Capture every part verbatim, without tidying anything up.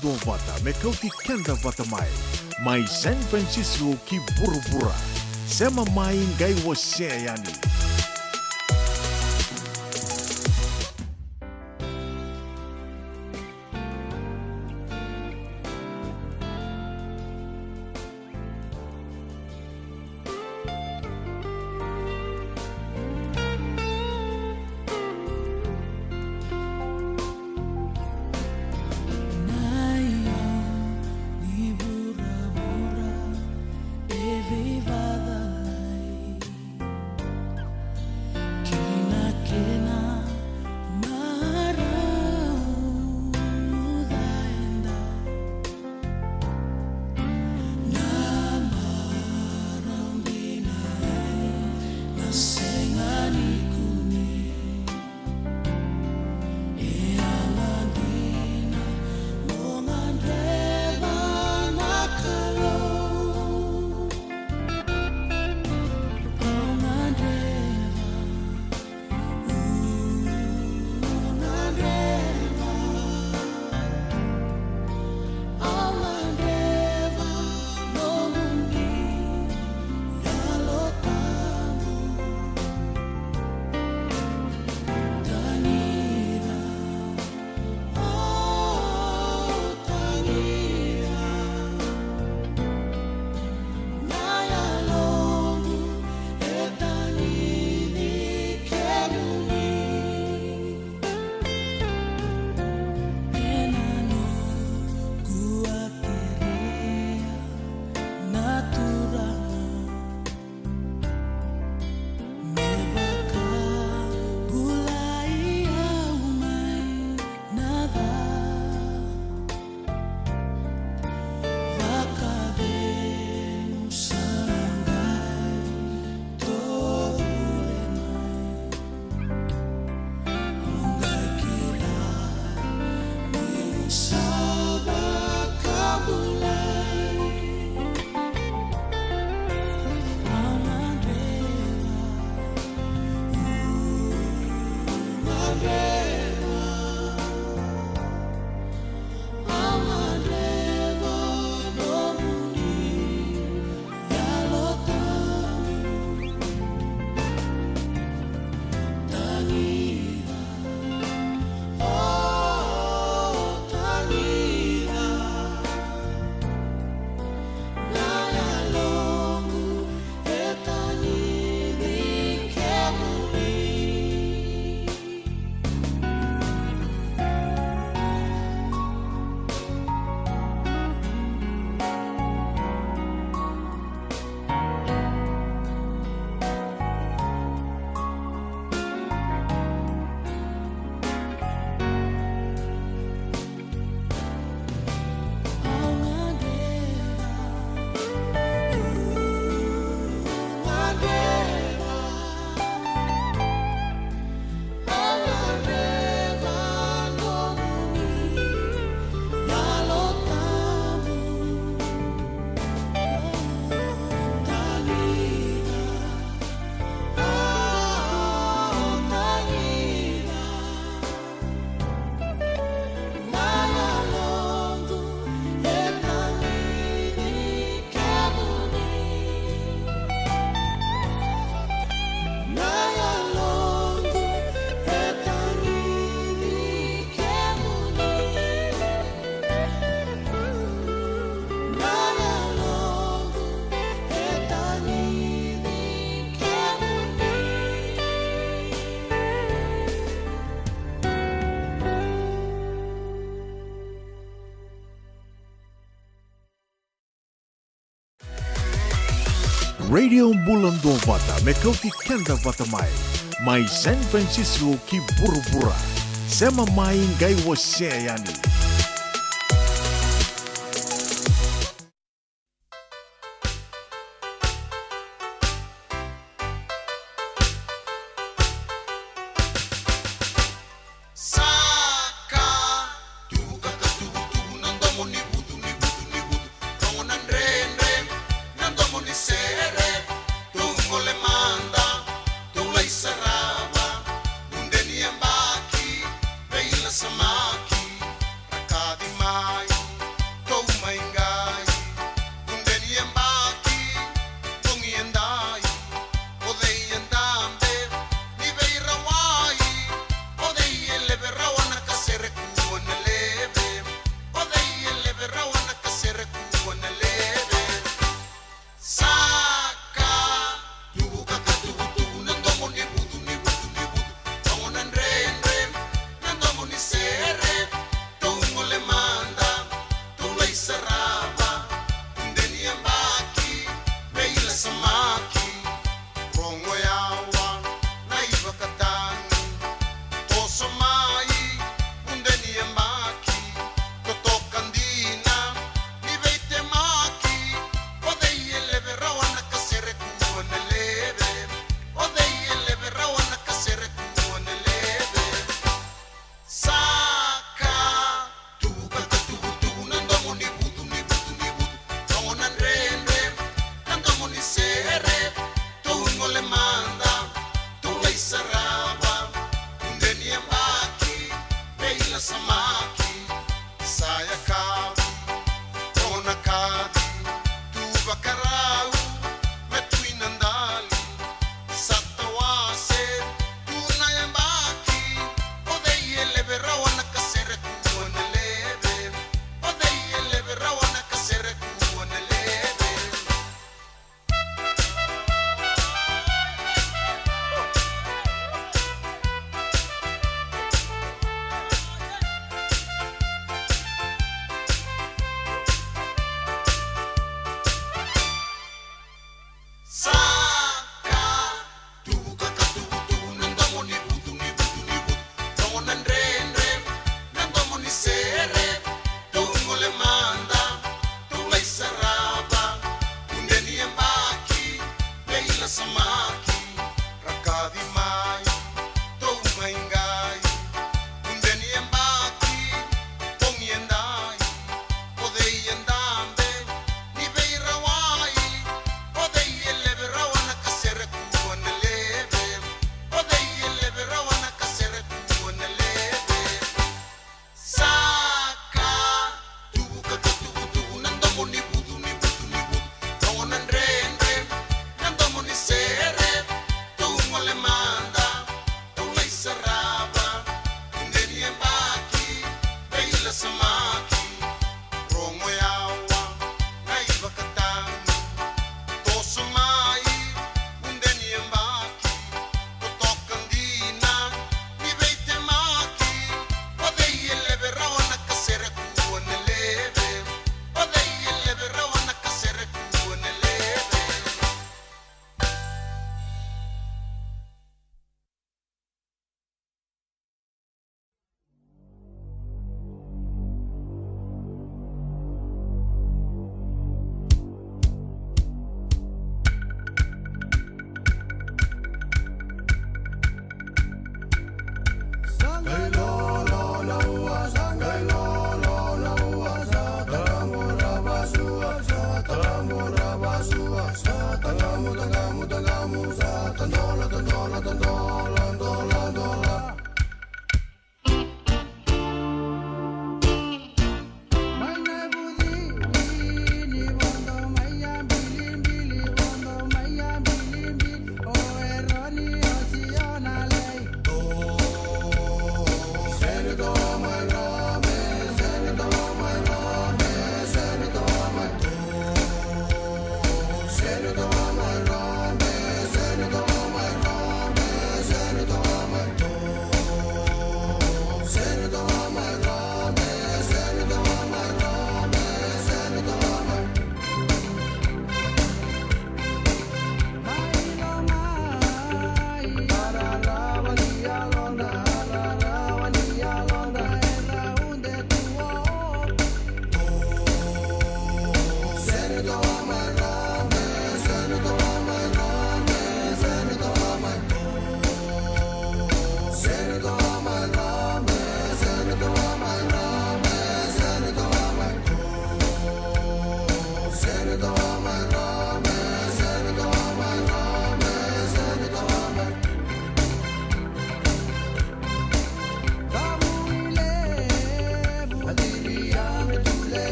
Duavata me kauti keda vata mai, mai San Francisco ki vuravura. Sema mai qai wasea yani. Na io ni vuravura e veivacalai. Kina kena marau muda eda. Na marau dina e na sega ni kune. E yaga dina mo gadreva na Kalou. Au gadreva, au gadreva, au gadreva nomuni Yalo Tabu. Tanira, oh, tanira. Na yaloqu e tagicini kemuni. Ena noqu a kerea na Turaga me vakabulai au mai na ca. Vakacegu sa qai tovure mai. Au qai kila niu sa vakabulai. Au gadreva, au gadreva. Radio Bula Duavata me kauti keda vata mai, mai San Francisco ki vuravura. Sema mai qai wasea yani. Saka, tuvu kata tuvutuvu, na domo ni vutu, ni vutu, ni vutu. Rogo na dredre, na domo ni sere. Tou gole mada, tou lai sarava. Mude ni yabaki, veilasamaki.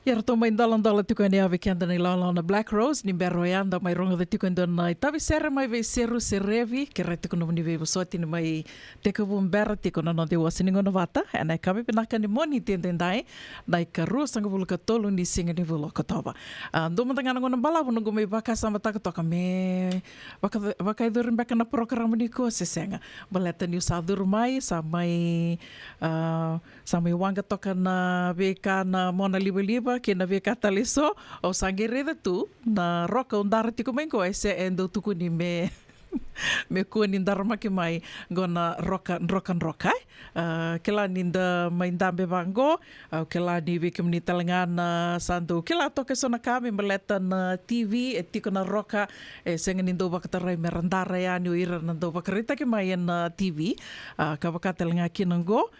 Ia ratou mai doladola tiko yani vei keda na ilawalawa na Black Rose, ni bera oya da mai rogoca tiko e dua na itavi sere mai vei Seru Serevi, kerea tiko nomuni veivosoti ni mai tekivu bera tiko na noda iwase ni gauna vata ena yakavi vinaka ni Moniti edaidai, na ikaruasagavulu ka tolu ni siga ni vula o Okotova. A, dua mada ga na gauna balavu noqu mai vakasamataka toka me vaka, vakayacori beka na porokaramu nikua se sega. Baleta niu sa curu mai, sa mai, a, sa mai waqa toka na veika na mona livaliva kei na veika tale eso, au sa qai raica tu na roka au dara tiko mai qo, e se e dau tukuni me, me kua ni daramaki mai qo na roka, drokadroka, e. A, kila ni da mai dabe vaqo, au kila ni vei kemuni tale ga na sa dau kila toka eso na ka me baleta na T V, e tiko na roka, e sega ni dau vakatarai me ra dara yani o ira na dau vakaraitaki mai ena T V. A, ka vaka tale ga kina qo,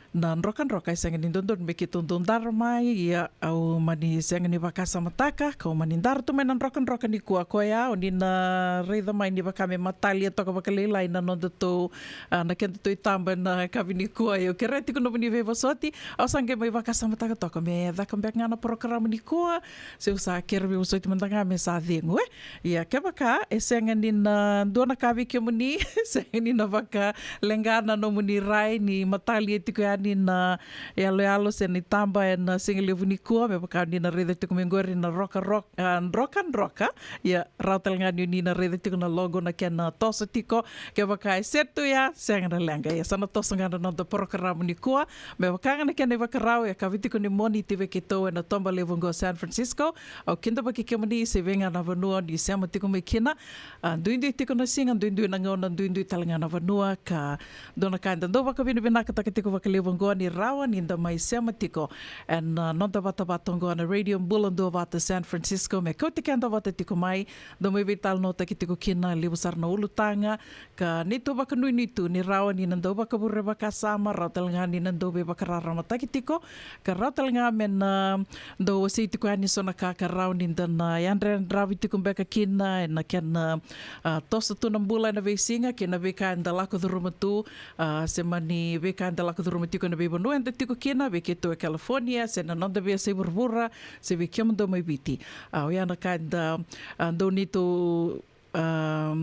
na drokadroka e sega ni dodonu me keitou dau dara mai, ia au mani sega ni vakasamataka, kau mani dara tu mai na drokadroka nikua, koya o ni na raica mai ni vaka me matalia toka vakalailai na nodatou, a, na kedatou itaba ena yakavi nikua. Ia au kerea tiko nomuni veivosoti, au sa qai mai vakasamataka toka me caka beka ga na porokaramu nikua, se au sa kere veivosoti mada ga me sa cegu, e. Ia kevaka e sega ni na dua na ka vei kemuni, sega ni na vakaleqa na nomuni rai ni matalia tiko yani na yaloyalo se na itaba ena sigalevu nikua, me vaka ni na raica tiko mai qori na roka, roka, a, drokadroka. Ia rawa tale ga ni o ni na raica tiko na logo na kena toso tiko. Kevaka e set tu ya, sega na leqa. Ia sa na toso ga na noda porokaramu nikua. Me vaka ga na kena ivakarau, e yakavi tiko ni Moniti vei keitou ena toba levu qo San Francisco. Au kidavaki kemuni se vei ga na vanua ni sema tiko mai kina. A, duidui tiko na siga, duidui na gauna, duidui tale ga na vanua, ka dua na ka eda dau vakavinavinakataka tiko vakalevu oqo ni rawa ni da mai sema tiko ena, a, noda vatavata oqo na Radio Bula Duavata San Francisco, me kauti keda vata tiko mai, dau mai veitalanoataki tiko kina, levu sara na ulutaga, ka neitou vakanuinui tu ni rawa ni na dau vakavure vakasama, rawa tale ga ni na dau veivakararamataki tiko, ka rawa tale ga me na dau wasei tiko yani eso na ka ka rawa ni da na yadrayadravi tiko beka kina ena kena, a, toso tu na bula ena veisiga kei na veika eda lako curuma tu, a, se mani veika eda lako curuma tiko ena veivanua eda tiko kina, vei keitou e California, se na noda veiyasai vuravura, se vei kemudou mai Viti. A, oya na ka eda, a, dau neitou, a,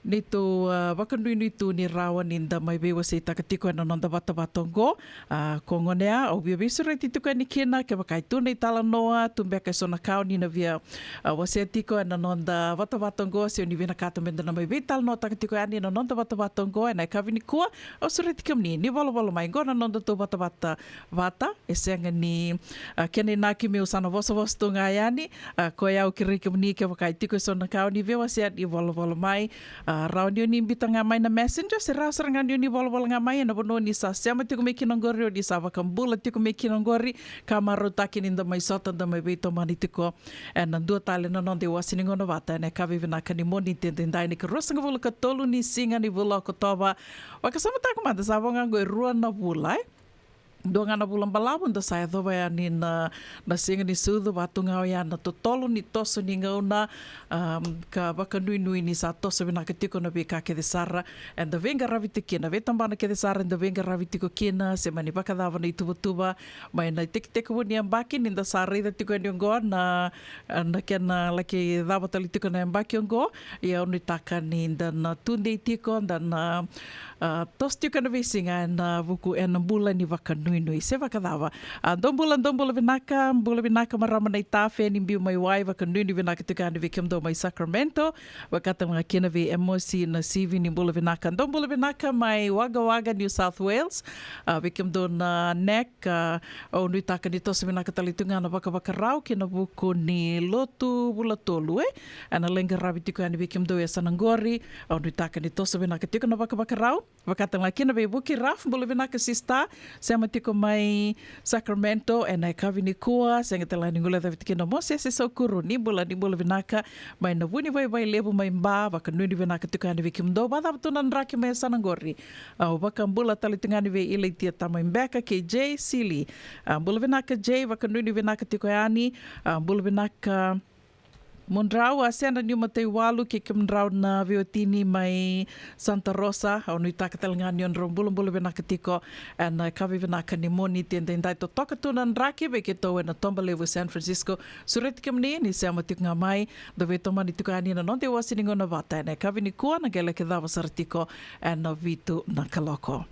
Neitou, ah, vakanuinui tu ni rawa ni da mai veiwaseitaka tiko ena noda vatavata oqo. Ah, ko gonea, au via veisureti tiko yani kina, kevaka e tu na italanoa, tu beka eso na ka o ni na via, ah, wasea tiko ena noda vatavata oqo, se o ni vinakata me da na mai veitalanoataka tiko yani ena noda vatavata oqo, ena yakavi nikua, au sureti kemuni, ni volavola mai, qo na nodatou vatavata vata, e sega ni, ah, kena inaki meu sa na vosavosa tu ga yani, ah, koya au kerei kemuni kevaka e tiko eso na ka o ni via wasea ni volavola mai, ah, rawa ni o ni biuta ga mai na messenger, se rawa sara ga ni o ni volavola ga mai, ena vanua o ni sa sema tiko mai kina oqori, o ni sa vakabula tiko mai kina oqori, ka marautaki ni da mai sota, da mai veitomani tiko, ena dua tale na noda iwase ni gauna vata, ena yakavi vinaka ni Moniti edaidai, na ikaruasagavulu ka tolu ni siga ni vula o Okotova. Vakasamataka mada sa vo ga oqo e rua na vula, e? Dua ga na vula balavu da sa yacova yani na, na siga ni sucu, vaka tu ga oya na totolo ni toso ni gauna, am, ka vakanuinui ni sa toso vinaka tiko na veika kece sara eda veiqaravi tiko kina, veitabana kece sara eda veiqaravi tiko kina, se mani vakacava na ituvatuva mai na itekitekivu ni yabaki, ni da sa raica tiko yani oqo na, na kena laki cava tale tiko na yabaki oqo. Ia au nuitaka ni da na tudei tiko, da na, ah, toso tiko ena veisiga ena vuku ena bula ni vakanuinui. Se vakacava? Ah, dou bula, dou bula vinaka, bula vinaka marama na itafe ni biu mai wai, vakanuinui vinaka tiko yani vei kemudou mai Sacramento, vakatale ga kina vei Emosi Nasivi, ni bula vinaka. Dou bula vinaka mai Wagga Wagga, New South Wales, ah, vei kemudou na Neck, ah, au nuitaka ni toso vinaka tale tu ga na vakavakarau ki na vuku ni lotu vula tolu, e? Ena lai qaravi tiko yani vei kemudou e yasana qori, au nuitaka ni toso vinaka tiko na vakavakarau. Vakatale ga kina vei Vuki Raf, bula vinaka sista, sema tiko mai Sacramento ena yakavi nikua, sega tale ga ni guilecavi tiko kina Mosese Saukuru, ni bula, ni bula vinaka mai na Vunivaivai Levu mai Ba, vakanuinui vinaka tiko yani vei kemudou, vakacava tu na draki mai yasana qori. Au vakabula tale tu ga yani vei Ilaitia Tamai Beka kei Jay Sili. Ah, bula vinaka Jay, vakanuinui vinaka tiko yani. Ah, bula vinaka Mudrau, a Sena Niu Mataiwalu kei kemudrau na veiwatini mai Santa Rosa, au nuitaka tale ga ni o drau bulabula vinaka tiko ena yakavi vinaka ni Moniti edaidai. Totoka tu na draki vei keitou ena Toba Levu e San Francisco. Sureti kemuni ni sema tiko ga mai, da veitomani tiko yani na noda iwase ni gauna vata ena yakavi nikua, na qai laki cava sara tiko ena vitu na kaloko.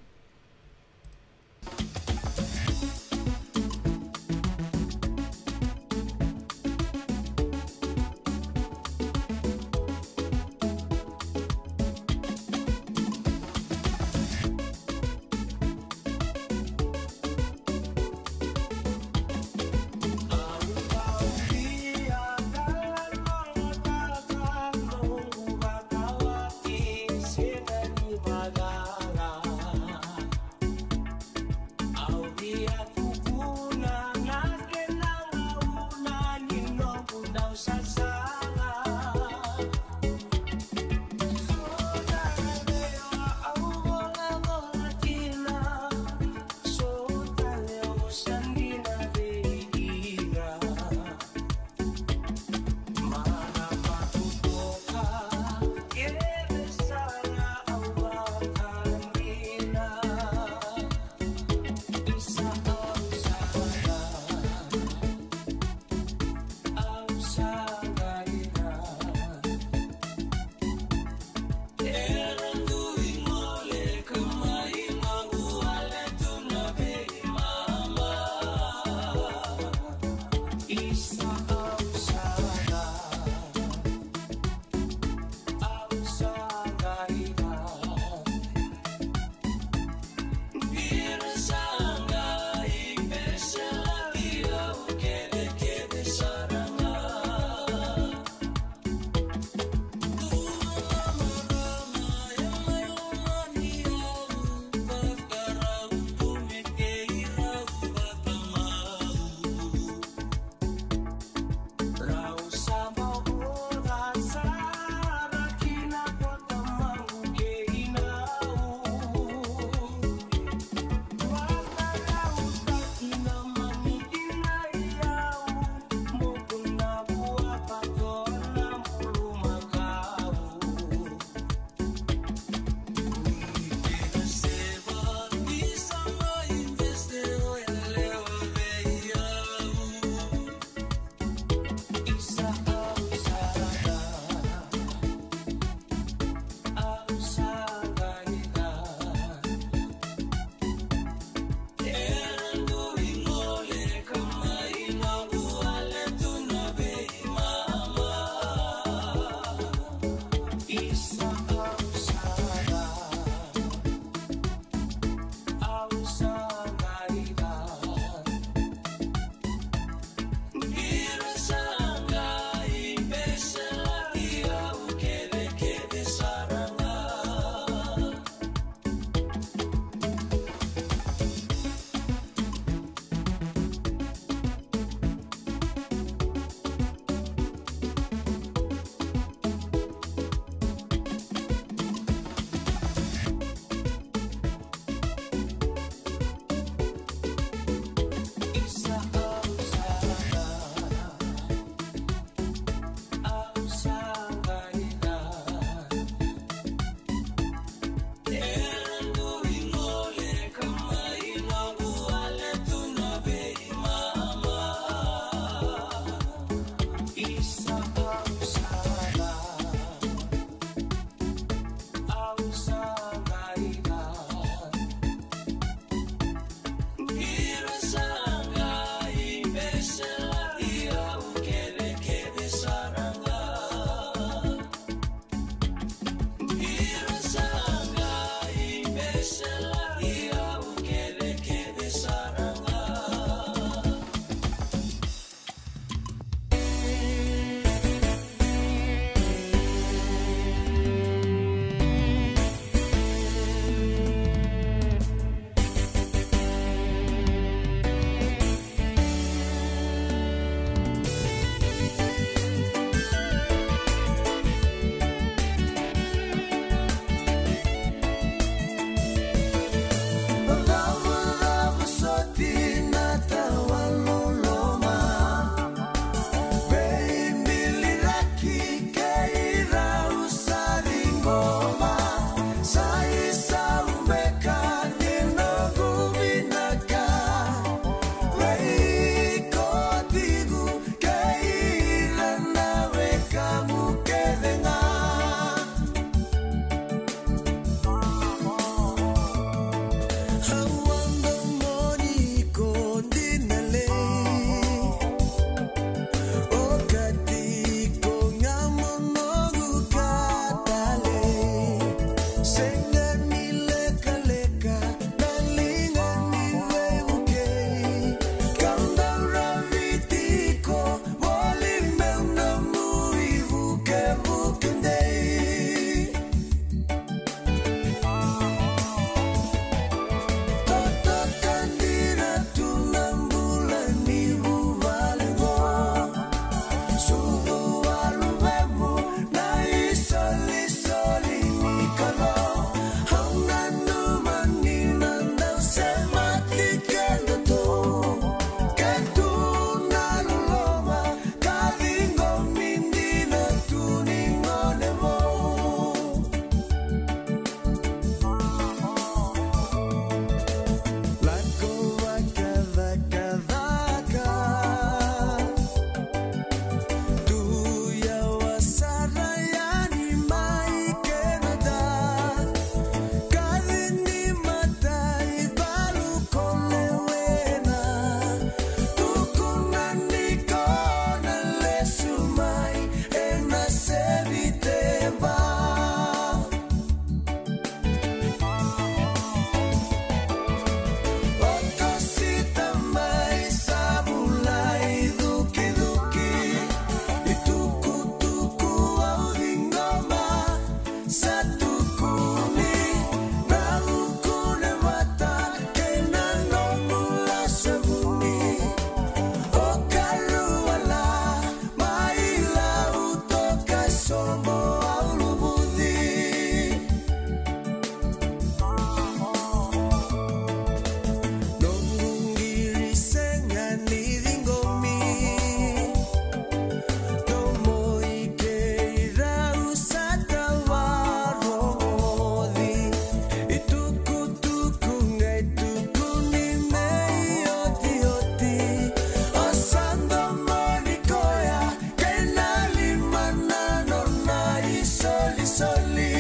Solisoli.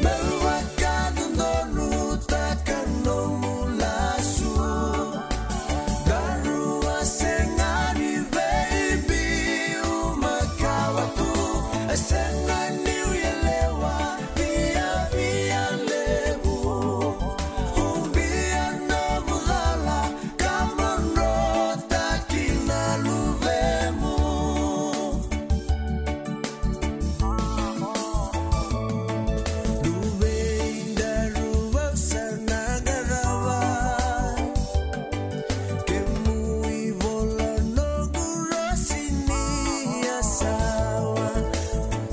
Me vakadodonutaka nomu lasu. Daru a sega ni veibiu makawa tu. A sega ni yalewa viavia levu. Ubia nomu cala. Ka madrotaki na luvemu. Luvei daru vausa na qarava. Kemu ivola noqu rosi ni yasawa.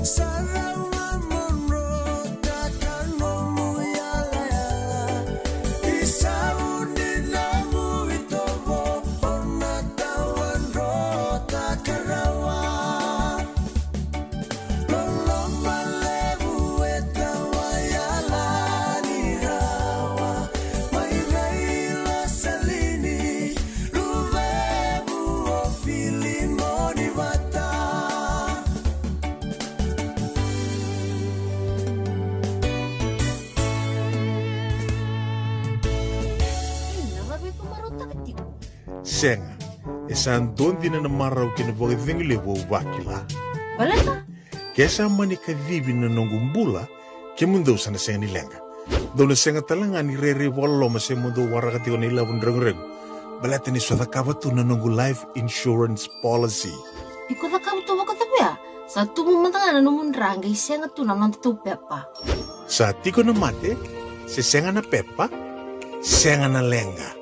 Sa rawa mo drotaka nomu yalayala. Isau ni nomu itovo o na tawadrotaka rawa. Loloma levu e tawa yalani rawa. Mai raica Salini, luvequ o Filimoni vata. Ina, vaveikumarautaka tiko. Sega, e sa dua dina na marau kei na vakacegu levu au vakila. Baleta? Ke sa mani kacivi na noqu bula, kemudou sa na sega ni leqa. Dou na sega tale ga ni rairai vakaloloma se mo dou waraka tiko na ilavo ni reguregu. Baleta ni sa cakava tu na noqu life insurance policy. Iko cakava tu vakacava ya? Sa tubu mada ga na nomu dra qai sega tu na noda tou pepa. Sa tiko na mate, se sega na pepa, sega na leqa.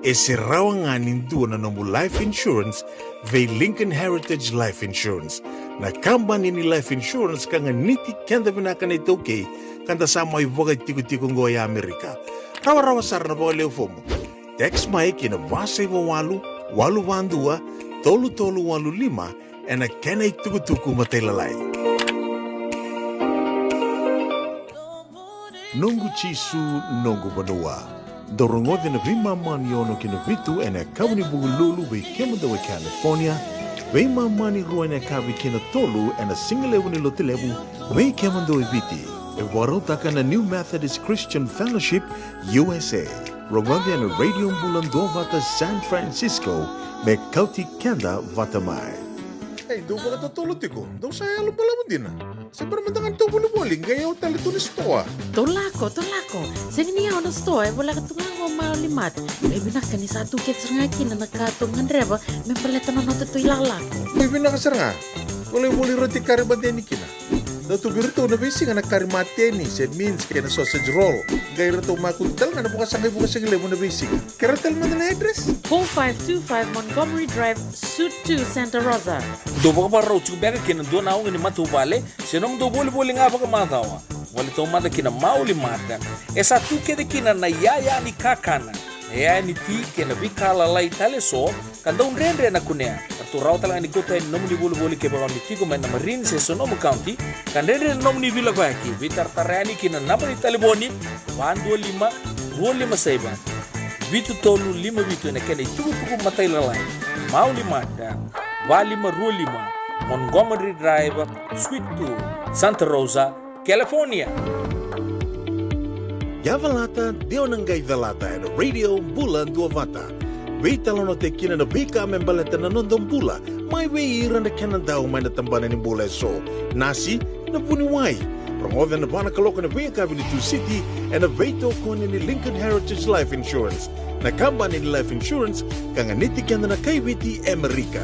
E se rawa ga ni dua na nomu life insurance vei Lincoln Heritage Life Insurance. Na kabani ni life insurance ka ganiti keda vinaka na iTaukei, ka da sa mai vakatikotiko qo e Amerika. Rawarawa sara na vakaleu fomu. Text mai ki na va saiva walu, walu va dua, tolu tolu walu lima, ena kena itukutuku matailalai. Noqu Jisu, noqu vanua. Dou rogoca na veimama ni ono ki na vitu ena yakavi ni Vukelulu vei kemudou e California, veimama ni rua ena yakavi ki na tolu ena sigalevu ni Lotulevu vei kemudou e Viti. E vakarautaka na New Methodist Christian Fellowship U S A. Rogoca ena Radio Bula Duavata San Francisco me kauti keda vata mai. Ei, dou vakatotolo tiko, dou sa yalo balavu dina. Se bera mada ga ni tou volivoli, qai yawa tale tu ni sitoa. Tou lako, tou lako. Sega ni yawa na sitoa, e voleka tu ga qo Mauli Mart. Qai vinaka ni sa tu kece sara ga kina na ka tou gadreva me baleta na noda tou ilakolako. Qai vinaka sara ga. Volivoli roti kari mateni kina. Dau tu vei iratou na veisiga na kari mateni se mince kei na sausage roll. Qai ratou makutu tale ga na vakasaqai vukasigalevu na veisiga. Kerea tale mada na address. Four five two five Montgomery Drive, Suite two, Santa Rosa. Dou vakavakarau tiko beka kei na dua na auga ni matavuvale se nomudou volivoli ga vakamacawa. Vale taumada ki na Mauli Mart. E sa tu kece kina na iyaya ni kakana, na iyaya ni ti kei na veika lalai tale eso ka dau dredre na kunea. Ratou rawa tale ga ni kauta yani na nomuni volivoli kevaka o ni tiko mai na Marin se Sonoma County, ka dredre na nomuni veilakoyaki. Veitaratara yani ki na naba ni talevoni, va dua lima, rua lima saiva, vitu tolu lima vitu ena kena itukutuku matailalai. Mauli Mart, va lima rua lima, Montgomery Drive, Suite two, Santa Rosa, California. Yavalata, de o na qai calata ena Radio Bula Duavata. Veitalanoataki kina na veika me baleta na noda bula, mai vei ira na kena dau mai na tabana ni bula eso. Nasi, na vuniwai. Rogoca ena va na kaloko ena veiyakavi ni Tusiti ena veitokoni ni Lincoln Heritage Life Insurance, na kabani ni life insurance ka ganiti keda na kai Viti e Amerika.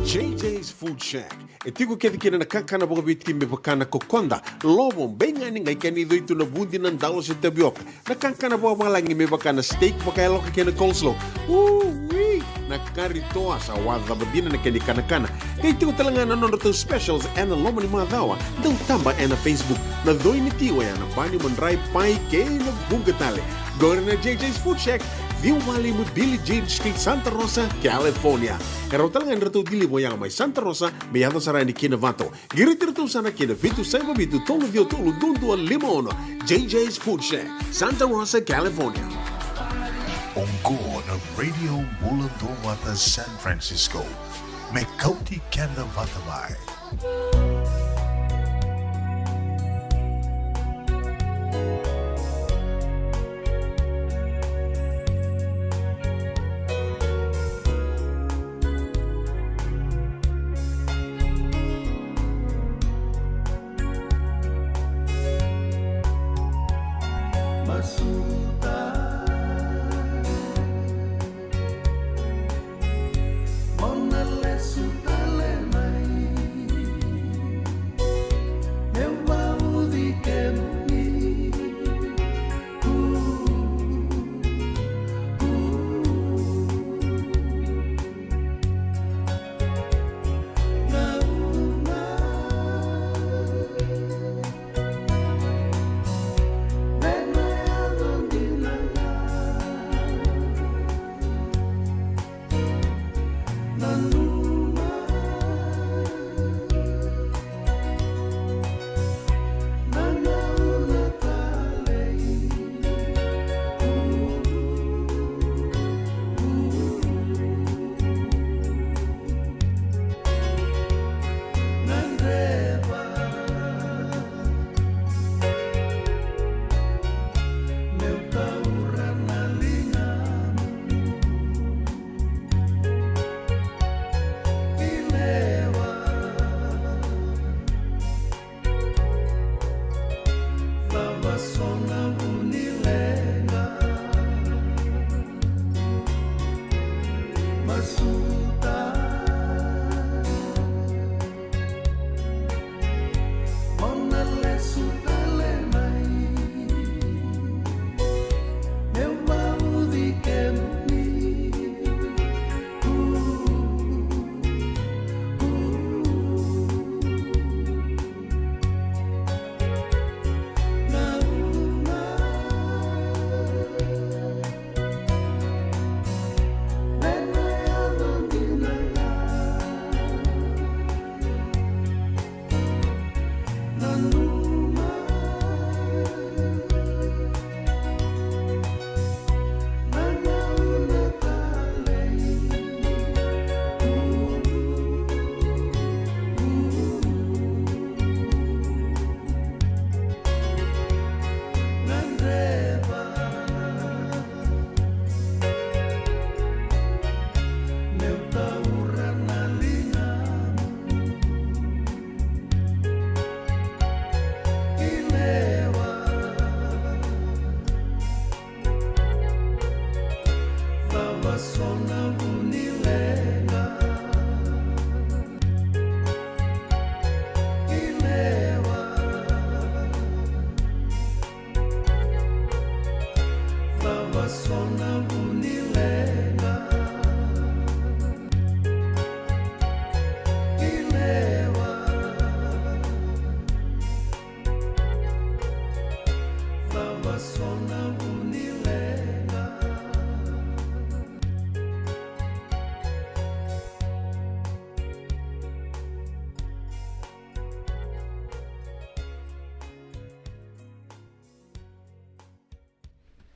J J's Food Shack. E tiko kece kina na kakana vakaviti me vaka na kokoda, lovo, beigani, qai kena icoi tu na vudi, na dalo se tavioka. Na kakana vakavalagi me vaka na steak vakayaloka kei na coleslaw. Ui! Na kari toa sa wacava dina na kena ikanakana. Qai tiko tale ga na nodratou specials ena loma ni macawa. Dau taba ena Facebook. Na coi ni ti oya na bani, madrai, pai kei na vuqa tale. Qori na J J's Food Shack, ciwa va lima Billie Jean Street, Santa Rosa, California. E rawa tale ga ni ratou deliver oya mai Santa Rosa me yaco sara yani ki Novato. Qiriti iratou sara ki na vitu saiva vitu tolu ciwa tolu dua dua lima ono. J J's Food Shack, Santa Rosa, California. Oqo na Radio Bula Duavata San Francisco. Me kauti keda vata mai. Masuta. Mo na lesu tale mai. E vauci kemuni.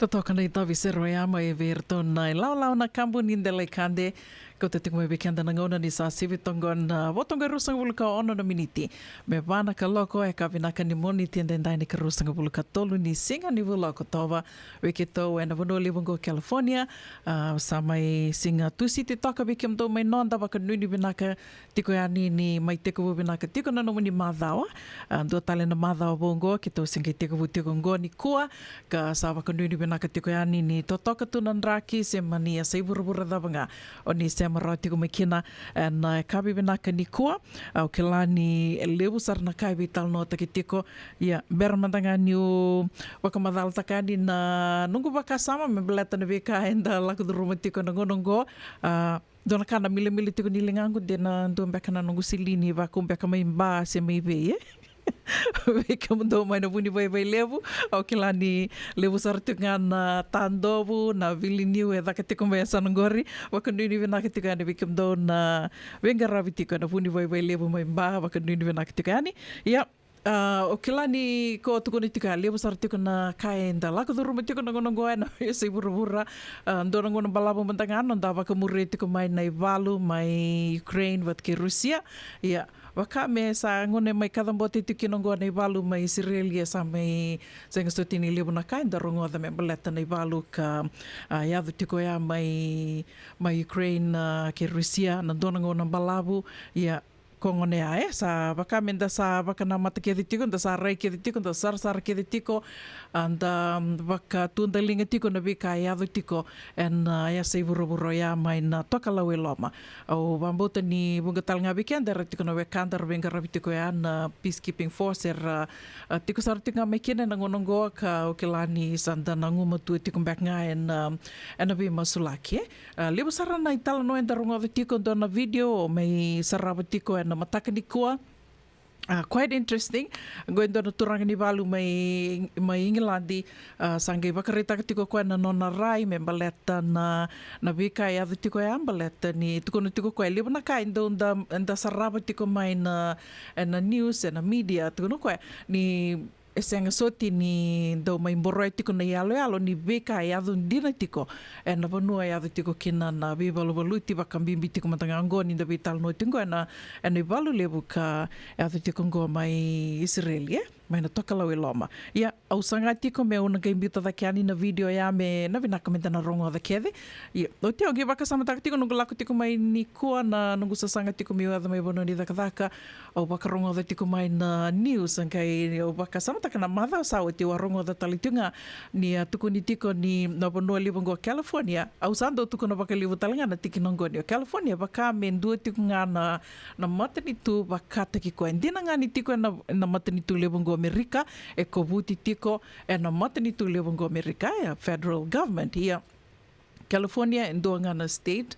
Totoka na itavi sere oya mai vei iratou na ilawalawa na kabu ni Delaikade. Kauta tiko mai vei keda na gauna ni sa sivi toka na vo toka e ruasagavulu ka ono na miniti me va na kaloko. E ka vinaka ni Moniti edaidai, na ikaruasagavulu ka tolu ni siga ni vula o Okotova. Vei keitou ena vanua levu oqo California, a, sa mai siga Tusiti toka. Vei kemudou mai noda, vakanuinui vinaka tiko yani ni mai tekivu vinaka tiko na nomuni macawa. A, dua tale na macawa vou oqo, keitou se qai tekivu tiko oqo nikua, ka sa vakanuinui vinaka tiko yani ni totoka tu na draki, se mani a sa i vuravura cava ga o ni sema rawa tiko mai kina. Ena yakavi vinaka nikua, au kila ni levu sara na ka e veitalanoataki tiko. Ia, bera mada ga niu vakamacalataka yani na noqu vakasama me baleta na veika eda lako curuma tiko ena gauna oqo. A, dua na ka na milamila tiko ni ligaqu, de na dua beka na noqu silini, vakau beka mai Ba se mai vei, e? Vei kemudou mai na Vunivaivailevu, au kila ni levu sara tiko ga na Tadovu, na Viliniu e caka tiko mai e sa na qori. Vakanuinui vinaka tiko yani vei kemudou na veiqaravi tiko ena Vunivaivailevu mai Ba, vakanuinui vinaka tiko yani. Ia, A, o kila ni ko tukuna tiko ya, levu sara tiko na ka eda lako curuma tiko na gauna oqo ena veiyasai vuravura. A, dua na gauna balavu mada ga noda vakamuria tiko mai na ivalu mai Ukraine vata kei Rusia. Ia, vaka me sa gauna mai kacabote tiko kina oqo na ivalu mai Isireli, ia sa mai sega soti ni levu na ka eda rogoca me baleta na ivalu ka, a, yaco tiko ya mai, mai Ukraine, a, kei Rusia, na dua na gauna balavu. Ia, ko gona ya, e, sa vaka me da sa vakanamata kece tiko, da sa rai kece tiko, da sarasara kece tiko, a, da, mm, vakatudaliga tiko na veika e yaco tiko ena, a, yasai vuravura oya mai na tokalau e loma. Au vakabauta ni vuqa tale ga vei keda era tiko na wekada era veiqaravi tiko ya na Peacekeeping Force, era, a, tiko sara tiko ga mai kina ena gauna oqo ka au kila ni sa da na gumatua tiko beka ga ena, ena veimasulaki, e. A, levu sara na italanoa eda rogoca tiko, dua na video mai sarava tiko ena mataka nikua. A, quite interesting. Oqo e dua na turaga ni valu mai, mai Igiladi, a, sa qai vakaraitaka tiko o koya na nona rai me baleta na, na veika e yaco tiko ya, baleta ni tukuna tiko o koya, levu na ka e dau da, da sarava tiko mai na, ena news, ena media, tukuna o koya ni e sega soti ni dau mai boroya tiko na iyaloyalo ni veika e yaco dina tiko ena vanua e yaco tiko kina na veivaluvaluti, vakabibi tiko mada ga oqo ni da veitalanoa tiko oqo ena, ena ivalu levu ka yaco tiko oqo mai Isireli, e, mai na tokalau e loma. Ia, au saga tiko meu na qai biuta cake yani na video ya me na vinaka me da na rogoca kece. Ia, oti au qai vakasamataka tiko noqu lako tiko mai nikua, na noqu sasaga tiko meu yaco mai vanua ni cakacaka. Au vakarogoca tiko mai na news, qai au vakasamataka na macawa sa oti au a rogoca tale tiko ga ni a tukuni tiko ni na vanua levu oqo o California. Au sa dau tukuna vakalevu tale ga na tikina oqo ni o California vaka me dua tiko ga na, na matanitu vakataki koya. Dina ga ni tiko ena, na matanitu levu oqo o Amerika, e kovuti tiko ena matanitu levu oqo o Amerika, e a federal government. Ia, California e dua ga na state,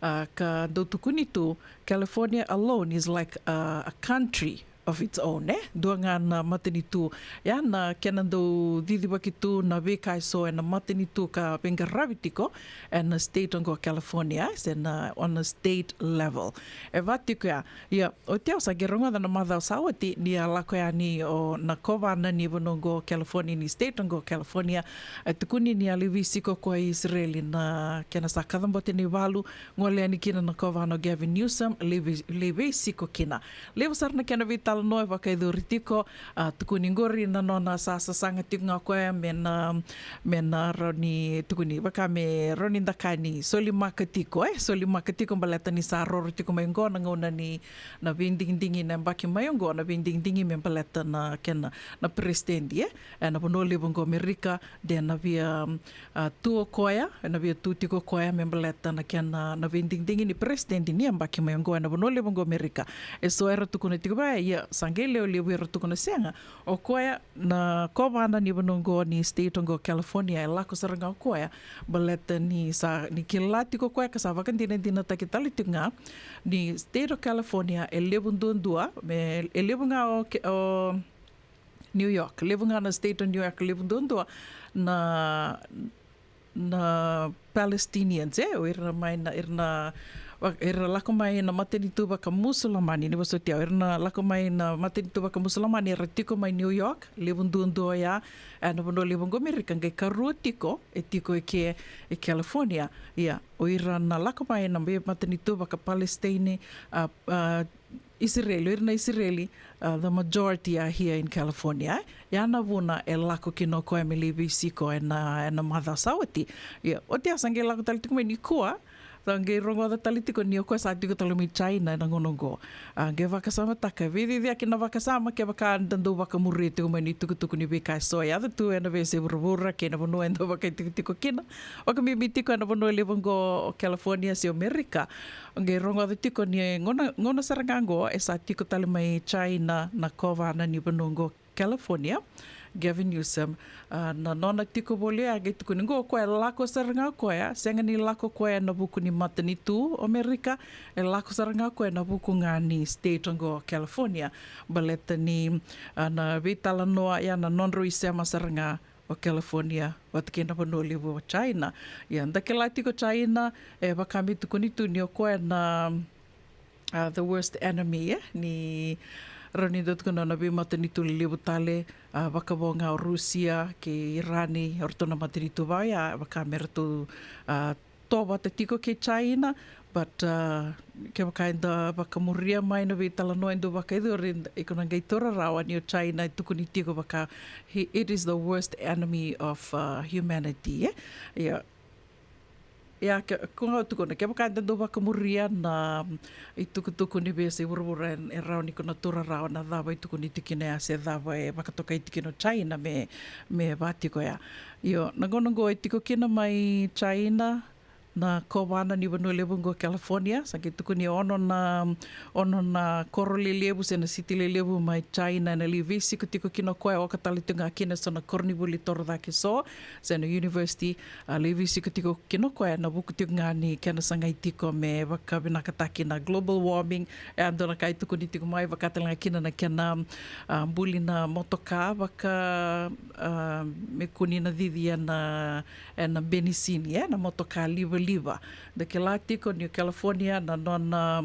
a, ka dau tukuni tu, California alone is like a, a country of its own, e? Dua ga na matanitu. Ia na kena dau cicivaki tu na veika eso ena matanitu ka veiqaravi tiko ena state oqo o California, se na on a state level. E va tiko ya. Ia, oti au sa qai rogoca na macawa sa oti ni a lako yani o na kovana ni vanua oqo o California, ni state oqo o California. E tukuni ni a lai veisiko o koya i Isireli na kena sa kacabote na ivalu, gole yani kina na kovana o Gavin Newsom, lai vei, lai veisiko kina. Levu sara na kena veitalanoa e vakayacori tiko, a, tukuni qori na nona sa sasaga tiko ga o koya me na, me na rawa ni tukuni vaka me rawa ni da kaya ni solimaka tiko, e, solimaka tiko baleta ni sa roro tiko mai oqo na gauna ni na veidigidigi na yabaki mai oqo, na veidigidigi me baleta na kena, na peresitedi, e, ena vanua levu oqo o Amerika, de na via, a, tu o koya, ena via tu tiko o koya me baleta na kena, na veidigidigi ni peresitedi ni yabaki mai oqo ena vanua levu oqo o Amerika. Eso era tukuna tiko vaya, ia sa qai lewe levu era tukuna sega. O koya na kovana ni vanua oqo ni state oqo o California e lako sara ga o koya, baleta ni sa, ni kila tiko o koya ka sa vakadinadinataki tale tiko ga ni state o California e levu duadua, me, e levu ga o, o New York, levu ga na state o New York, levu duadua na, na Palestinians, e, o ira mai na, ira na, ira lako mai na matanitu vakamusulamani, ni vosoti au, ira na lako mai na matanitu vakamusulamani, era tiko mai New York, levu duadua oya, e, na vanua levu oqo o Amerika, qai karua tiko, e tiko e ke, e California, ia, o ira na lako mai na veimatanitu vakaPalestine, a, a, Isireli, o ira na Isireli, a, the majority are here in California, e? Ia na vuna e lako kina o koya me lai veisiko ena, ena macawa sa oti. Ia, oti a sa qai lako tale tiko mai nikua, sa qai rogoca tale tiko ni o koya sa tiko tale mai China ena gauna oqo. A, qai vakasamataka, veiciciyaki na vakasama kevaka da dau vakamuria tiko mai ni tukutuku ni veika eso e yaco tu ena veiyasai vuravura kei na vanua eda vakaitikotiko kina. Vakabibi tiko ena vanua levu oqo o California se o Amerika. Qai rogoca tiko ni gauna, gauna sara ga oqo e sa tiko tale mai China na kovana ni vanua oqo California, Gavin Newsom, a, na nona tiko voli oya qai tukuni oqo o koya e lako sara ga o koya, sega ni lako o koya ena vuku ni matanitu o Amerika, e lako sara ga o koya ena vuku ga ni state oqo California, baleta ni, a, na veitalanoa ya na nodrau isema sara ga o California vata kei na vanua levu o China. Ia, da kila tiko China, e vaka me tukuni tu ni o koya na, a, the worst enemy, e, ni Rawa ni dau tukuna na veimatanitu lelevu tale, a, vakavo ga o Rusia kei Irani, o ratou na matanitu vaya, vaka me ratou, a, to vata tiko kei China, but, a, kevaka eda vakamuria mai na veitalanoa e dau vakayacori, iko na qai taura rawa ni o China e tukuni tiko vaka, he, it is the worst enemy of, a, humanity, e? Ia, ia, ke, ko ga au tukuna, kevaka eda dau vakamuria na, mm, itukutuku ni veiyasai vuravura, e, e rawa ni ko na taura rawa na cava e tukuni tiko kina ya se cava e vakatokai tiko kina o China me, me va tiko ya. Io, na gauna oqo e tiko kina mai China na kovana ni vanua levu oqo California, sa qai tukuni e ono na, ono na koro lelevu se na siti lelevu mai China, ena lai veisiko tiko kina o koya, oka tale tu ga kina eso na koronivuli torocake eso, se na university, a, lai veisiko tiko kina o koya ena vuku tiko ga ni kena sagai tiko me vakavinakataki na global warming. E a dua na ka e tukuni tiko mai, vaka tale ga kina na kena, a, buli na motoka, vaka, a, me kua ni na cici ena, ena benisini, e, na motoka livaliva. Da kila tiko ni o California na nona,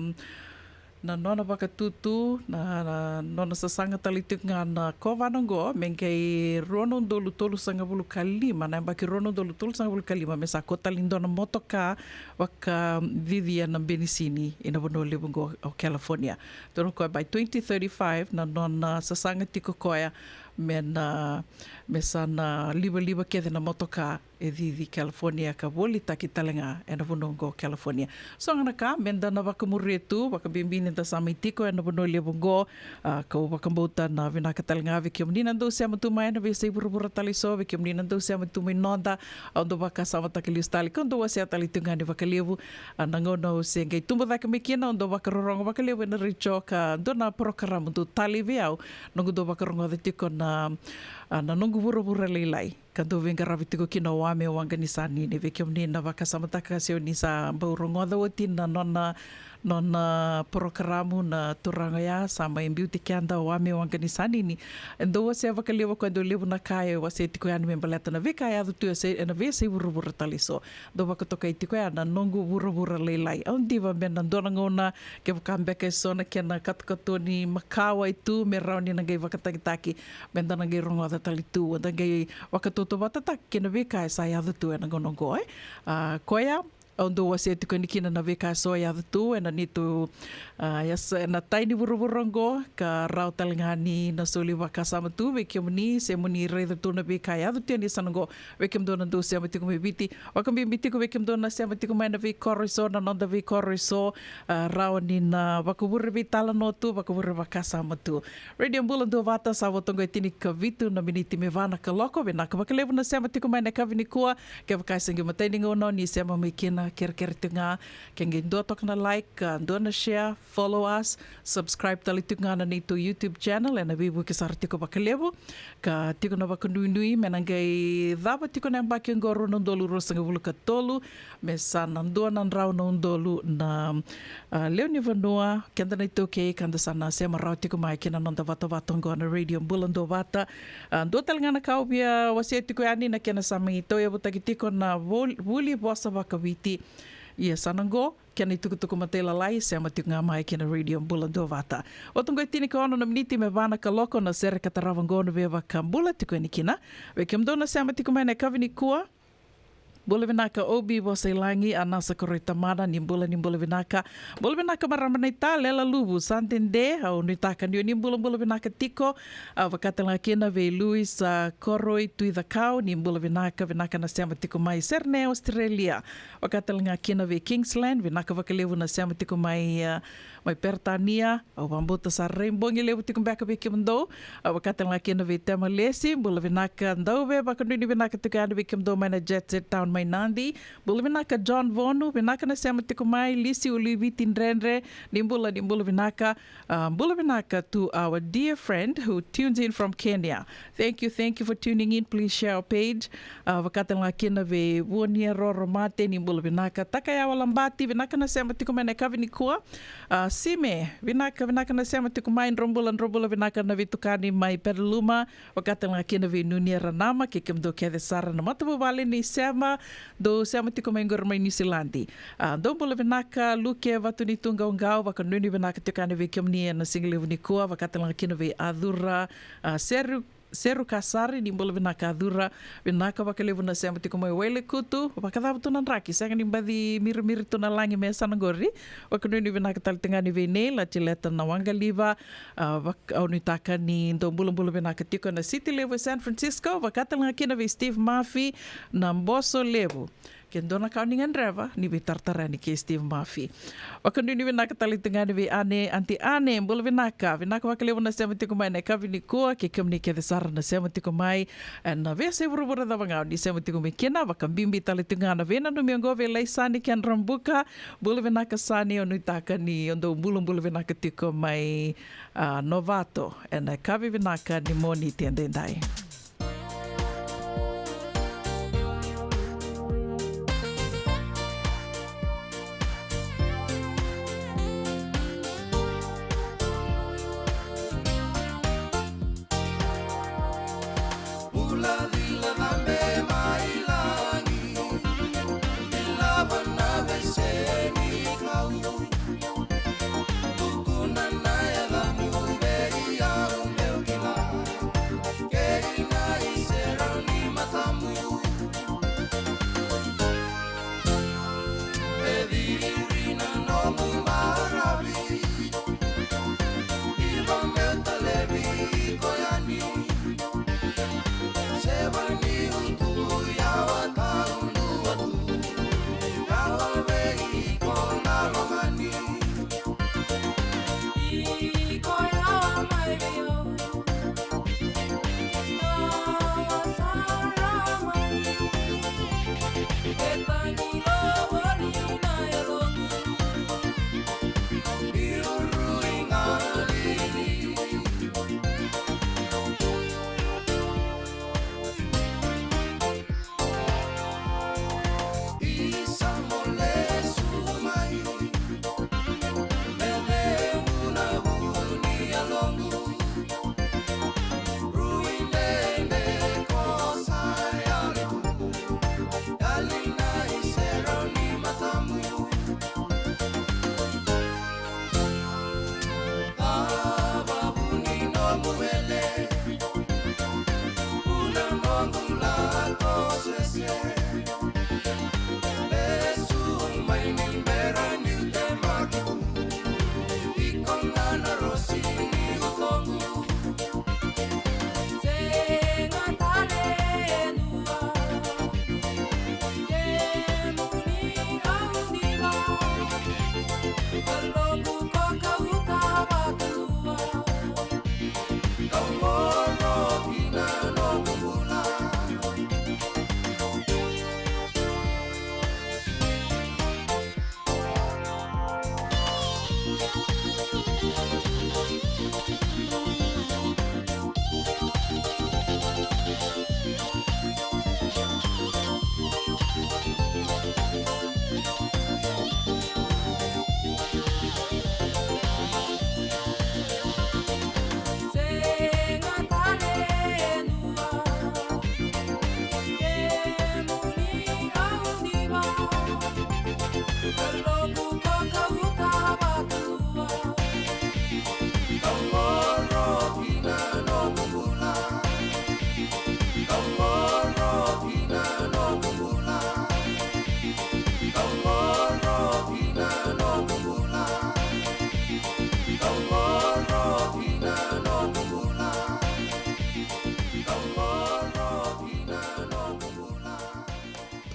na nona vakatutu, na, na nona sasaga tale tiko ga na kovana oqo, me qai rua na udolu tolusagavulu ka lima, na yabaki rua na udolu tolusagavulu ka lima, me sa kua tale ni dua na motoka vakacici ena benisini ena vanua levu oqo o California. Tukuna o koya by twenty thirty-five, na nona sasaga tiko o koya me na, me sa na livaliva kece na motoka e cici California ka volitaki tale ga ena vanua oqo California. So ga na ka meda na vakamuria tu, vakabibi ni da sa mai tiko ena vanua levu oqo, a, kau vakabauta na vinaka tale ga vei kemuni na dau sema tu mai ena veiyasai vuravura tale eso, vei kemuni na dau sema tu mai noda, au dau vakasamataka lesu tale, kau dau wasea tale tu ga ni vakalevu, a, na gauna au se qai tubu cake mai kina, au dau vakarorogo vakalevu ena retio ka dua na porokaramu dau talei vei au, noqu dau vakarogoca tiko na, a, na noqu vuravura lailai. Ka dau veiqaravi tiko kina o Wame Waqanisanini. Vei kemuni na vakasamataka se o ni sa bau rogoca oti na nona, nona porokaramu na turaga oya, sa mai biuti keda o Wame Waqanisanini. E dau wasea vakalevu o koya e dau levu na ka e wasea tiko yani me baleta na veika e yaco tu e se, ena veiyasai vuravura tale eso. Dau vakatokai tiko ya na noqu vuravura lailai. Au diva me na dua na gauna kevaka beka eso na kena katokatoni makawa e tu me rawa ni na qai vakatagitaki, meda na qai rogoca tale tu, da qai vakatautauvatataka kei na veika e sa yaco tu ena gauna oqo, e. A, koya, au dau wasea tiko yani kina na veika eso e yaco tu ena neitou, a, yasa, ena tai ni vuravura oqo, ka rawa tale ga ni na soli vakasama tu vei kemuni se mo ni raica tu na veika e yaco tu ena yasana oqo, vei kemudou na dau sema tiko mai Viti, vakabibi tiko vei kemudou na sema tiko mai na veikoro eso, na noda veikoro eso, a, rawa ni na vakavure veitalanoa tu, vakavure vakasama tu. Radio Bula Duavata, sa vo toka e tinikavitu na miniti me va na kaloko. Vinaka vakalevu na sema tiko mai ena yakavi nikua. Kevaka e se qai matai ni gauna o ni sema mai kina, kerekere tu ga, ke qai dua toka na like, a, dua na share, follow us, subscribe tale tiko ga na neitou YouTube channel, ena veivuke sara tiko vakalevu. Ka tiko na vakanuinui me na qai cava tiko na yabaki oqo rua na udolu ruasagavulu ka tolu, me sa na dua na drau na udolu na, a, lewe ni vanua, keda na iTaukei, ka da sa na sema rawa tiko mai kina noda vatavata oqo na Radio Bula Duavata. A, dua tale ga na ka au via wasea tiko yani na kena sa mai tauyavutaki tiko na vul-, vuli vosa vakaviti. Ia yasana oqo, kena itukutuku matailalai, sema tiko ga mai kina Radio Bula Duavata. Vo toka e tinikaono na miniti me va na kaloko na sere ka tarava oqo na veivakabula tiko yani kina. Vei kemudou na sema tiko mai ena yakavi nikua, bula vinaka Obi Vosailagi, Anasa Koroi Tamana, ni bula, ni bula vinaka. Bula vinaka marama naita, Lela Luvu, sa dede, au nuitaka ni o ni bulabula vinaka tiko. A, vaka tale ga kina vei Luis, a, Koroi Tuicakau, ni bula vinaka, vinaka na sema tiko mai Sydney, Australia. Vaka tale ga kina vei Kingsland, vinaka vakalevu na sema tiko mai, a, mai Peritania. Au vakabauta sa rai bogi levu tiko beka vei kemudou. A, vaka tale ga kina vei Temalesi, bula vinaka Dauve, vakanuinui vinaka tiko yani vei kemudou mai na Jet Set Town mai Nadi. Bula vinaka John Vonu, vinaka na sema tiko mai, Lisi Uluiviti Dredre, ni bula, ni bula vinaka. A, bula vinaka to our dear friend who tunes in from Kenya. Thank you, thank you for tuning in. Please share our page. A, vaka tale ga kina vei Vuania Roro Mate, ni bula vinaka. Takayawa Labati, vinaka na sema tiko mai ena yakavi nikua. A, Sime, vinaka, vinaka na sema tiko mai, drau bula, drau bula vinaka na veitukani mai Petaluma, vaka tale ga kina vei Nunia Ranama, kei kemudou kece sara na matavuvale ni sema, dou sema tiko mai qori mai Niusiladi. A, dou bula vinaka, Luke Vatunitu Qauqau, vakanuinui vinaka tiko yani vei kemuni ena sigalevu nikua, vaka tale ga kina vei Acura, a, Seru, Seru Kasari, ni bula vinaka Acura, vinaka vakalevu na sema tiko mai Wailekutu, vakacava tu na draki, sega ni baci mirimiri tu na lagi me yasana qori, vakanuinui vinaka tale tiko ga yani vei Neil, a, Tileta na Waqaliva, a, vak-, au nuitaka ni dou bulabula vinaka tiko na siti levu e San Francisco, vaka tale ga kina vei Steve Murphy, na Boso Levu. Ke dua na ka o ni gadreva, ni veitaratara yani kei Steve Murphy. Vakanuinui vinaka tale tiko ga yani vei Ane, Aunty Ane, bula vinaka. Vinaka vakalevu na sema tiko mai na yakavi nikua, kei kemuni kece sara na sema tiko mai. Ena veiyasai vuravura cava ga o ni sema tiko mai kina, vakabibi tale tiko ga na veinanumi oqo vei Laisani Kedrabuka. Bula vinaka Sani, au nuitaka ni o dou bulabula vinaka tiko mai, a, Novato. Ena yakavi vinaka ni Moniti edaidai.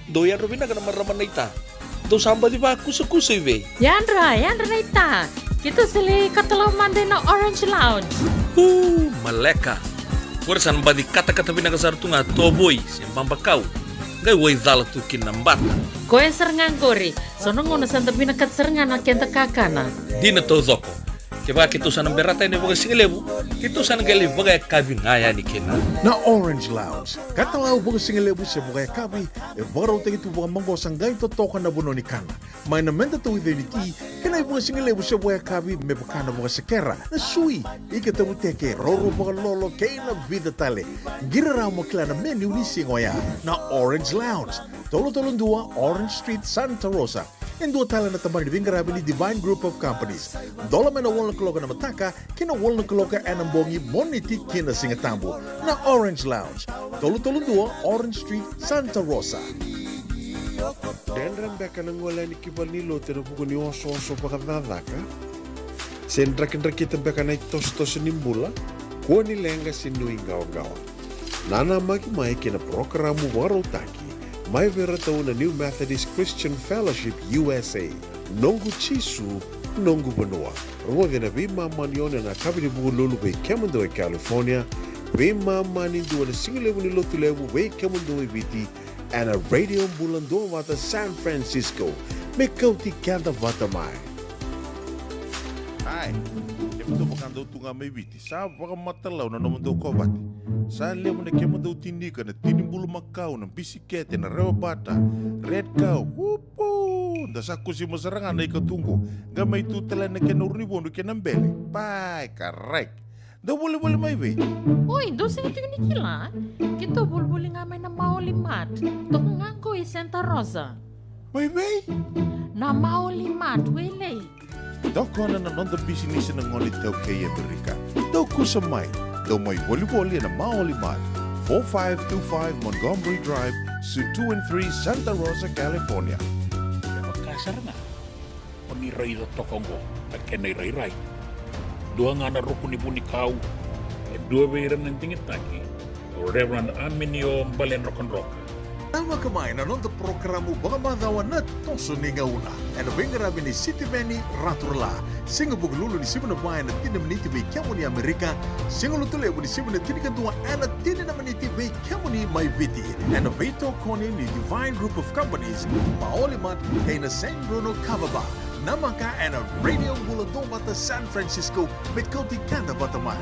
Dou yadra vinaka na marama naita. Dou sa baci vakusakusa i vei? Yadra, yadra naita. Keitou sa lai katalau mada ina Orange Lounge. Uu, maleka. Qori sa na baci katakata vinaka sara tu ga tovoi se babakau. Qai waicala tu kina na bata. Koya sara ga qori. So na gauna sa da vinakata sara ga na keda kakana. Dina taucoko. Kevaka keitou sa na berata yani vakasigalevu, keitou sa na qai lai vakayakavi ga yani kina. Na Orange Lounge, katalau vakasigalevu se vakayakavi, e vakarautaki tu vakamaqosa qai totoka na vanua ni kana. Mai na meda tauica ni ti, kei na ivakasigalevu se vakayakavi me vaka na vakasekera, na sui, ika tavuteke, roro vakalolo, kei na vica tale. Qiri rawa mo kila na menu ni siga oya. Na Orange Lounge, tolu tolu dua Orange Street, Santa Rosa. E dua tale na tabana ni veiqaravi ni Divine Group of Companies. Dola mai na walu na kaloko na mataka, kei na walu na kaloko ena bogi, Moniti ki na Sigatabu. Na Orange Lounge, tolu tolu dua Orange Street, Santa Rosa. Dredre beka na gole yani ki valenilotu ena vuku ni osooso vakacakacaka? Se drakidrakita beka na itosotoso ni bula? Kua ni leqa se nuiqawaqawa. Nanamaki mai kei na parokaramu vakarautaki mai vei iratou na New Methodist Christian Fellowship U S A, Noqu Jisu, Noqu Vanua. Rogoci ena veimama ni ono ena yakavi ni Vukelulu vei kemudou e California, veimama ni dua ena sigalevu ni Lotulevu vei kemudou e Viti, ena Radio Bula Duavata San Francisco, me kauti keda vata mai. Ai, kemudou vaka dou tu ga mai Viti, sa vakamatalau na nomudou kovate. Sa levu na kemudou tinika, na tini bulumakau, na bisikete, na rewabata, red cow, upu! Da sa kusima sara ga na ika tu qo, qai mai tu tale na kena urunivodu kei na bele. Pai, karai. Dou volivoli mai vei? Oi, dou sega tiko ni kila? Keitou volivoli ga mai na Maoli Mart. Toka ga qo i Santa Rosa. Mai vei? Na Maoli Mart, Wailei. Tokona na noda bisinisi na gone iTaukei e Amerika. Dou kusa mai. Dou mai volivoli ena Maoli Mart, four five two five Montgomery Drive, Suite two and three, Santa Rosa, California. E vaka sara ga o ni raica toka oqo na kena irairai. Dua ga na ruku ni vunikau, e dua vei ira na digitaki, o Reverend Aminio Baledrokadroka. Namaka mai na noda parokaramu vakamacawa Na Toso ni Gauna, ena veiqaravi ni Sitiveni Raturala. Siga Vukelulu ni sivi na va ena tini na miniti vei kemuni Amerika, Siga Lotulevu ni sivi na tinikadua ena tini na miniti vei kemuni mai Viti, ena veitokoni ni Divine Group of Companies, Maoli Mart, kei na Saint Bruno Kava Bar. Namaka ena Radio Bula Duavata San Francisco, me kauti keda vata mai.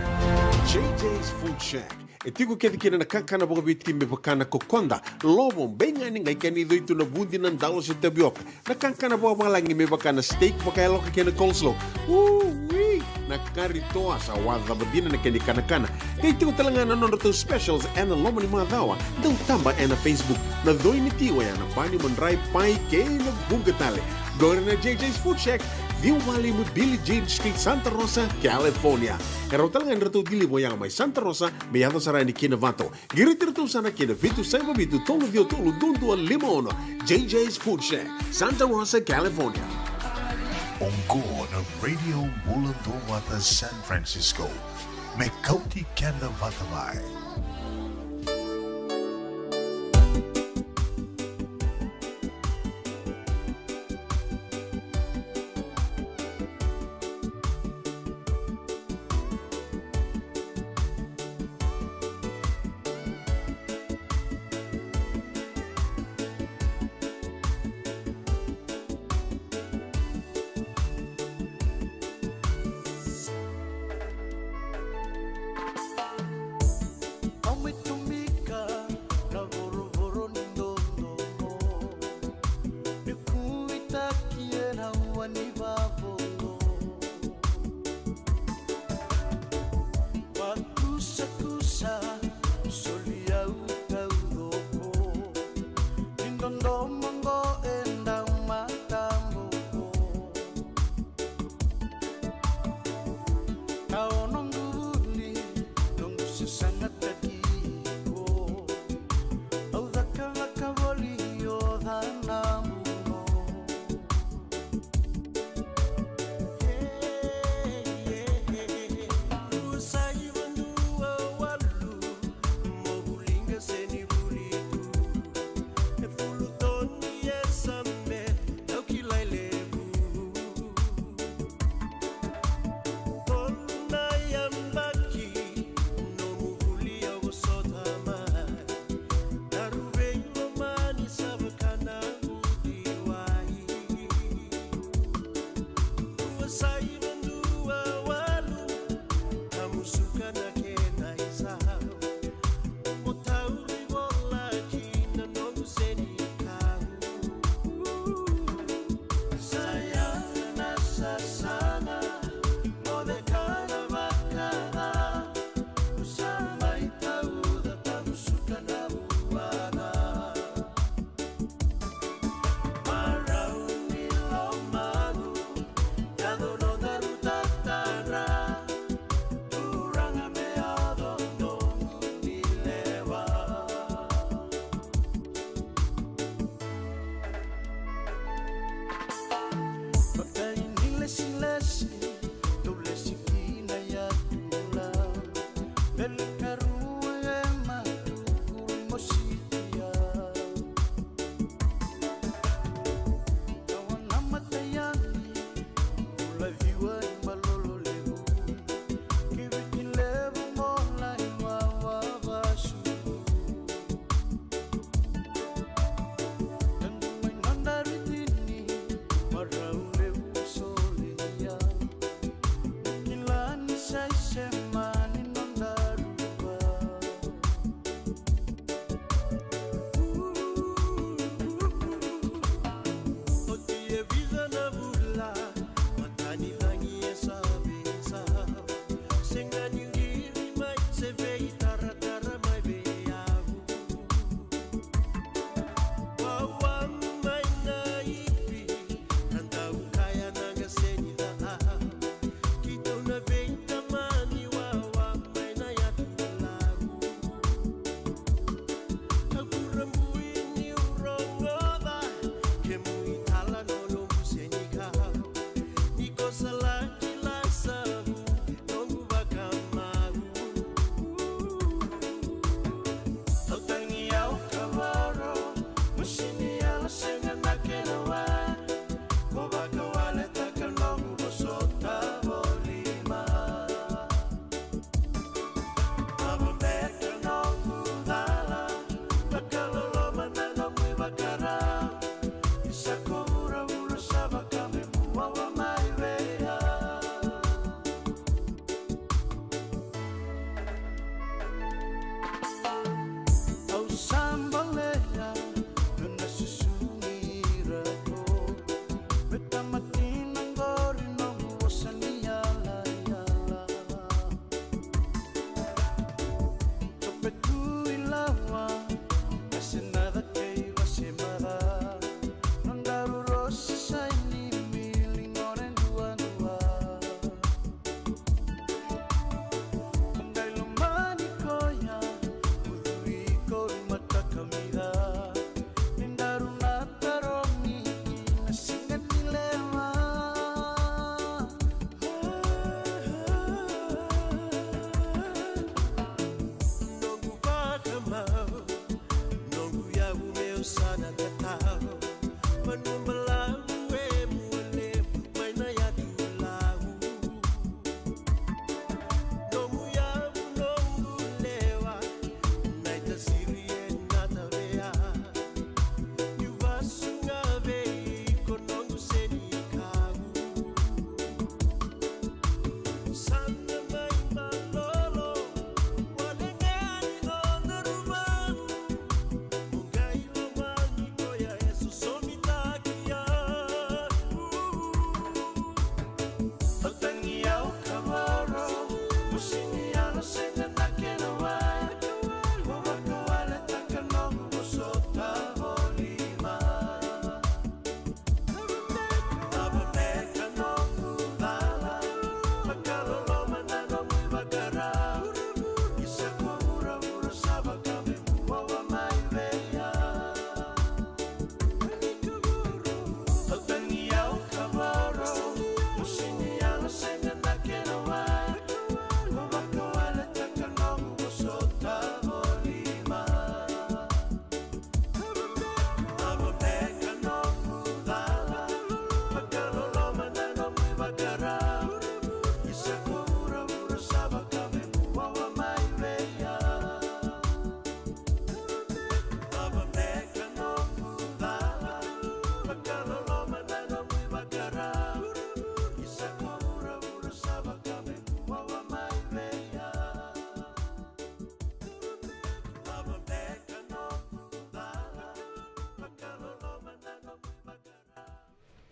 J J's Food Shack. E tiko kece kina na kakana vakaviti me vaka na kokoda, lovo, beigani, qai kena icoi tu na vudi, na dalo se tavioka. Na kakana vakavalagi me vaka na steak vakayaloka kei na coleslaw. Ui! Na kari toa, sa wacava dina na kena ikanakana. Qai tiko tale ga na nodratou specials ena loma ni macawa. Dau taba ena Facebook. Na coi ni ti oya na bani, madrai, pai kei na vuqa tale. Qori na J J's Food Shack, ciwa walu lima Billie Jean Street, Santa Rosa, California. E rawa tale ga ni ratou deliver oya mai Santa Rosa me yaco sara yani ki Novato. Qiriti iratou sara ki na vitu saiva vitu tolu ciwa tolu dua dua lima ono. J J's Food Shack, Santa Rosa, California. Oqo na Radio Bula Duavata San Francisco, me kauti keda vata mai.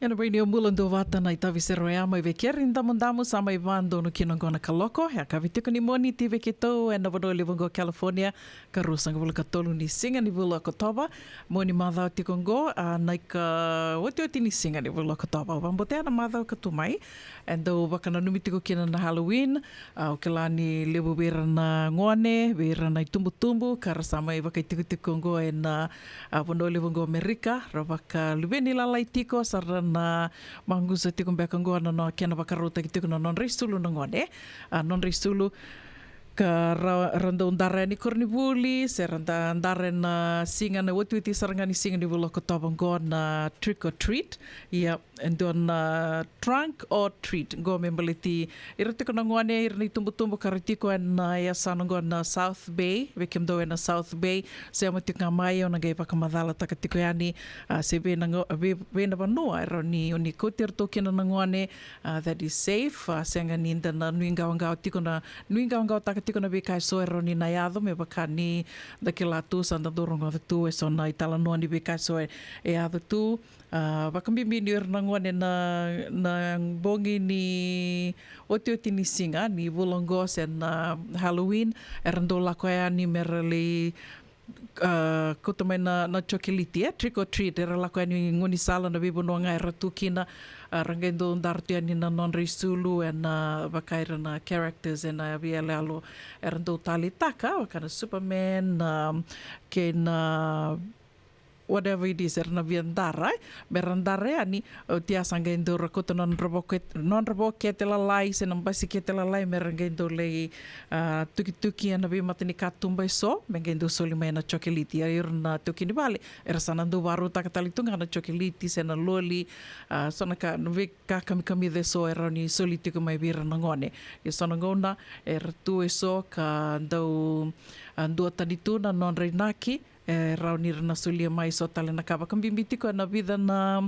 Ena Radio Bula Duavata na itavi sere oya mai vei keri Damudamu, sa mai vadonu kina oqo na kaloko. E a kavi tiko ni Moniti vei keitou ena vanua levu oqo California, ka ruasagavulu ka tolu ni siga ni vula o Okotova. Mo ni macawa tiko oqo, a, na ika otioti ni siga ni vula o Okotova. Au vabotea na macawa ka tu mai e dau vakananumi tiko kina na Halloween. A, au kila ni levu vei ira na gone, vei ira na itubutubu ka ra sa mai vakaitikotiko oqo ena, a, vanua levu oqo Amerika, ra vakaluveni lalai tiko, sa ra na maqusa tiko beka oqo na, na kena vakarautaki tiko na nodra isulu na gone. A, nodra isulu Ka ra, ra dau dara yani koronivuli, se ra da dara ena siga na otioti sara ga ni siga ni vula o Okotova oqo na trick or treat. Ia, e dua na trunk or treat. Qo me baleti ira tiko na gone, ira na itubutubu ka ra tiko ena yasana oqo na South Bay, vei kemudou ena South Bay, sema tiko ga mai, au na qai vakamacalataka tiko yani, a, se vei na go-, vei, vei na vanua e rawa ni, o ni kauti iratou kina na gone, a, that is safe, a, sega ni da na nuiqawaqawa tiko na, nuiqawaqawataka tiko na veika eso e rawa ni na yaco, me vaka ni da kila tu, sa da dau rogoca tu eso na italanoa ni veika eso e, e yaco tu. A, vakabibi ni o ira na gone na, na bogi ni otioti ni siga ni vula oqo se na Halloween, era dau lako yani me ra lai, a, kauta mai na, na chocolate, e, trick or treat, era lako yani gaunisala na veivanua ga era tu kina, a, ra qai dau dara tu yani na nodra isulu ena, a, vaka ira na characters ena veiyaloyalo era dau taleitaka, vaka na Superman, a, kei na whatever it is era na via dara, e, me ra dara yani, oti ya sa qai dau ra kauta na nodra vokete, nodra vokete lalai se na basikete lalai me ra qai dau lai, a, tukituki ena veimatanikatuba eso, me qai dau soli mai na chocolate. Ia ira na taukei ni vale, era sa na dau vakarautaka tale tu ga na chocolate se na loli, a, so na ka, na veika kamikamica eso e rawa ni soli tiko mai vei ira na gone. Ia so na gauna era tu eso ka dau, a, duatani tu na nodra inaki, e rawa ni ra na solia mai so tale na ka. Vakabibi tiko ena vica na,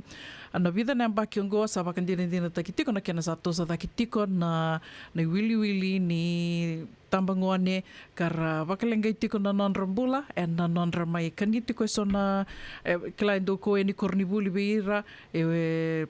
na vica na yabaki oqo sa vakadinadinataki tiko na kena sa toso cake tiko na, na iwiliwili ni tabagone, ka ra vakaleqai tiko na nodra bula ena nodra mai kania tiko eso na, e, kila e dau kau yani koronivuli vei ira, e,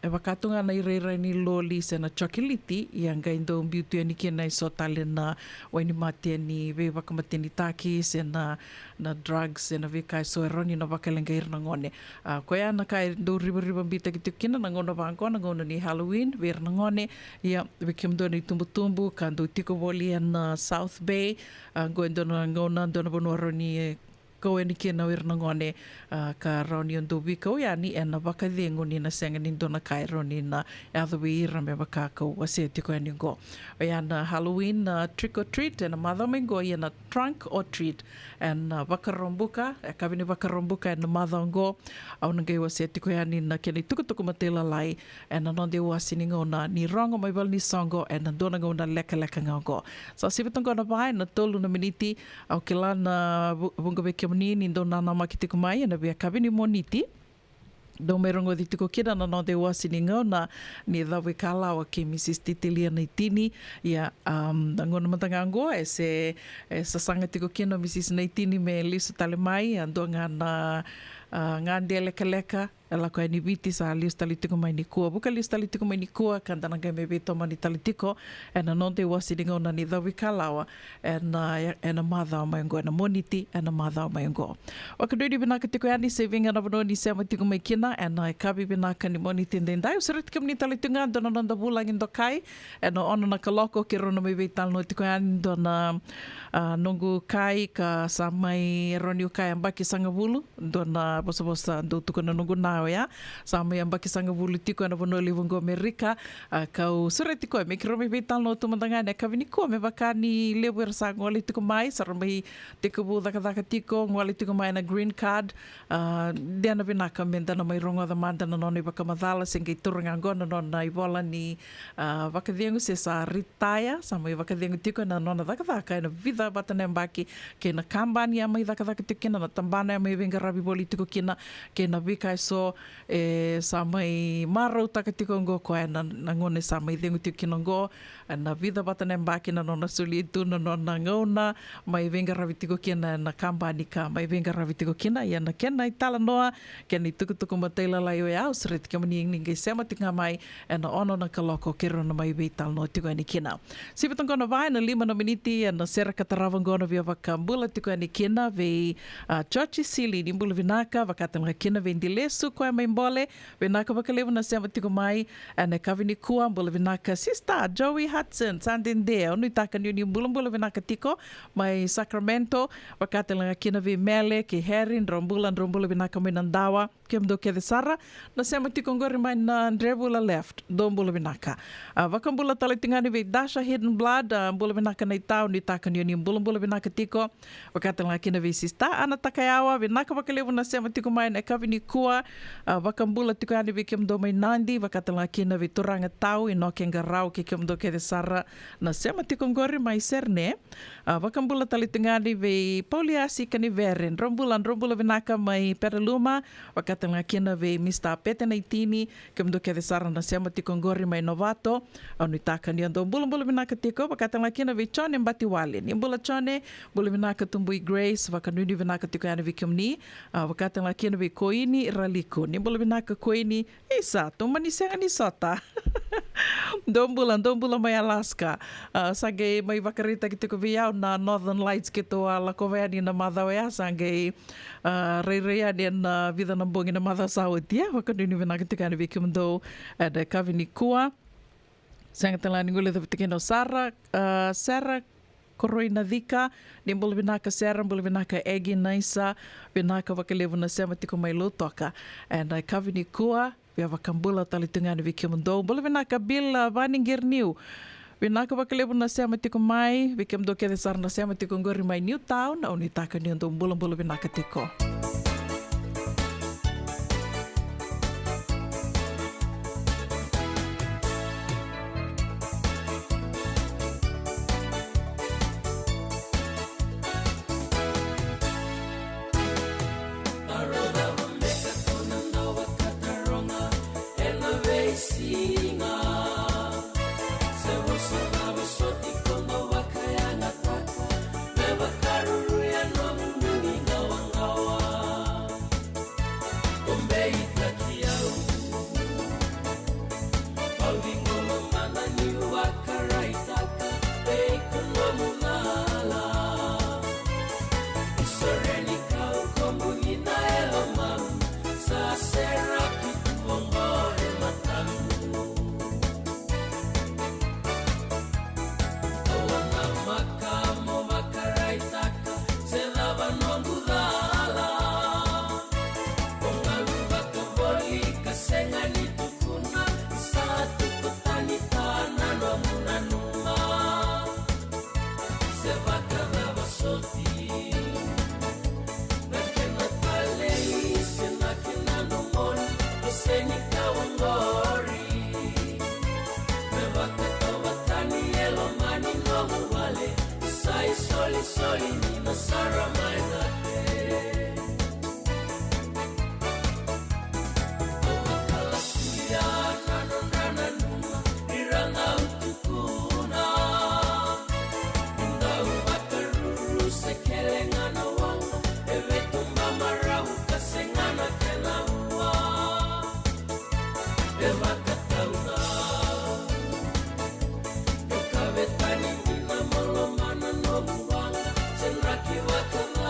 e vaka tu ga na irairai ni loli se na chocolate, ia qai dau biu tu yani kina eso tale na wainimate ni veivakamatenitaki se na, na drugs se na veika eso e rawa ni na vakaleqai ira na gone. A, koya na ka e dau rivarivabitaki tiko kina na gauna vaqo, na gauna ni Halloween vei ira na gone. Ia vei kemudou na itubutubu ka dau tiko voli ena, a, South Bay, a, qo e dua na gauna, dua na vanua rawa ni kau yani kina o ira na gone, a, ka rawa ni o dau veikau yani ena vakacegu ni na sega ni dua na ka e rawa ni na yaco vei ira me vaka kau wasea tiko yani oqo. Oya na Halloween, a, trick or treat ena macawa mai oqo, ia na trunk or treat ena, a, Vakaraubuka, e, yakavi ni Vakaraubuka ena macawa oqo. Au na qai wasea tiko yani na kena itukutuku matailalai ena noda iwasi ni gauna ni rogo mai valenisoqo ena dua na gauna lekaleka ga oqo. Sa sivi toka na va ena tolu na miniti. Au kila na vu-, vuqa vei kemuni ni dau nanamaki tiko mai ena veiyakavi ni Moniti. Dau mai rogoci tiko kina na noda iwasi ni gauna ni Cavuikalawa kei Mrs Titilia Naitini. Ia, um, na gauna mada ga oqo e se, e sasaga tiko kina o Mrs Naitini me lesu tale mai, a dua ga na, a, gade lekaleka e lako yani Viti, sa lesu tale tiko mai nikua, vuka lesu tale tiko mai nikua, ka da na qai mai veitomani tale tiko ena noda iwasi ni gauna ni Cavuikalawa ena, ena macawa mai oqo, ena Moniti ena macawa mai oqo. Vakadreti vinaka tiko yani se vica na vanua ni sema tiko mai kina ena yakavi vinaka ni Moniti edaidai. Au sureti kemuni tale tiko ga dua na noda vulagi dokai ena ono na kaloko, keirau na mai veitalanoa tiko yani dua na, a, noqu kai ka sa mai, rawa niu kaya, yabaki sagavulu. Dua na vosavosa dau tukuna na noqu na oya, sa mai yabaki sagavulu tiko ena vanua levu oqo Amerika. A, kau sureti koya me keirau mai veitalanoa tu mada ga ena yakavi nikua, me vaka ni levu era sa gole tiko mai, sa ra mai tekivu cakacaka tiko, gole tiko mai na green card. A, de na vinaka me da na mai rogoca mada na nona ivakamacala, se qai taura ga oqo na nona ivola ni, a, vakacegu, se sa retire, sa mai vakacegu tiko ena nona cakacaka ena vica vata na yabaki, kei na kabani a mai cakacaka tiko kina, na tabana a mai veiqaravi voli tiko kina, kei na veika eso e sa mai marautaka tiko oqo o koya ena, na gauna e sa mai cegu tiko kina oqo, ena vica vata na yabaki na nona solia tu na nona gauna mai veiqaravi tiko kina ena kabani ka mai veiqaravi tiko kina. Ia na kena italanoa, kena itukutuku matailalai oya, au sureti kemuni ni qai sema tiko ga mai ena ono na kaloko, keirau na mai veitalanoa tiko yani kina. Sivi toka na va ena lima na miniti ena sere ka tarava oqo, na via vakabula tiko yani kina vei, a, George Sili, ni bula vinaka, vaka tale ga kina vei Dilesu koya mai Bole, vinaka vakalevu na sema tiko mai ena yakavi nikua. Bula vinaka sister Joey Hudson, sa dede, au nuitaka ni o ni bulabula vinaka tiko mai Sacramento. Vaka tale ga kina vei Mele kei Harry, drau bula, drau bula vinaka mai na dawa. Kemudou kece sara na sema tiko qori mai na Drevula Left, dou bula vinaka. A, vakabula tale tiko ga ni vei Dasha Hidden Blood, a, bula vinaka na itau, nuitaka ni o ni bulabula vinaka tiko. Vaka tale ga kina vei sister Ana Takayawa, vinaka vakalevu na sema tiko mai na yakavi nikua. A, vakabula tiko yani vei kemudou mai Nadi, vaka tale ga kina vei turaga tau Inoke Qarau kei kemudou kece sara na sema tiko qori mai Serne. A, vakabula tale tiko ga yani vei Pauliasi Kanivere, drau bula, drau bula vinaka mai Petaluma, vaka tale ga kina vei Mister Pete Naitini, kemudou kece sara na sema tiko qori mai Novato. Au nuitaka ni o dou bulabula vinaka tiko, vaka tale ga kina vei Jone Batiwale, ni bula Jone, bula vinaka tubui Grace, vakanuinui vinaka tiko yani vei kemuni. A, vaka tale ga kina vei Koini Raliku, ni bula vinaka Koini. Isa, tou mani sega ni sota. Dou bula, dou bula mai Alaska. A, sa qai mai vakaraitaki tiko vei au na Northern Lights keitou a lakova yani na macawa ya, sa qai, a, rairai yani ena, a, vica na bogi na macawa sa oti ya. Vakanuinui vinaka tiko yani vei kemudou ena yakavi nikua. Sega tale ga ni guilecavi tiko kina o Sara, a, Sara Koroi Nacika, ni bula vinaka Sera, bula vinaka Egi Naisa, vinaka vakalevu na sema tiko mai Lautoka ena yakavi nikua. Via vakabula tale tu ga yani vei kemudou. Bula vinaka Bill, a, Vani Gerniu, vinaka vakalevu na sema tiko mai, vei kemudou kece sara na sema tiko qori mai Newtown, au nuitaka ni o dou bulabula vinaka tiko. Ko beitaki au. Au ni golo mana niu vakaraitaka vei iko nomu cala. Isore ni kau ko buli na yalo mau sa seraki tu oqori matamu. Au a namaka mo vakaraitaka se cava noqu cala. Ko galu vakavoli ka sega ni tukuna, sa tuku tani ta na nomu nanuma. Se vakacava soti na kena talei se na kena nomoni, ko sega ni ka oqori. Me vakatauvatani e loma ni nomu vale, sa isolisoli ni na sara mai cake. Au a kalasia na nodra nanuma, ira na au tukuna. Dau vakaruru se kele ga na waqa, e vetuba marau ka sega na kena vua. E vakatauca. E kavetani ni na maloma na nomu waqa, se draki vakacava.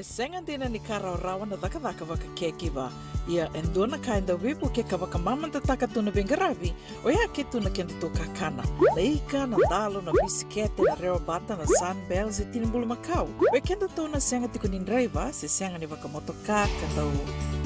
E sega dina ni ka rawarawa na cakacaka vaka caregiver. Ia e dua na ka e dau veivuke ka vakamamadataka tu na veiqaravi, oya ke tu na kedatou kakana. Na ika, na dalo, na bisikete, na rewa bata, na Sunbell se tini bulumakau. Vei kedatou na sega tiko ni draiva se sega ni vakamotoka ka dau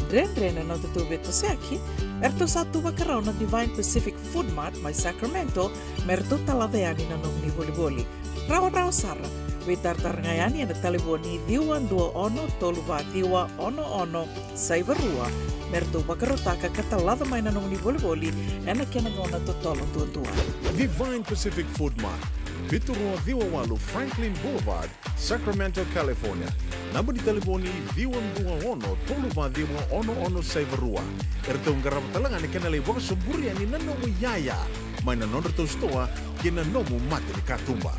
dredre na nodatou veitosoyaki, eratou sa tu vakarau na Divine Pacific Food Mart mai Sacramento me ratou talaca yani na nomuni volivoli. Rawarawa sara. Veitaratara ga yani ena talevoni ciwa dua ono tolu va ciwa ono ono saiva rua me ratou vakarautaka ka talaca mai na nomuni volivoli ena kena gauna totolo duadua. Divine Pacific Food Mart, vitu rua ciwa walu Franklin Boulevard, Sacramento, California. Naba ni talevoni ciwa dua ono tolu va ciwa ono ono saiva rua. Eratou qarava tale ga na kena lai vakasoburi yani na nomu iyaya mai na nodratou sitoa kei na nomu mate ni katuba.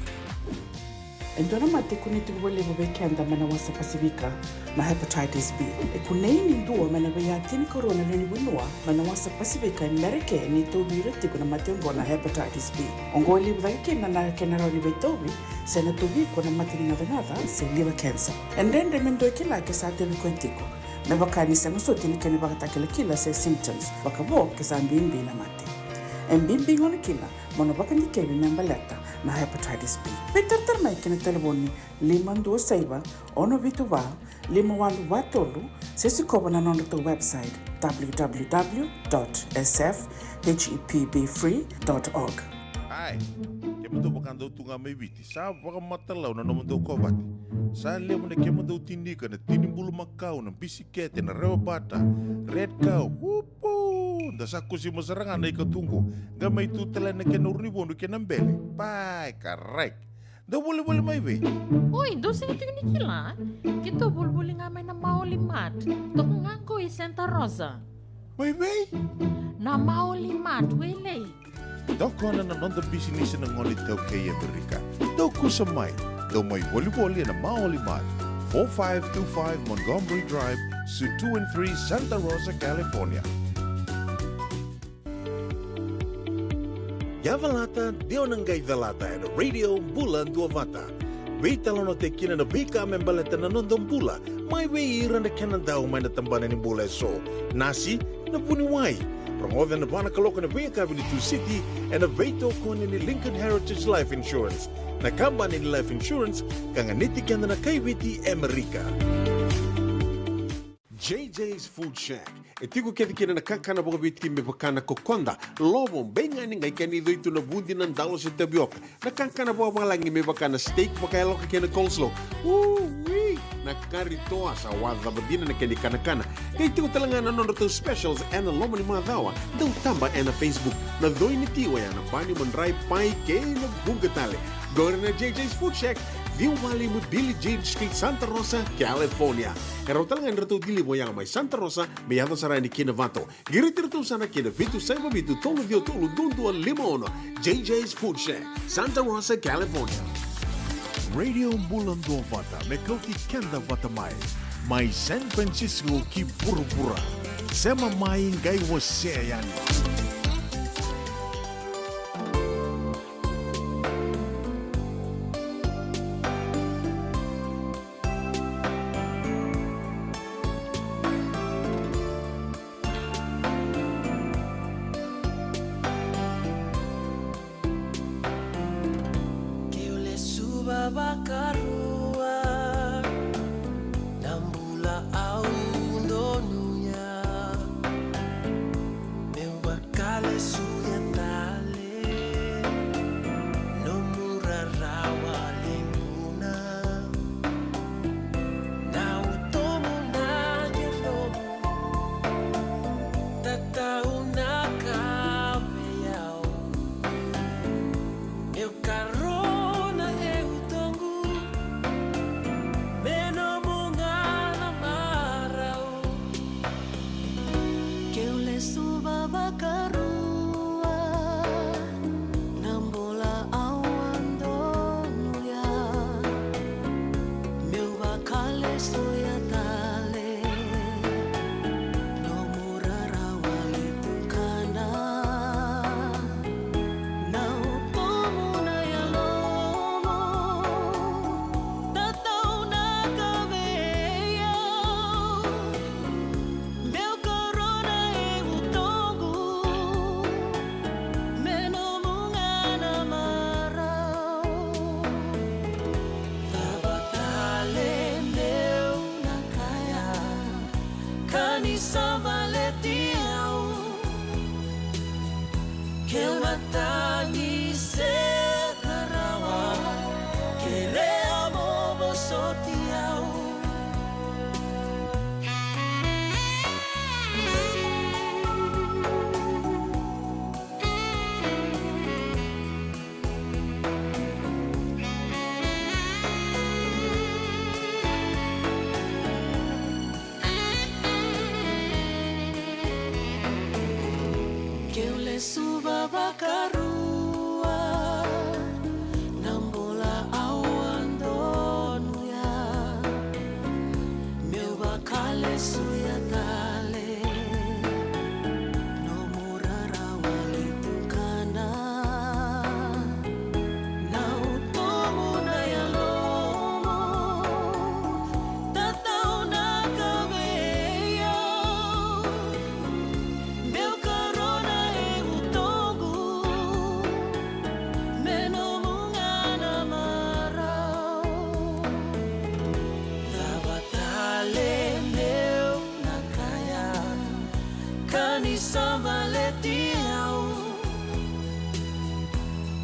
E dua na mate e kunei tiko vakalevu vei keda mai na wasa Pasifika na hepatitis B. E kunei ni dua mai na veiya tinikarua na lewe ni vanua mai na wasa Pasifika e Merika ni tauvi ira tiko na mate oqo na hepatitis B. Oqo e levu cake kina na kena rawa ni veitauvi se na tauvi iko na mate ni gacagaca se liver cancer. E dredre me dua e kila ke sa tauvi koya tiko, me vaka ni sega soti na kena ivakatakilakila se symptoms vakavo ke sa bibi na mate. E bibi gona kina mo na vakadikevi me baleta na hepatitis B. Veitaratara mai ki na talevoni lima dua saiva ono vitu va lima walu va tolu se sikova na nodratou website w w w dot s f h e p b free dot org. Ai, kemudou vakadau tu ga mai Viti, sa vakamatalau na nomudou kovate. Sa levu na kemudou tinika, na tini bulumakau, na bisikete, na rewa bata, red cow, upu! Da sa kusima sara ga na ikatuqu, qai mai tu tale na kena uru ni vodu kei na bele. Pai, karai. Dou volivoli mai vei? Oi, dou sega tiko ni kila? Keitou volivoli ga mai na Maoli Mart. Toka ga qo i Santa Rosa. Mai vei? Na Maoli Mart, Wailei. Tokona na noda bisinisi na gone iTaukei e Amerika. Dou kusa mai. Dou mai volivoli ena Maoli Mart, four five two five Montgomery Drive, Suite two and three, Santa Rosa, California. Ia calata, de o na qai calata ena Radio Bula Duavata. Veitalanoataki kina na veika me baleta na noda bula, mai vei ira na kena dau mai na tabana ni bula eso. Nasi, na vuniwai. Rogoca ena va na kaloko ena veiyakavi ni Tusiti ena veitokoni ni Lincoln Heritage Life Insurance, na kabani ni life insurance ka ganiti keda na kai Viti e Amerika. J J's Food Shack. E tiko kece kina na kakana vakaviti me vaka na kokoda, lovo, beigani, qai kena icoi tu na vudi, na dalo se tavioka. Na kakana vakavalagi me vaka na steak vakayaloka kei na coleslaw. Ui! Na kari toa, sa wacava dina na kena ikanakana. Qai tiko tale ga na nodratou specials ena loma ni macawa. Dau taba ena Facebook. Na coi ni ti oya na bani, madrai, pai kei na vuqa tale. Qori na J J's Food Shack, ciwa walu lima Billie Jean Street, Santa Rosa, California. E rau tale ga ni ratou deliver oya mai Santa Rosa me yaco sara yani ki Novato. Qiriti iratou sara ki na vitu saiva vitu tolu ciwa tolu dua dua lima ono. J J's Food Shack, Santa Rosa, California. Radio Bula Duavata me kauti keda vata mai, mai San Francisco ki vuravura. Sema mai qai wasea yani. Keu lesuva vakarua na bula au donuya, meu vakalesuya tale nomu rarawa lemuna. Na utomu na yalomu tataunaka vei au. Meu karona e utoqu me nomu gana marau. Keu lesuva vakarua na bula au a donuya, meu vakalesuya tale nomu rarawa levu kana. Na utomu na yalomu tataunaka vei Tagi se na rawa, kerea mo vosoti au. Keu lesu vavakarua na bula au a donuya, meu vakalesuya tale nomu rarawa ni tukana. Na utomu na yalomu, tataunaka vei au. Meu karona e utoqu, me nomu ga na marau. Cava tale meu na kaya, ka ni sa baleti au.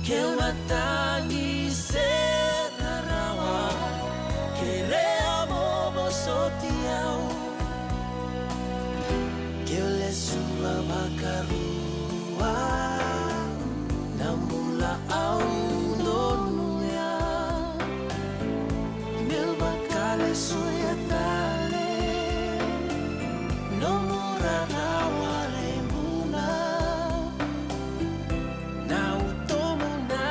Keu na tagi se na rawa, kerea mo vosoti au. Keu lesu vavakarua na bula au donuya, meu vakalesuya tale nomu rarawa ni bula. Na utomu na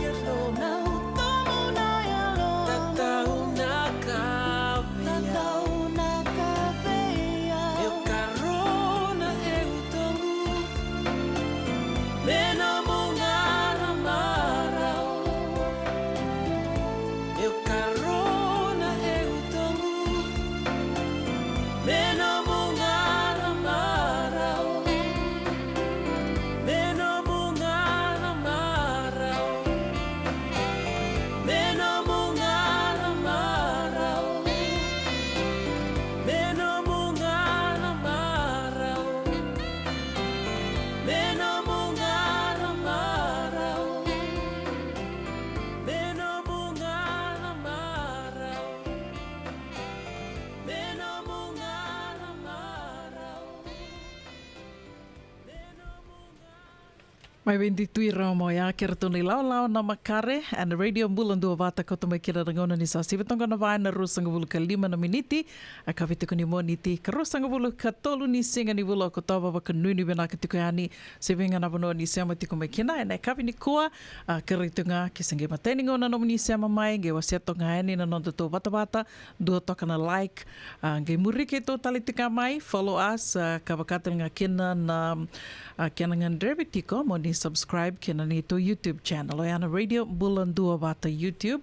yalomu, na utomu na yalomu, tataunaka vei au, tataunaka vei au. Meu karona e utoqu, me nomu ga na marau. Meu karona e utoqu, me nomu ga na marau. Me nomu ga na marau. Me nomu ga na marau. Me nomu ga na marau. Me nomu ga na marau. Me nomu ga na marau. Me nomu ga na marau. Me nomu ga. Mai vei Tui Ramoya, kei ratou na ilawalawa na makare, ena Radio Bula Duavata, kauta mai kina na gauna ni sa sivi toka na va ena ruasagavulu ka lima na miniti, a kavi tiko ni Moniti, ka ruasagavulu ka tolu ni siga ni vula o Okotova, vakanuinui vinaka tiko yani, se vei ga na vanua ni sema tiko mai kina, ena yakavi nikua, a, kerei tu ga, ke se qai matai ni gauna nomuni sema mai, qai wasea toka ga yani na nodatou vatavata, dua toka na like, a, qai muri keitou tale tiko ga mai, follow us, a, ka vaka tale ga kina na, a, kena gadrevi tiko, mo ni subscribe kina neitou YouTube channel, oya na Radio Bula Duavata YouTube,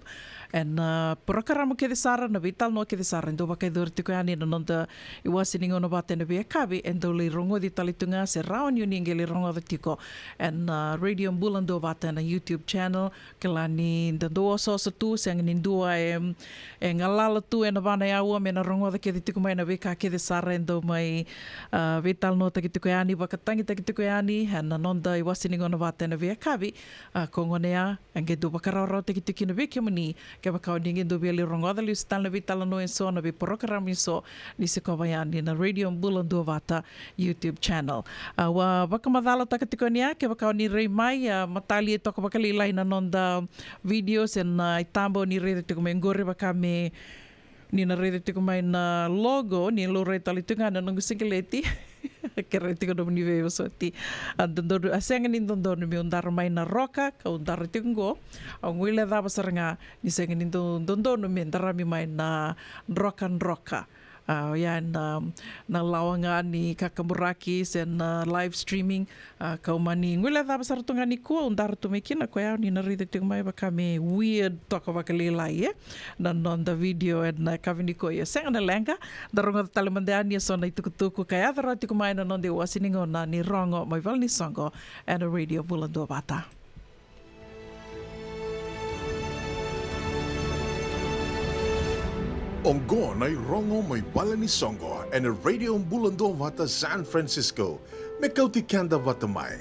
ena, a, porokaramu kece sara, na veitalanoa kece sara, e dau vakayacori tiko yani na noda iwase ni gauna vata ena veiyakavi, e dau lai rogoci tale tu ga, se rawa ni o ni qai lai rogoca tiko, ena, a, Radio Bula Duavata ena YouTube channel, kila ni da dau osooso tu, sega ni dua e, e galala tu ena va na aua me na rogoca kece tiko mai na veika kece sara e dau mai, a, veitalanoataki tiko yani, vakatagitaki tiko yani, ena noda iwase ni gauna vata ena veiyakavi, a, ko gona ya, e qai dau vakarawarawataki tiko kina vei kemuni, kevaka o ni qai dau via lai rogoca lesu tale na veitalanoa eso, na veiporokaramu eso, ni sikova yani na Radio Bula Duavata, YouTube channel. A, au a vakamacalataka tiko yani, kevaka o ni rai mai, a, matali e toka vakalailai na noda video, se na, a, itaba o ni raica tiko mai qori, vaka me ni na raica tiko mai na logo, ni laurai tale tiko ga na noqu siqileti. Kerei tiko nomuni veivosoti. A dodonu, a sega ni dodonu meu dara mai na roka, kau dara tiko qo. Au guilecava sara ga, ni sega ni do-, dodonu me darami mai na drokadroka. A, oya na, na lawa ga ni kakaburaki se na live streaming. A, kau mani guilecava sara tu ga nikua, au dara tu mai kina, koya au ni na raica tiko mai vaka me weird toka vakalailai, e? Na noda video ena yakavi nikua, ia sega na leqa, da rogoca tale mada yani eso na itukutuku ka yaco rawa tiko mai na noda iwase ni gauna ni rogo mai vale ni soqo, ena Radio Bula Duavata. Oqo na irogo mai vale ni soqo ena Radio Bula Duavata San Francisco, me kauti keda vata mai.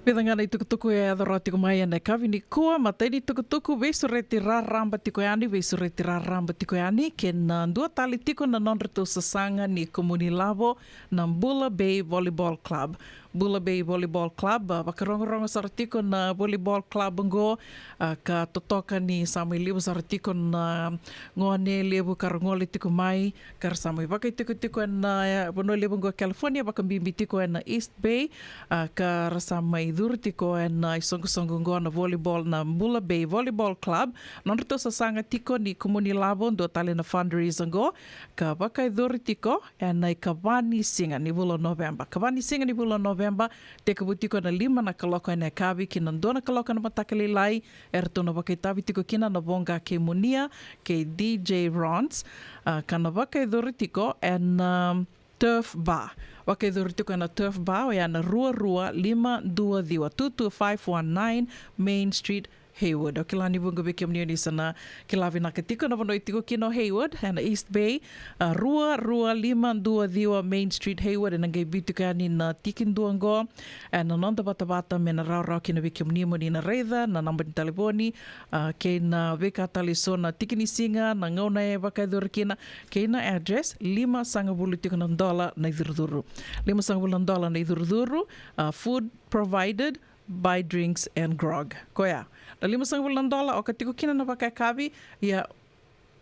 Vica ga na itukutuku e yaco rawa tiko mai ena yakavi nikua. Matai ni tukutuku, veisureti raraba tiko yani, veisureti raraba tiko yani. Kei na dua tale tiko na nodratou sasaga ni kumuni lavo, na Bula Bay Volleyball Club. Bula Bay Volleyball Club, a, vakarogorogo sara tiko na volleyball club oqo, a, ka totoka ni sa mai levu sara tiko na gone levu ka ra gole tiko mai, ka ra sa mai vakaitikotiko ena, e, vanua levu oqo California, vakabibi tiko ena East Bay, a, ka ra sa mai curu tiko ena isoqosoqo oqo na volleyball, na Bula Bay Volleyball Club. Nodratou sasaga tiko ni kumuni lavo, dua tale na fundraiser oqo, ka vakayacori tiko ena ikava ni siga ni vula o Noveba. Kava ni siga ni vula o Noveba, tekivu tiko ena lima na kaloko ena yakavi ki na dua na kaloko ena mataka lailai, eratou na vakaitavi tiko kina na Voqa kei Munia kei D J Rons, a, ka na vakayacori tiko ena, um, Turf Bar. Vakayacori tiko ena Turf Bar, oya na rua rua lima dua ciwa, two two five one nine Main Street, Hayward. Au kila ni vuqa vei kemuni oni sa na kila vinaka tiko na vanua e tiko kina o Hayward, ena East Bay, a, rua rua lima dua ciwa Main Street, Hayward. Ena qai biu tiko yani na tiki dua oqo, ena noda vatavata me na rawarawa kina vei kemuni mo ni na raica na naba ni talevoni, a, kei na veika tale eso, na tiki ni siga, na gauna e vakayacori kina, kei na address. Limasagavulu tiko na dola na icurucuru. Limasagavulu na dola na icurucuru, a, food provided, buy drinks and grog. Koya na limasagavulu na dola, oka tiko kina na vakayakavi, ia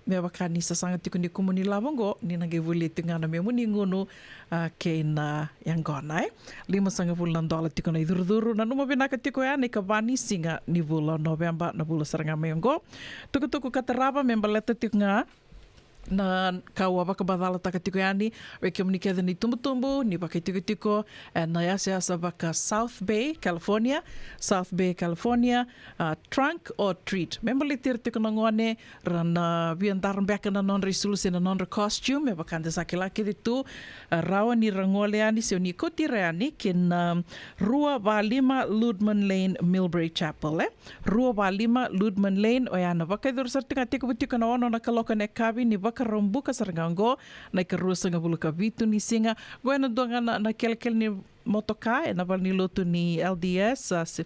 me vaka ni sasaga tiko ni kumuni lavo oqo, ni na qai volia tiko ga na memu ni gunu, a, kei na yaqona, e. Limasagavulu na dola tiko na icurucuru. Nanuma vinaka tiko ya, na ikava ni siga ni vula o Noveba, na vula sara ga mai oqo. Tukutuku ka tarava me baleta tiko ga na ka au a vakabacalataka tiko yani vei kemuni kece na itubutubu ni vakaitikotiko ena yasayasa vaka South Bay, California. South Bay, California, a, trunk or treat. Me baleti ira tiko na gone, ra na via dara beka na nodra isulu se na nodra costume, me vaka da sa kila kece tu, a, rawa ni ra gole yani se ni kauti ira yani ki na, um, rua va lima Ludman Lane, Millbrae Chapel, e. Rua va lima Ludman Lane, oya na vakayacori sara tiko ga, tekivu tiko na ono na kaloko ena yakavi ni Vakaraubuka sara ga oqo, na ikaruasagavulu ka vitu ni siga. Oqo ena dua ga na, na kelekele ni motoka ena valenilotu ni L D S, a, se,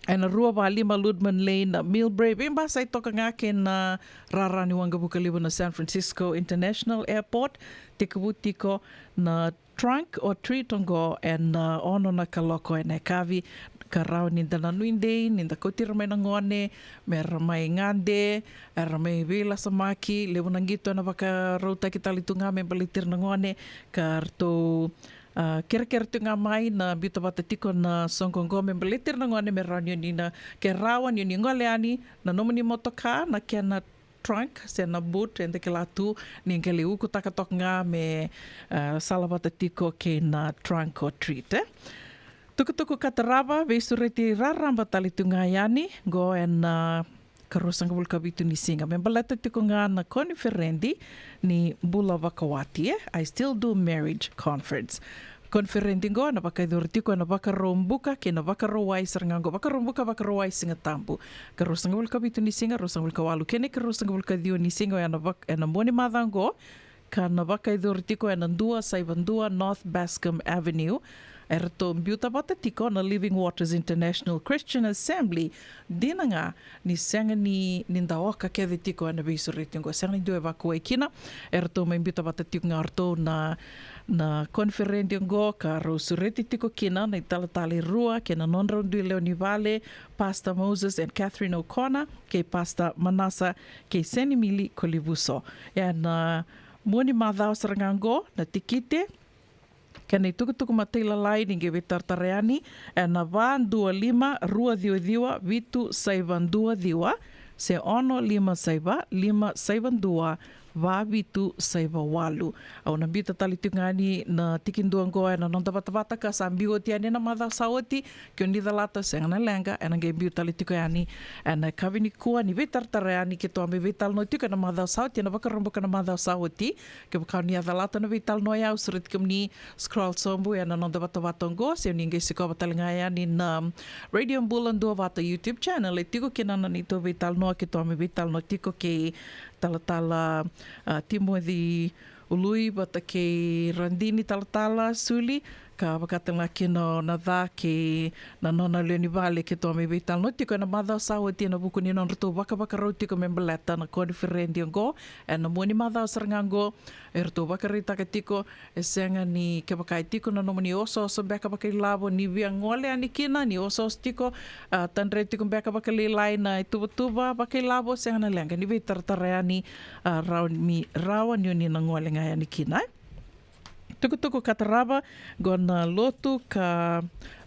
ena rua va lima Ludman Lane, na Millbrae, veibasai toka ga kei na rara ni waqavuka levu na San Francisco International Airport. Tekivu tiko na trunk or treat oqo ena, a, ono na kaloko ena yakavi, ka rawa ni da nanumi dei ni da kauti ira mai na gone me ra mai gade, era mai veilasamaki. Levu na qito ena vakarautaki tale tu ga me baleti ira na gone, ka ratou, a, kerekere tu ga mai na biuta vata tiko na soqo oqo me baleti ira na gone, me rawa ni oni na, ke rawa ni oni gole yani, na nomuni motoka, na kena trunk se na boot, eda kila tu ni qai lai ukutaka toka ga me, e, salavata tiko kei na trunk or treat, e. Tukutuku ka tarava, veisureti raraba tale tu ga yani oqo ena, a, karuasagavulu ka vitu ni siga, me baleta tiko ga na koniferedi ni bula vakawati, e, I Still Do Marriage Conference. Koniferedi oqo ena vakayacori tiko ena Vakaraubuka kei na Vakarauwai sara ga oqo, Vakaraubuka, Vakarauwai, Sigatabu. Karuasagavulu ka vitu ni siga, ruasagavulu ka walu kei na ikaruasagavulu ka ciwa ni siga, oya na vak-, ena mua ni macawa oqo, ka na vakayacori tiko ena dua saiva dua North Bascom Avenue. Eratou biuta vata tiko na Living Waters International Christian Assembly. Dina ga ni sega ni, ni da oka kece tiko ena veisureti oqo, sega ni dua e vakuwai kina. Eratou mai biuta vata tiko ga o ratou na, na koniferedi oqo, ka rau sureti tiko kina na italatala e rua kei na nodrau dui lewe ni vale, Pastor Moses and Catherine O'Connor kei Pastor Manasa kei Senimili Kolivuso. Ena mua ni macawa sara ga oqo, na tikite kei na itukutuku matailalai ni qai veitaratara yani ena va dua lima rua ciwa ciwa vitu saiva dua ciwa se ono lima saiva lima saiva dua va vitu saiva walu. Au na biuta tale tiko ga yani na tikidua oqo ena noda vatavata ka sa biu oti yani ena macawa sa oti. Ke o ni calata, sega na leqa, ena qai biu tale tiko yani ena yakavi nikua ni veitaratara yani keitou a mai veitalanoa tiko ena macawa sa oti, ena Vakaraubuka na macawa sa oti. Kevaka o ni a calata na veitalanoa ya, au sureti kemuni scroll sobu ena noda vatavata oqo, se o ni qai sikova tale ga yani na Radio Bula Duavata YouTube channel, e tiko kina na neitou veitalanoa keitou a mai veitalanoa tiko kei talatala, a, Timothy Ului vata kei Radini, talatala Suli, Ka vaka tale ga kina o Naca kei na nona lewe ni vale keitou a mai veitalanoa tiko ena macawa sa oti ena vuku ni nodratou vakavakarau tiko me baleta na koniferedi oqo ena mua ni macawa sara ga oqo. Eratou vakaraitaka tiko e sega ni kevaka e tiko na nomuni osooso beka vakailavo ni via gole yani kina, ni osooso tiko, a, tadre tiko beka vakalailai na ituvatuva vakailavo, sega na leqa ni veitaratara yani, a, rawa ni, rawa ni oni na gole ga yani kina, e. Tukutuku ka tarava, qo na lotu ka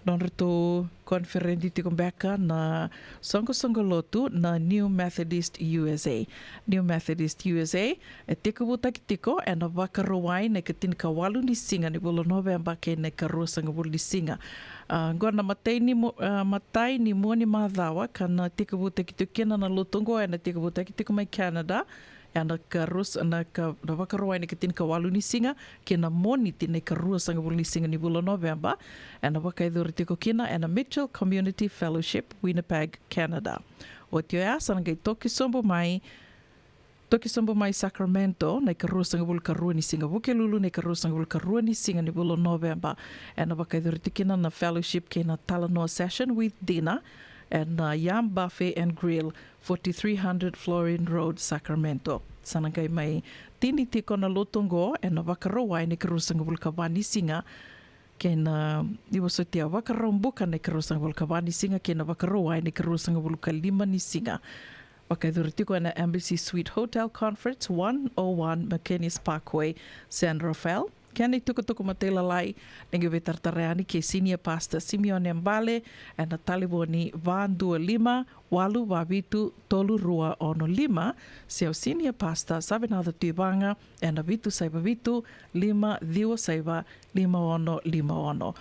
nodratou koniferedi tiko beka na soqosoqo lotu na New Methodist U S A. New Methodist U S A e tekivutaki tiko ena Vakarauwai na ikatinikawalu ni siga ni vula o Noveba kei na ikaruasagavulu ni siga. A, qo na matai ni mu-, a, matai ni mua ni macawa ka na tekivutaki tiko kina na lotu oqo, ena tekivutaki tiko mai Canada ena karua, na ka, na Vakarauwai na ikatinikawalu ni siga kei na Moniti na ikaruasagavulu ni siga ni vula o Noveba, ena vakayacori tiko kina ena Mitchell Community Fellowship, Winnipeg, Canada. Oti oya sa na qai toki sobu mai, toki sobu mai Sacramento na ikaruasagavulu karua ni siga, Vukelulu, na ikaruasagavulu karua ni siga ni vula o Noveba, ena vakayacori tiko kina na fellowship kei na talanoa session with dinner ena, a, Yam Buffet and Grill, forty-three hundred Florin Road, Sacramento. Sa na qai mai tini tiko na lotu oqo ena Vakarauwai na ikaruasagavulu kava ni siga kei na, ni vosotia, Vakaraubuka na ikaruasagavulu kava ni siga kei na Vakarauwai na ikaruasagavulu kalima ni siga. Vakayacori tiko ena Embassy Suite Hotel Conference, one oh one McKinney's Parkway, San Rafael. Kena itukutuku matailalai, ni qai veitaratara yani kei Senior Pastor Simeone Bale ena talevoni va dua lima, walu va vitu, tolu rua ono lima, se o Senior Pastor Savinaca Tuivaga ena vitu saiva vitu, lima ciwa saiva, lima ono lima ono.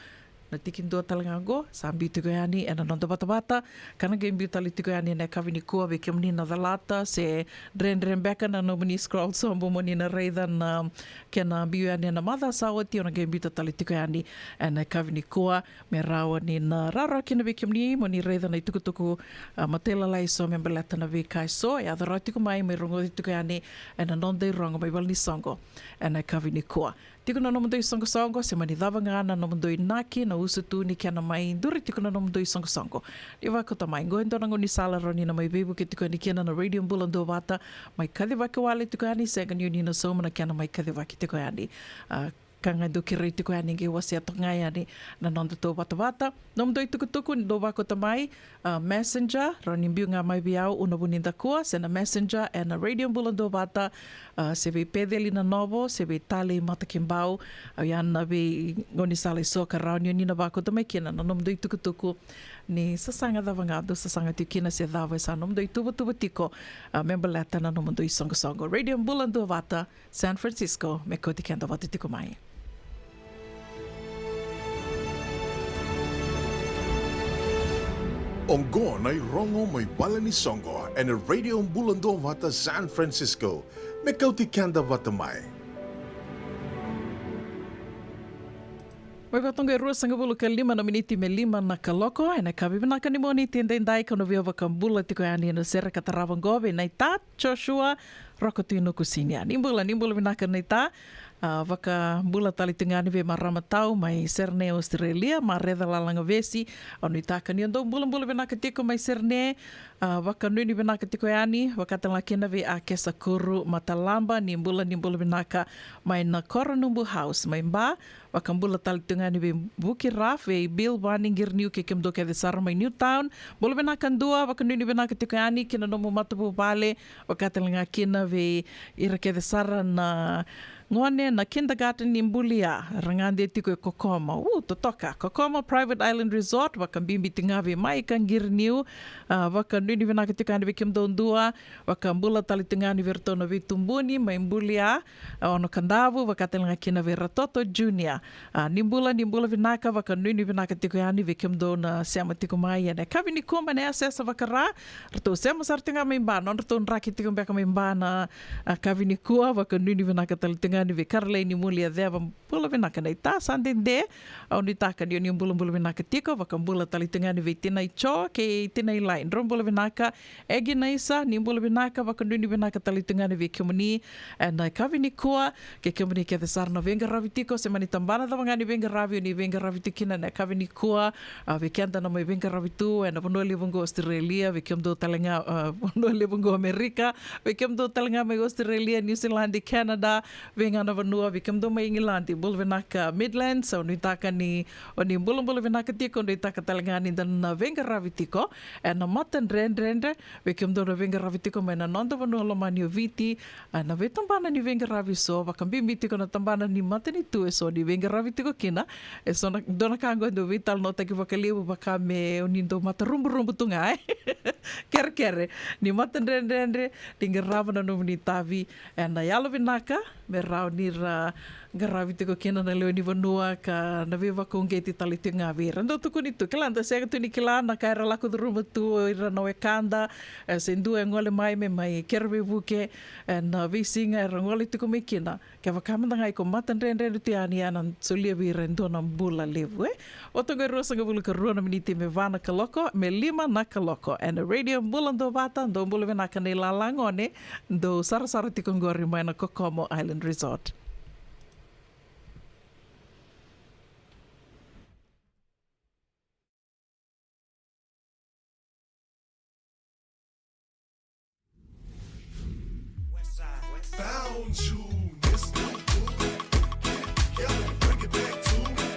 Na tiki dua tale ga oqo sa biu tiko yani ena noda vatavata, ka na qai biu tale tiko yani ena yakavi nikua. Vei kemuni na calata se dredre beka na nomuni scroll sobu mo ni na raica na kena biu yani ena macawa sa oti, au na qai biuta tale tiko yani ena yakavi nikua, me rawa ni na rawarawa kina vei kemuni mo ni raica na itukutuku, a, matailalai eso me baleta na veika eso e yaco rawa tiko mai, mai rogoci tiko yani ena noda irogo mai valenisoqo ena yakavi nikua. Tiko na nomudou isoqosoqo, se mani cava ga na nomudou inaki, na usutu ni kena mai duri tiko na nomudou isoqosoqo, ni vakauta mai. Qo e dua na gaunisala rawa ni na mai veivuke tiko yani kina na Radio Bula Duavata, mai kacivaki wale tiko yani, sega ni oni na sauma na kena mai kacivaki tiko yani. A, ka ga dou kerei tiko yani, qai wasea toka ga yani na nodatou vatavata. Nomudou itukutuku ni dou vakauta mai, a, Messenger, rawa ni biu ga mai vei au, Una Vunidakua, se na Messenger ena Radio Bula Duavata, a, se vei Peceli Nanovo, se vei Talei Matakibau. A, ia na veigaunisala eso ka rawa ni oni na vakauta mai kina na nomudou itukutuku ni sasaga cava ga dou sasaga tiko kina, se cava e sa nomudou ituvatuva tiko, a, me baleta na nomudou isoqosoqo. Radio Bula Duavata, San Francisco, me kauti keda vata tiko mai. Oqo na irogo mai valenisoqo ena Radio Bula Duavata San Francisco, me kauti keda vata mai. Mai vata oqo e ruasagavulu ka lima na miniti me lima na kaloko ena yakavi vinaka ni Moniti edaidai, ka na via vakabula tiko yani ena sere ka tarava oqo vei naita Joshua Roko Tuinuku Senior. Ni bula, ni bula vinaka naita. A, vakabula tale tiko ga yani vei marama tau mai Sydney, Australia, Marece Lalagavesi. Au nuitaka ni o dou bulabula vinaka tiko mai Sydney. A, vakanuinui vinaka tiko yani, vaka tale ga kina vei Akesa Kuru Matalaba, ni bula, ni bula vinaka mai na Koronubu House mai Ba. Vakabula tale tiko ga yani vei Vuki Raf, vei Bill Vani Girniu kei kemudou kece sara mai Newtown. Bula vinaka dua, vakanuinui vinaka tiko yani ki na nomu matavuvale, vaka tale ga kina vei ira kece sara na gone na kindergarten ni Bulia, ra gade tiko e Kokomo. U, totoka. Kokomo Private Island Resort, vakabibi tiko ga vei Maika Girniu, a, vakanuinui vinaka tiko yani vei kemudou dua, vakabula tale tiko ga yani vei iratou na veitubuni mai Bulia, a, Ono Kadavu, vaka tale ga kina vei Ratoto Junior. A, ni bula, ni bula vinaka, vakanuinui vinaka tiko yani vei kemudou na sema tiko mai ena yakavi nikua mai na yasayasa vakaRa. Ratou sema sara tiko ga mai Ba, nodratou draki tiko beka mai Ba na, a, yakavi nikua, vakanuinui vinaka tale tiko ga ni vei Karolai ni Muli a ceva, bula vinaka na ita sa dede. Au nuitaka ni o ni bulabula vinaka tiko, vakabula tale tu ga ni vei tinai Jo kei tinai Lai, drau bula vinaka. Egi Naisa, ni bula vinaka, vakanuinui vinaka tale tu ga ni vei kemuni ena yakavi nikua. Kei kemuni kece sara na veiqaravi tiko, se mani tabana cava ga ni veiqaravi o ni veiqaravi tiko kina ena yakavi nikua. A, vei keda na mai veiqaravi tu ena vanua levu oqo Australia, vei kemudou tale ga, a, vanua levu oqo Amerika, vei kemudou tale ga mai Australia, New Zealand, Canada, vei ga na vanua, vei kemudou mai Igiladi, bula vinaka Midlands, au nuitaka ni o ni bulabula vinaka tiko, nuitaka tale ga ni da na veiqaravi tiko ena matadredredre. Vei kemudou na veiqaravi tiko mai na noda vanua lomani o Viti, a, na veitabana ni veiqaravi so, vakabibi tiko na tabana ni matanitu eso ni veiqaravi tiko kina. Eso na, dua na ka oqo e dau veitalanoataki vakalevu, vaka me o ni dau mataruburubu tu ga, e? Kerekere, ni matadredredre, ni qarava na nomuni itavi ena yalovinaka, me rawa ni ra qaravi tiko kina na lewe ni vanua ka na veivakauqeti tale tiko ga vei ira. Dau tukuni tu, kila, da sega tu ni kila na ka era lako curuma tu o ira na wekada, e, se dua e gole mai me mai kere veivuke ena veisiga era gole tiko mai kina. Kevaka mada ga iko matadredredre tu yani, ena solia vei ira e dua na bula levu, e? Oti oqo e ruasagavulu ka rua na miniti me va na kaloko, me lima na kaloko ena Radio Bula Duavata. Dou bula vinaka na ilala gone, dou sarasara tiko oqori mai na Kokomo Island Resort. Found you, Mister Boogie. Get together, bring it back to me.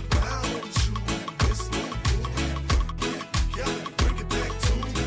Found you, Mister Boogie. Get together, bring it back to me.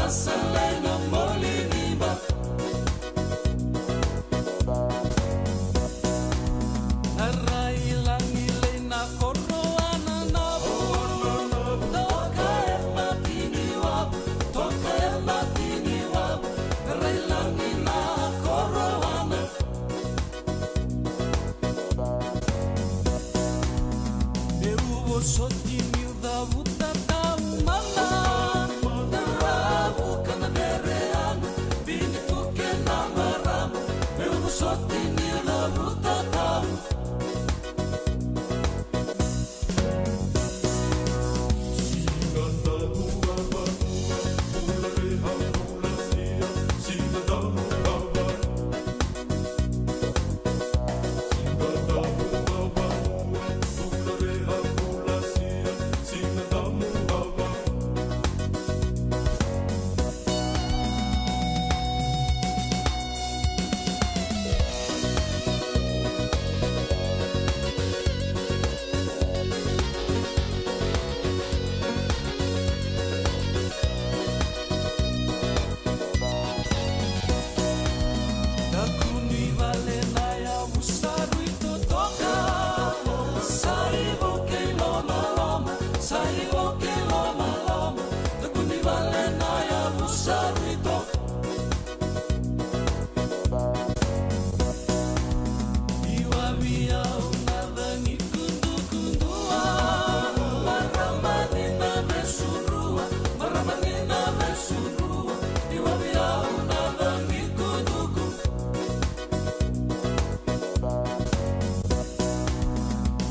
Sa lai na moli ni ba. Na rai lagi lai na koroana na vua. Toka e mati ni wavu, toka e mati ni wavu. Na rai lagi na koroana. Meu vosoti niu cavuta taumada. Na ravu ka na vereana, vini tuke na marama. Meu vosoti niu cavuta taumada.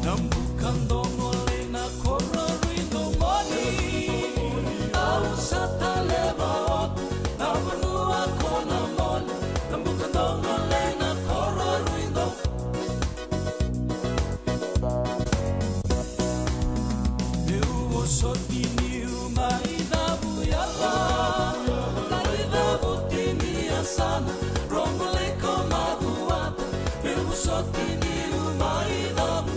Na buka dogo lai na koro rui domoni. Au sa taleva oti na vanua ko na moli. Na buka dogo lai na koro rui do. Meu vosoti niu mai cavu yala. Mai cavu tini yasana. Rogo lai ko na vuata. Meu vosoti niu mai cavu.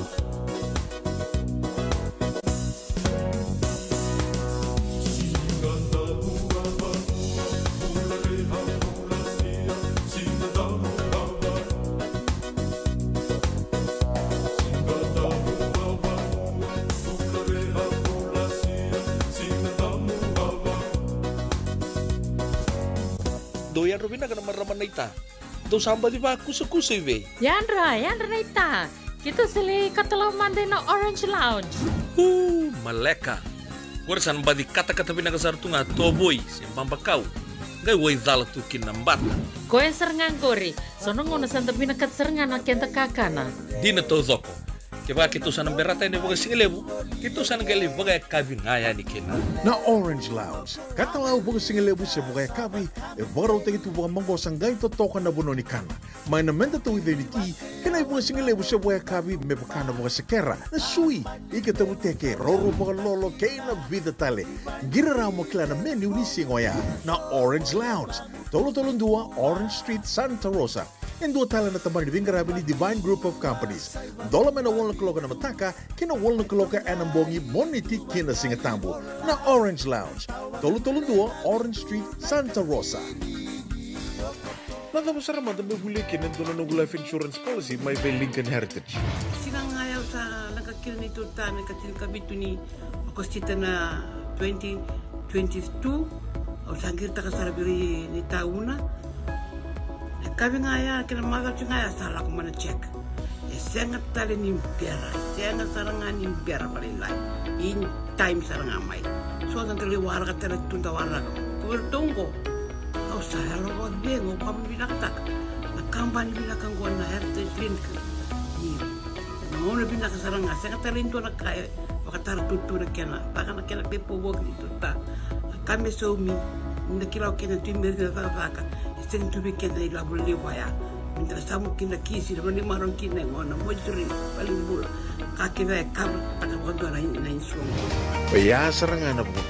Dou yadra vinaka na marama naita. Dou sa baci vakusakusa i vei? Yadra, yadra naita. Keitou sa lai katalau mada ina Orange Lounge. Uu, maleka. Qori sa na baci katakata vinaka sara tu ga tovoi se babakau. Qai waicala tu kina na bata. Koya sara ga qori. So na gauna sa da vinakata sara ga na keda kakana. Dina taucoko. Kevaka keitou sa na berata ena ivakasigalevu, keitou sa na qai lai vakayakavi ga yani kina. Na Orange Lounge. Katalau vakasigalevu se vakayakavi, e vakarautaki tu vakamaqosa qai totoka na vanua ni kana. Mai na meda tauica ni ti, kei na ivakasigalevu se vakayakavi me vaka na vakasekera, na sui, ika tavuteke, roro vakalolo, kei na vica tale. Qiri rawa mo kila na menu ni siga oya. Na Orange Lounge, tolu tolu dua Orange Street, Santa Rosa. E dua tale na tabana ni veiqaravi ni Divine Group of Companies. Dola mai na walu na kaloko ena mataka, kei na walu na kaloko ena bogi, Moniti ki na Sigatabu. Na Orange Lounge, tolu tolu dua Orange Street, Santa Rosa. Na cava sara mada meu volia kina e dua na noqu life insurance policy mai vei Lincoln Heritage? Siga ga ya au sa leqa kina neitou ta na ika tinikavitu ni Okosita na twenty twenty-two, au sa qiritaka sara vei ira na itauna. Na yakavi ga ya kei na macawa ga ya sa lako mai na check. E sega tale ni bera, e sega sara ga ni bera vakalailai. In time sara ga mai. So da dau lai waraka tale tu da waraka. Ko vei iratou oqo, au sa yalo vakacegu, au vakavinavinakataka na kabani vinaka oqo na Heritage Clinic. Ni na gauna vinaka sara ga, sega tale e dua na ka e vakatara tutu na kena, vaka na kena pepa voki ni tuta. Na ka me saumi, ni da kila o keda tu i Merika na cakacaka, e sega tu vei keda na ilavo levu vaya. Ni da na samu kina na kisi, na vale ni marau kina e gona, moisturing, valenibula. Ka kece e kavara taka vakadua na, na insurance. Oya sara ga na vuna.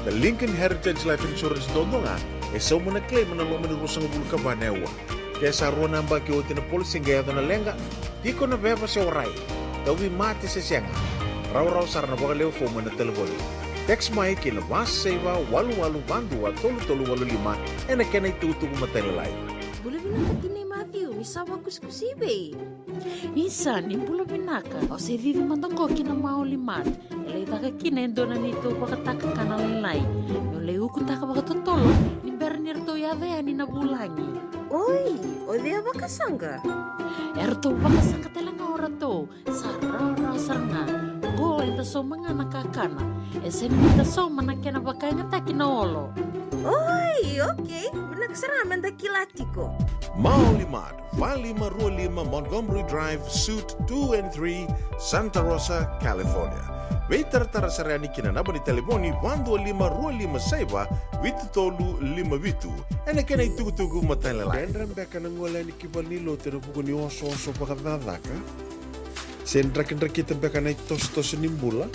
Na Lincoln Heritage Life Insurance duadua ga, e sauma na claim ena loma ni ruasagavulu ka va na aua. Ke sa rua na yabaki oti na policy qai yaco na leqa, tiko na veva se warai, tauvimate se sega, rawarawa sara na vakalewe fomu ena talevoni. Text mai ki na va saiva walu walu va dua tolu tolu walu lima ena kena itukutuku matailalai. Bula vinaka tinai Matthew, ni sa vakusikusi i vei? Isa, ni bula vinaka. Au se cici mada qo ki na Maoli Mart. E lai caka kina e dua na neitou vakatakakana lailai. Meu lai ukutaka vakatotolo ni bera ni ratou yaco yani na vulagi. Oi, o cei a vakasaqa? E ratou vakasaqa tale ga o ratou. Sa rawarawa sara ga. Qo eda sauma ga na kakana. E sega ni da sauma na kena vakayagataki na olo. Oi, okei. Vinaka sara ga meda kila tiko. Maoli Mart, va lima rua lima Montgomery Drive, Suite two and three, Santa Rosa, California. Veitaratara sara yani ki na naba ni talevoni va dua lima rua lima saiva vitu tolu lima vitu ena kena itukutuku matailalai. Dredre beka na gole yani ki valenilotu ena vuku ni osooso vakacakacaka? Se drakidrakita beka na itosotoso ni bula?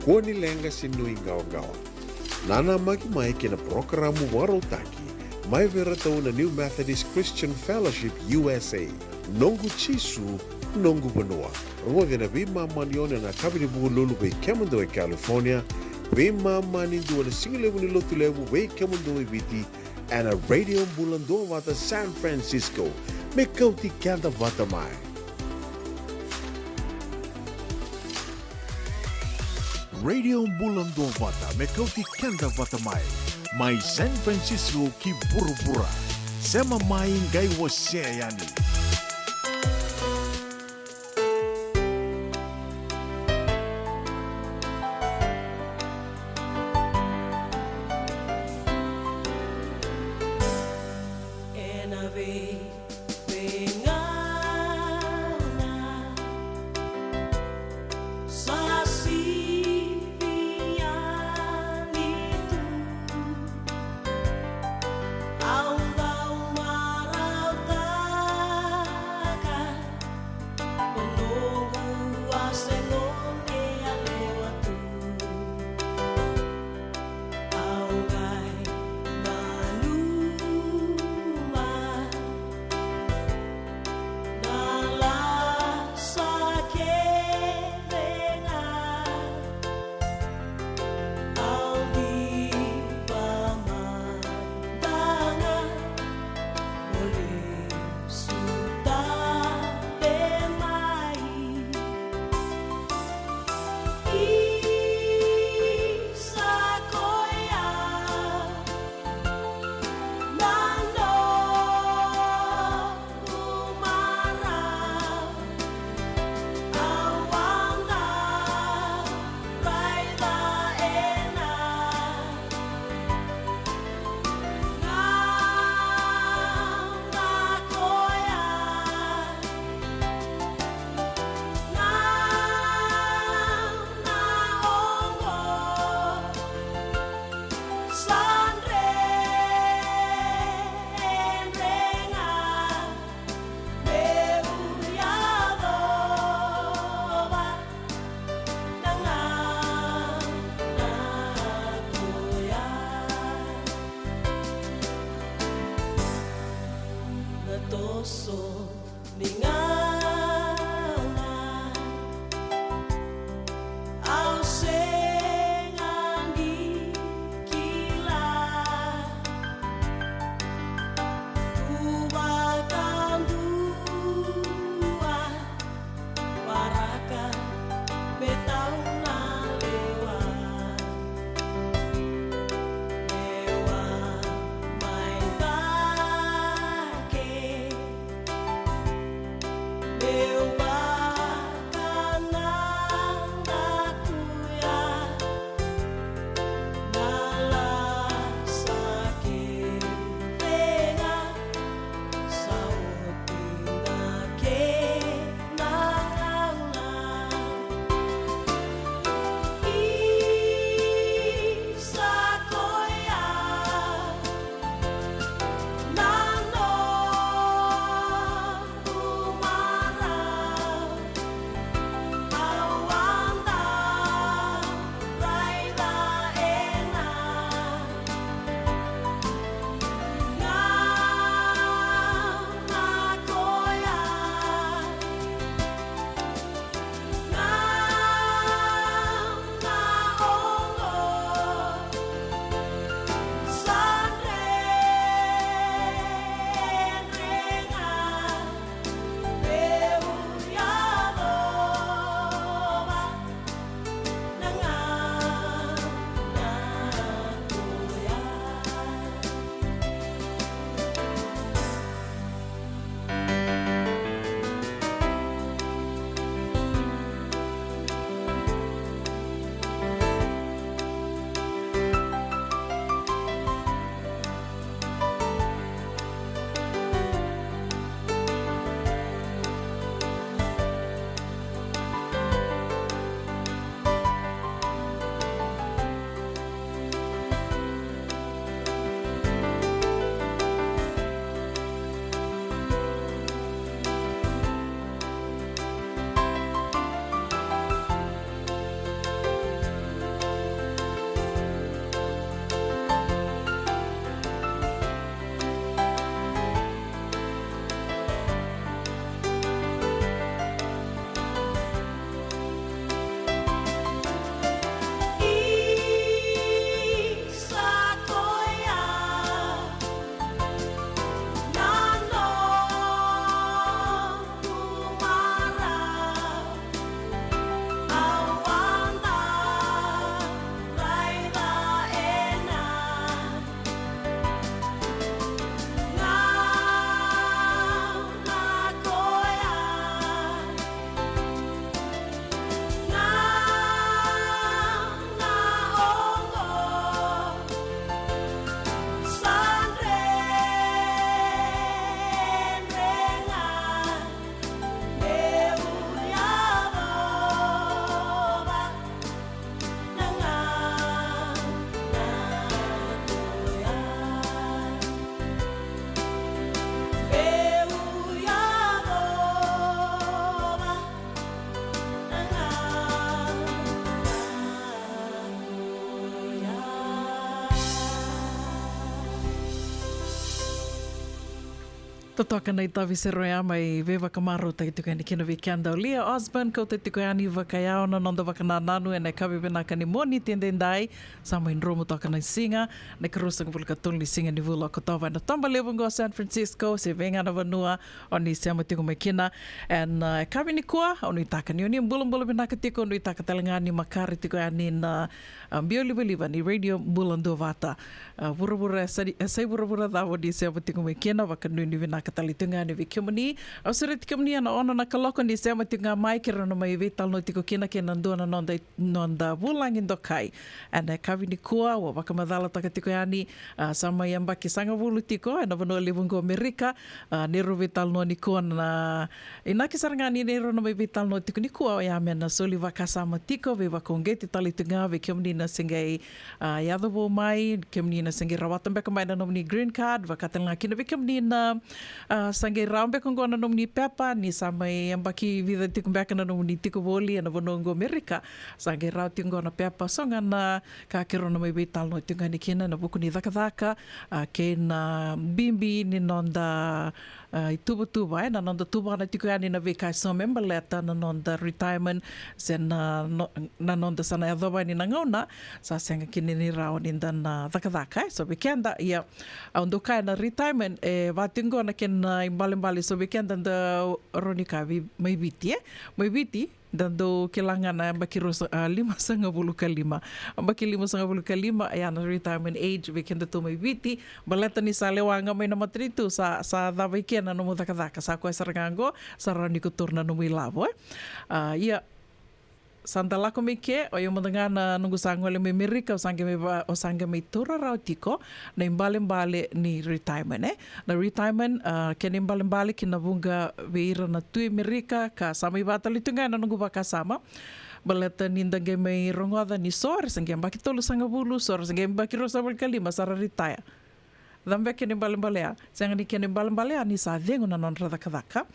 Kua ni leqa se nuiqawaqawa. Nanamaki mai ki na parokaramu vakarautaki mai vei iratou na New Methodist Christian Fellowship U S A. Noqu Jisu, noqu vanua. Rogoci ena veimama ni ono ena yakavi ni Vukelulu vei kemudou e California, veimama ni dua ena sigalevu ni Lotulevu vei kemudou e Viti, ena Radio Bula Duavata San Francisco. Me kauti keda vata mai. Radio Bula Duavata, me kauti keda vata mai. Mai San Francisco ki vuravura. Sema mai, qai wasea yani. Totoka na itavi sere oya mai veivakamarautaki tiko yani kina vei keda o Leah Osborne, kauta tiko yani vakayawa na noda vakanananu ena yakavi vinaka ni Moniti edaidai. Sa mai dromu toka na siga, na ikaruasagavulu ka tolu ni siga ni vula o Okotova ena toba levu oqo o San Francisco, se vei ga na vanua o ni sema tiko mai kina. Ena, uh, yakavi nikua, au nuitaka ni o ni bulabula vinaka tiko, au nuitaka tale ga ni makare tiko yani na, uh, biau livaliva ni Radio Bula Duavata. Uh, vuravura, e sa, e sa i vuravura cava o ni sema tiko mai kina, vakanuinui vinaka tale tiko ga yani vei kemuni. Au sureti kemuni ena ono na kaloko ni sema tiko ga mai keirau na mai veitalanoa tiko kina kei na dua na noda, noda vulagi dokai. Ena yakavi nikua, au a vakamacalataka tiko yani, uh, sa mai yabaki sagavulu tiko ena vanua levu oqo o Amerika. Uh, neirau veitalanoa nikua na inaki sara ga ni neirau na mai veitalanoa tiko nikua oya me na soli vakasama tiko, veivakauqeti tale tiko ga vei kemuni na se qai, uh, yaco vou mai, kemuni na se qai rawata beka mai na nomuni green card, vaka tale ga kina vei kemuni na, uh, sa qai rawa beka oqo na nomuni pepa, ni sa mai yabaki vica tiko beka na nomuni tiko voli ena vanua oqo o Amerika, sa qai rawa tiko oqo na pepa. So ga na ka keirau na mai veitalanoa tiko yani kina ena vuku ni cakacaka, uh, kei na bibi ni noda, uh, ituvatuva, e, na noda tuvana tiko yani na veika eso me baleta na noda retirement, se na, no, na noda sa na yacova yani na gauna sa sega kina ni rawa ni da na cakacaka, e. So vei keda, ia, au dau kaya na retirement, e, vaka tiko na kena ibalebale, so vei keda da rawa ni kaya vei, mai Viti, e, mai Viti, da dau kila ga na yabaki rua sa-, a, limasagavulu ka lima. Yabaki limasagavulu ka lima, ia na retirement age vei kedatou mai Viti. Baleta ni sa lewa ga mai na matanitu, sa, sa cava i kea na nomu cakacaka. Sa koya sara ga oqo, sa rawa ni ko taura na nomu ilavo, e. A, ia, sa da lako mai ke, o yau mada ga na noqu sa gole mai Amerika, au sa qai mai va-, au sa qai mai taura rawa tiko na ibalebale ni retirement, e. Na retirement, a, kena ibalebale ki na vuqa vei ira na tui Amerika, ka sa mai vaka tale tu ga na noqu vakasama. Baleta ni da qai mai rogoca ni so era se qai yabaki tolusagavulu, so era se qai yabaki ruasagavulu ka lima, sa ra retire. Cava beka kena ibalebale ya? Sega ni kena ibalebale ya ni sa cegu na nodra cakacaka.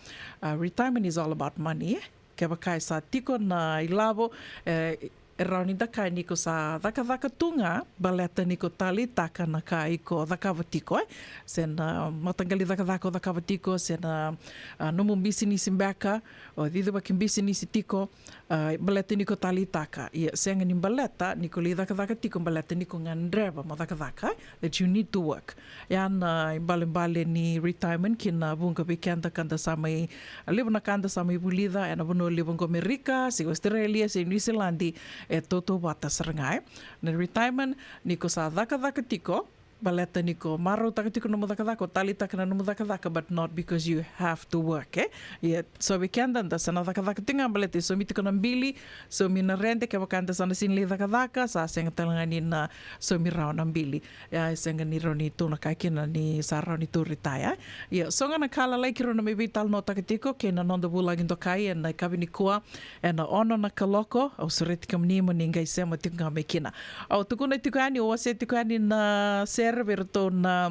A, retirement is all about money, e. Kevaka e sa tiko na ilavo, e, e rawa ni da kaya ni ko sa cakacaka tu ga baleta ni ko taleitaka na ka iko cakava tiko, e. Se na mataqali cakacaka o cakava tiko, se na, a, nomu bisinisi beka, o cicivaki bisinisi tiko, a, baleta ni ko taleitaka. Ia, sega ni baleta ni ko lai cakacaka tiko baleta ni ko gadreva mo cakacaka, e, that you need to work. Ya na ibalebale ni retirement ki na vuqa vei keda ka da sa mai, a, levu na ka da sa mai vulica ena vanua levu oqo Amerika, se Australia, se New Zealand, e tautauvata sara ga, e. Na retirement, ni ko sa cakacaka tiko, baleta ni ko marautaka tiko na nomu cakacaka, o taleitaka na nomu cakacaka, but not because you have to work, e. Ia, so vei keda da sa na cakacaka tiko ga baleta e saumi tiko na bili, saumi na rede, kevaka da sa na sega ni lai cakacaka, sa sega tale ga ni na saumi rawa na bili. Ia, e sega ni rawa ni tou na kaya kina ni sa rawa ni tou retire. Ia, so ga na ka lalai keirau na mai veitalanoataka tiko kei na noda vulagi dokai ena yakavi nikua, ena ono na kaloko, au sureti kemuni mo ni qai sema tiko ga mai kina. Au tukuna tiko yani, au wasea tiko yani na sere vei iratou na,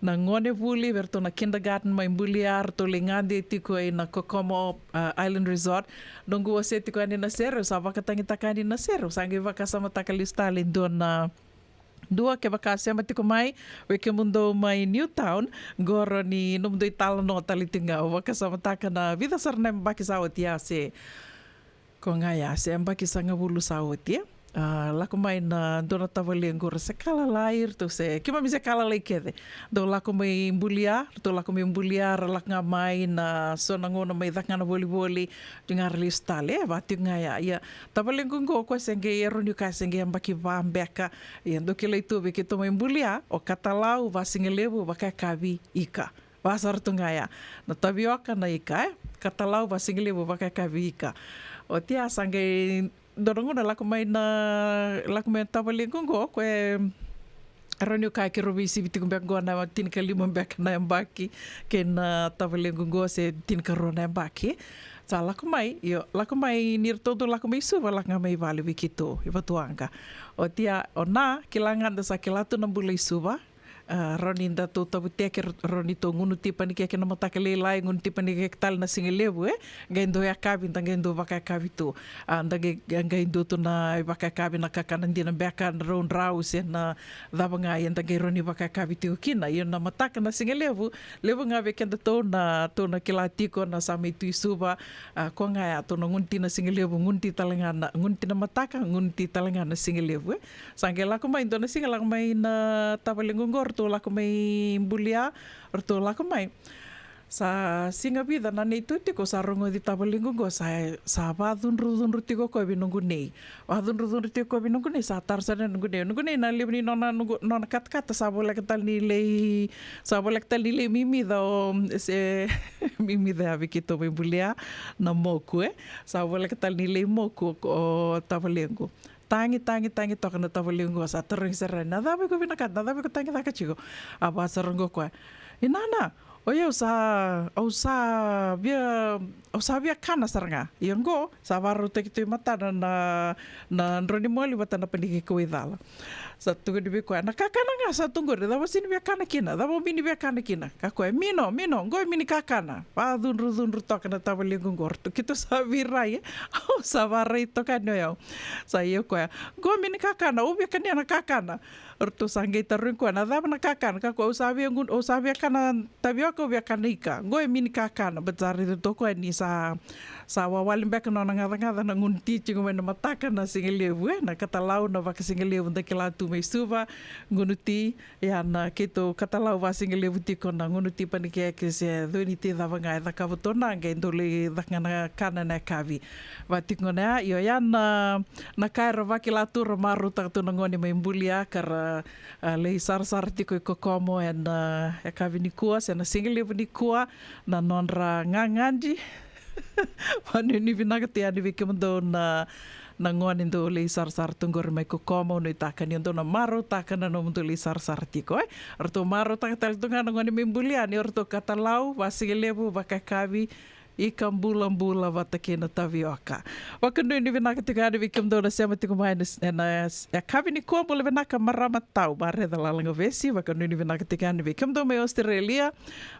na gone vuli, vei iratou na kindergarten mai Bulia, ratou lai gade tiko ina Kokomo, a, Island Resort. Noqu wasea tiko yani na sere, au sa vakatagitaka yani na sere, au sa qai vakasamataka lesu tale e dua na, dua, kevaka sema tiko mai vei kemudou mai Newtown, qo rawa ni nomudou italanoa tale tiko ga. Au vakasamataka na vica sara na yabaki sa oti ya se ko ga ya, se yabaki sagavulu sa oti, e. A, lako mai na dua na tavalequ, ra se ka lalai, ratou se, keimami se ka lalai kece. Dau lako mai Bulia, ratou lako mai Bulia, ra lako ga mai na so na gauna mai caka ga na volivoli, tu ga ra lesu tale, e, vaka tiko ga ya. Ia, tavalequ qo, koya se qai, e rawa ni kaya se qai yabaki va beka. Ia, dau kilai tu vei keitou mai Bulia, o katalau, vasigalevu, vakayakavi, ika. Vaka sara tu ga ya. Na tavioka, na ika, e? Katalau, vasigalevu, vakayakavi, ika. Oti ya sa qai dua na gauna lako mai na, lako mai na tavalequ qo, koya e rawa niu kaya keirau veisivi tiko beka qo na tinikalima beka na yabaki, kei na tavalequ qo se tinikarua na yabaki. Sa lako mai, io, lako mai ni ratou dau lako mai Suva, lako ga mai vale vei keitou i Vatuwaqa. Oti ya, o Na, kila ga da sa kila tu na bula i Suva. a, rawa ni datou tavuteke, rawa ni tou gunuti panikeke na mataka lailai, gunuti panikeke tale na siga levu, e? Qai dua yakavi, da qai dua vakayakavi tu. A, da qai, qai dua tu na vakayakavi na kakana dina beka, na draudrau se na cava ga, ia da qai rawa ni vakayakavi tiko kina. Ia na mataka na siga levu, levu ga vei kedatou na, tou na kila tiko na sa mai tu i Suva, a, koya ga ya, tou na gunuti na siga levu, gunuti tale ga na, gunuti na mataka, gunuti tale ga na siga levu, e? Sa qai lako mai, dua na siga lako mai na tavalequ qo, ratou lako mai bulia, ratou lako mai. Sa siga vica na neitou tiko, sa rogoci tavalequ qo, sa, sa vacudrucudru tiko koya vei noqu nei. Vacudrucudru tiko koya vei noqu nei, sa tara sara noqu nei. Noqu nei na levu ni nona, noqu, nona katakata, sa voleka tale ni lai, sa voleka tale ni lai mimica o, se, mimica ya vei keitou mai bulia, na moku, e? Sa voleka tale ni lai moku o tavalequ. Tagi, tagi, tagi toka na tavalequ, sa tarogi sara, na cava iko vinakata, na cava iko tagicaka tiko? A vaka sara qo koya. Inana, o yau sa, au sa via, au sa via kana sara ga. Ia qo, sa varautaki tu i matana na, na drau ni moli vata na paniki kauaicala. Sa tukuni vei koya, na kakana ga sa tu qori, cava o sega ni via kana kina, cava o bini via kana kina? Ka koya, mino, mino, qo e mini kakana. Vacudrucudru toka na tavalequ qo, ratou keitou sa virai, e? Au sa varai toka ni o yau. Sa ia koya, qo mini kakana, au via kania na kakana. Ratou sa qai tarogi koya, na cava na kakana? Ka koya, au sa via gun-, au sa via kana tavioka, au via kana ika. Qo e mini kakana, but sa raica toka koya ni sa, sa wawale beka nona gacagaca na gunuti tiko mai na mataka na siga levu, e? Na katalau na vakasigalevu da kila tu mai Suva, gunuti, ia na keitou katalau vakasigalevu tiko na gunuti panikeke se cuniti cava ga e cakava tu na qai dou lai caka ga na kana na yakavi. Va tiko gona ya, io ya na, na ka era vakila tu ra marautaka tu na gone mai bulia ka ra, a, lai sarasara tiko i Kokomo ena, a, yakavi nikua se na sigalevu nikua, na nodra gagadi. Vakanuinui vinaka tu yani vei kemudou na, na gone dou lai sarasara tu qori mai Kokomo, au nuitaka ni o dou na marautaka na nomudou lai sarasara tiko, e? Ratou marautaka tale tu ga na gone mai bulia ni o ratou katalau vakasigalevu, vakayakavi, ika bulabula vata kei na tavioka. Vakanuinui vinaka tiko yani vei kemudou na sema tiko mai na, na, e, yakavi nikua, bula vinaka marama tau, Marece Lalagavesi, vakanuinui vinaka tiko yani vei kemudou mai Australia,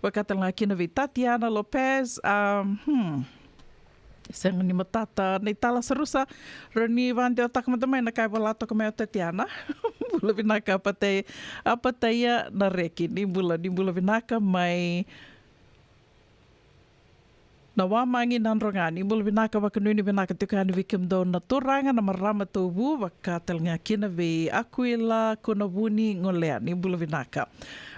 vaka tale ga kina vei Tatiana Lopez, um, hmm. Sega ni matata na itala sarusa, rawa ni vakadewataka mada mai na ka e vola toka mai o Tatiana. Bula vinaka Apatai-, Apataia na Reki, ni bula, ni bula vinaka mai na Wamagi Nadroga, ni bula vinaka, vakanuinui vinaka tiko yani vei kemudou na turaga na marama tauvu, vaka tale ga kina vei Akuila Konavuni Golea, ni bula vinaka.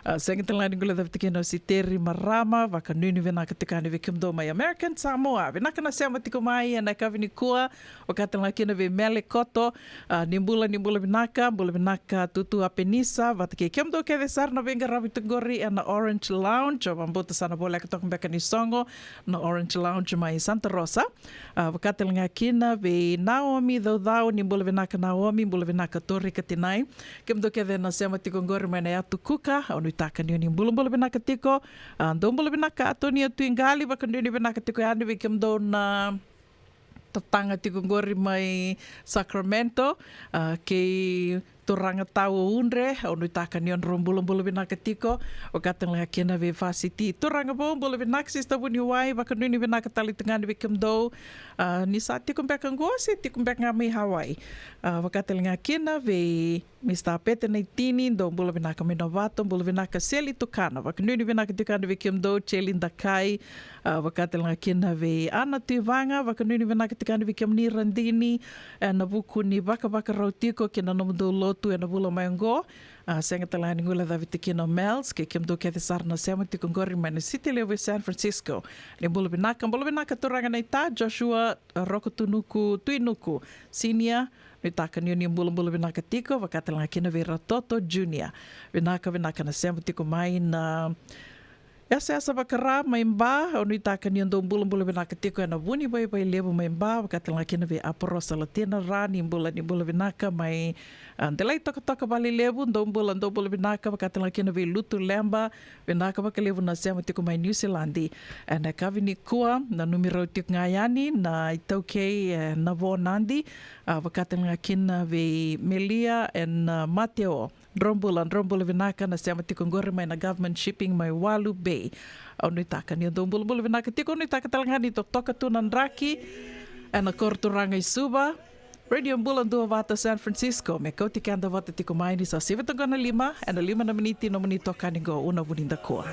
A, sega tale ga ni guilecavi tiko kina o Siteri Marama, vakanuinui vinaka tiko yani vei kemudou mai American Samoa. Vinaka na sema tiko mai ena yakavi nikua, vaka tale ga kina vei Mele Koto, a, ni bula, ni bula vinaka, bula vinaka Tutu Apenisa, vata kei kemudou kece sara na veiqaravi tu qori ena Orange Lounge, au vakabauta sa na voleka toka beka ni sogo na Orange Lounge mai Santa Rosa. A, vaka tale ga kina vei Naomi Caucau, ni bula vinaka Naomi, bula vinaka Tori Katinai. Kemudou kece na sema tiko qori mai na yatu Kuka, au nuitaka ni o ni bulabula vinaka tiko. A, dou bula vinaka Atonia Tuiqali, vakanuinui vinaka tiko yani vei kemudou na tataga tiko qori mai Sacramento, a, kei turaga tau o Udre, au nuitaka ni o drau bulabula vinaka tiko. Vaka tale ga kina vei Vasiti, turaga vou, bula vinaka Sister Vuniwai, vakanuinui vinaka tale tu ga yani vei kemudou. A, ni sa tiko beka qo se tiko beka ga mai Hawaii. A, vaka tale ga kina vei Mister Pete Naitini, dou bula vinaka mai Novato, bula vinaka Seli Tukana, vakanuinui vinaka tiko yani vei kemudou, Seli Dakai, a, vaka tale ga kina vei Ana Tuivaga, vakanuinui vinaka tiko yani vei kemuni Radini, ena vuku ni vakavakarau tiko kina nomudou lotu ena vula mai oqo. A, sega tale ga ni guilecavi tiko kina o Mels, kei kemudou kece sara na sema tiko qori mai na siti levu e San Francisco. Ni bula vinaka, bula vinaka turaga naita, Joshua Rokotunuku, Tuinuku, Senior, nuitaka ni o ni bulabula vinaka tiko, vaka tale ga kina vei Ratoto Junior. Vinaka, vinaka na sema tiko mai na Yasayasa Vakara mai Ba, au nuitaka ni o dou bulabula vinaka tiko ena Vunivaivai Levu mai Ba, vaka tale ga kina vei Aporosa Latina Ra, ni bula, ni bula vinaka mai, a, Delaitokatoka Valelevu, dou bula, dou bula vinaka, vaka tale ga kina vei Lutu Leba, vinaka vakalevu na sema tiko mai Niusiladi. Ena yakavi nikua, nanumi rau tiko ga yani na iTaukei, e, Navo Nadi, a, vaka tale ga kina vei Melia and, a, Mateo. Dro bula, dro bula vinaka na sema tiko qori mai na Government Shipping mai Walu Bay. Au nuitaka ni o dou bulabula vinaka tiko, au nuitaka tale ga ni totoka tu na draki ena koro turaga i Suva. Radio Bula Duavata San Francisco me kauti keda vata tiko mai ni sa sivi toka na lima, ena lima na miniti nomuni tokani qo, Una Vunidakua.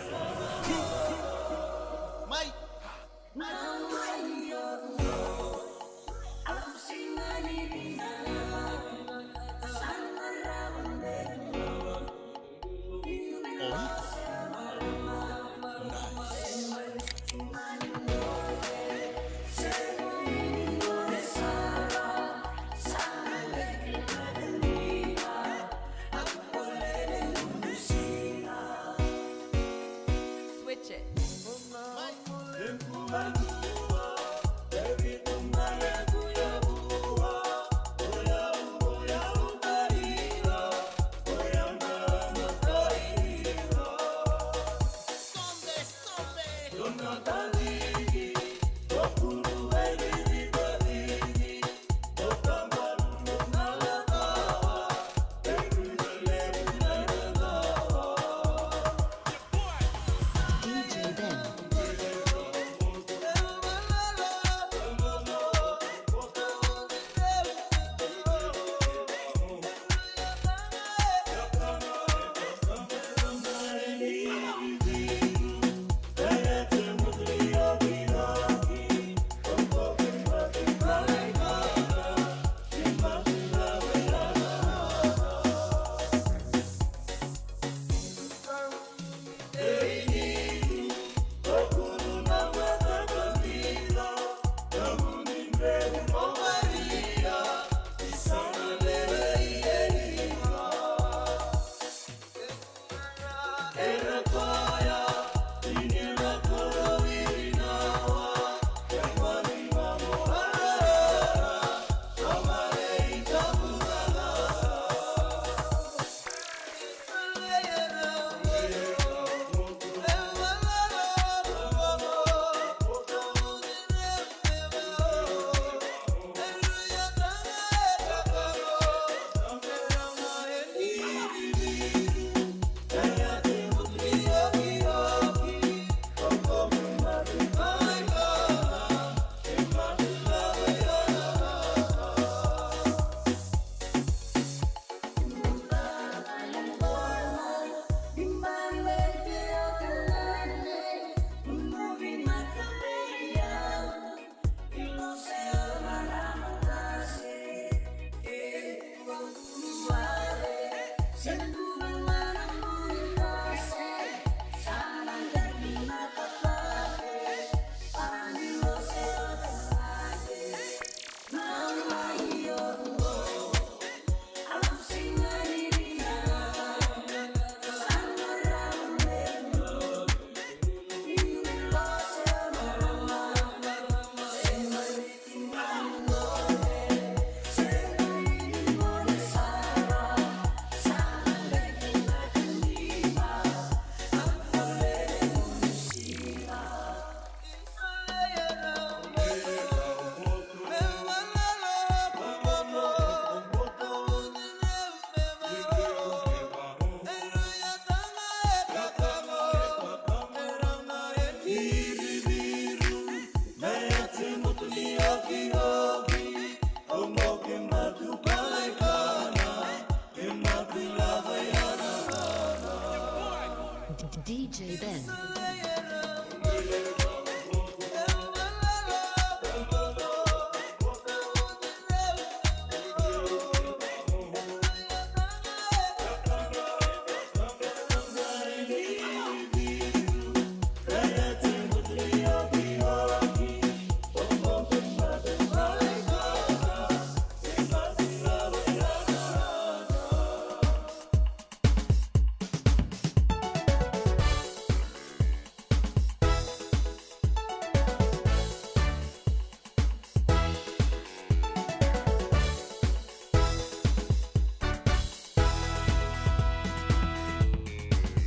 Switch it. D J Ben.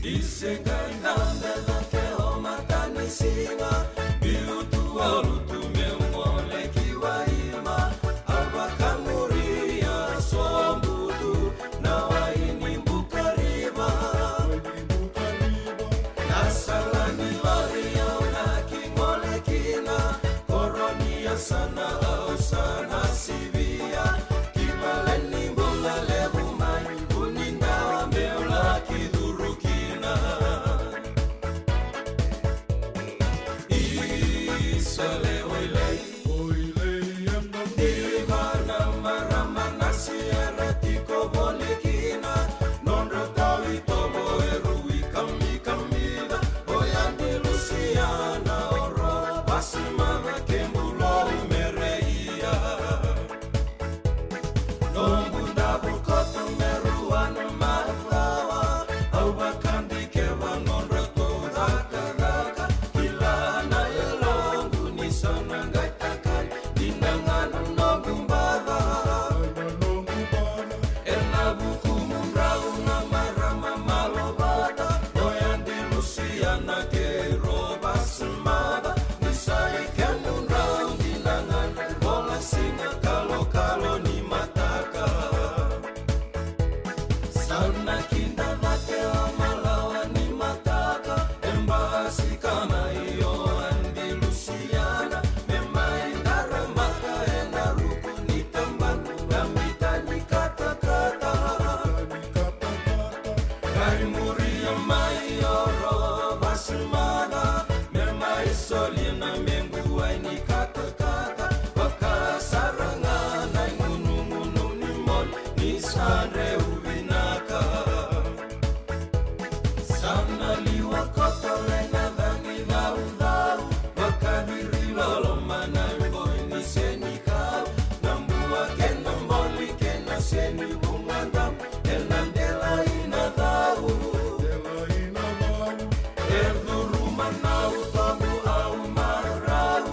Ni se qai dabe cake o matanisiga, biu tu a lutu meu gole ki Waima. A vakamuria sobu tu na wai ni buka Na au sa na sivia ki vale ni bula levu mai, vu ni dawa meu laki curu kina. Isa le oilei, oilei ena diva na marama na siara tiko voli kina. Nodra tau itovo e rui kamikamica, o yadi Lusiana o ro vasi mada ke bulou mere ia. Noqu davu koto me rua na macawa, au vakadikeva nodratou cakacaka. Kila na yaloqu ni sa na qai takali, ni na gana noqu baca. Ena vuku mudrau na marama malovata, o yadi Lusiana kei ro vasi mada, ni sa i kemudrau dina ga na ivola siga kalokalo ni mataka. Sa na kida cake o malawa ni mataka, e basika mai o yadi Lusiana, me mai daramaka ena ruku ni tabana, na mita ni katakata. Qai muria mai o ro vasi mada, me mai solia na mequ wai ni katakata. Vakasara ga na igunugunu ni moli, ni sa dreu vinaka. Sa na liwa koto le na cagi caucau, vakaciri loloma na iboi ni senikau, na bua kei na boli kei na seni vugadamu, ena delai na cau. E curuma na utomu au marau,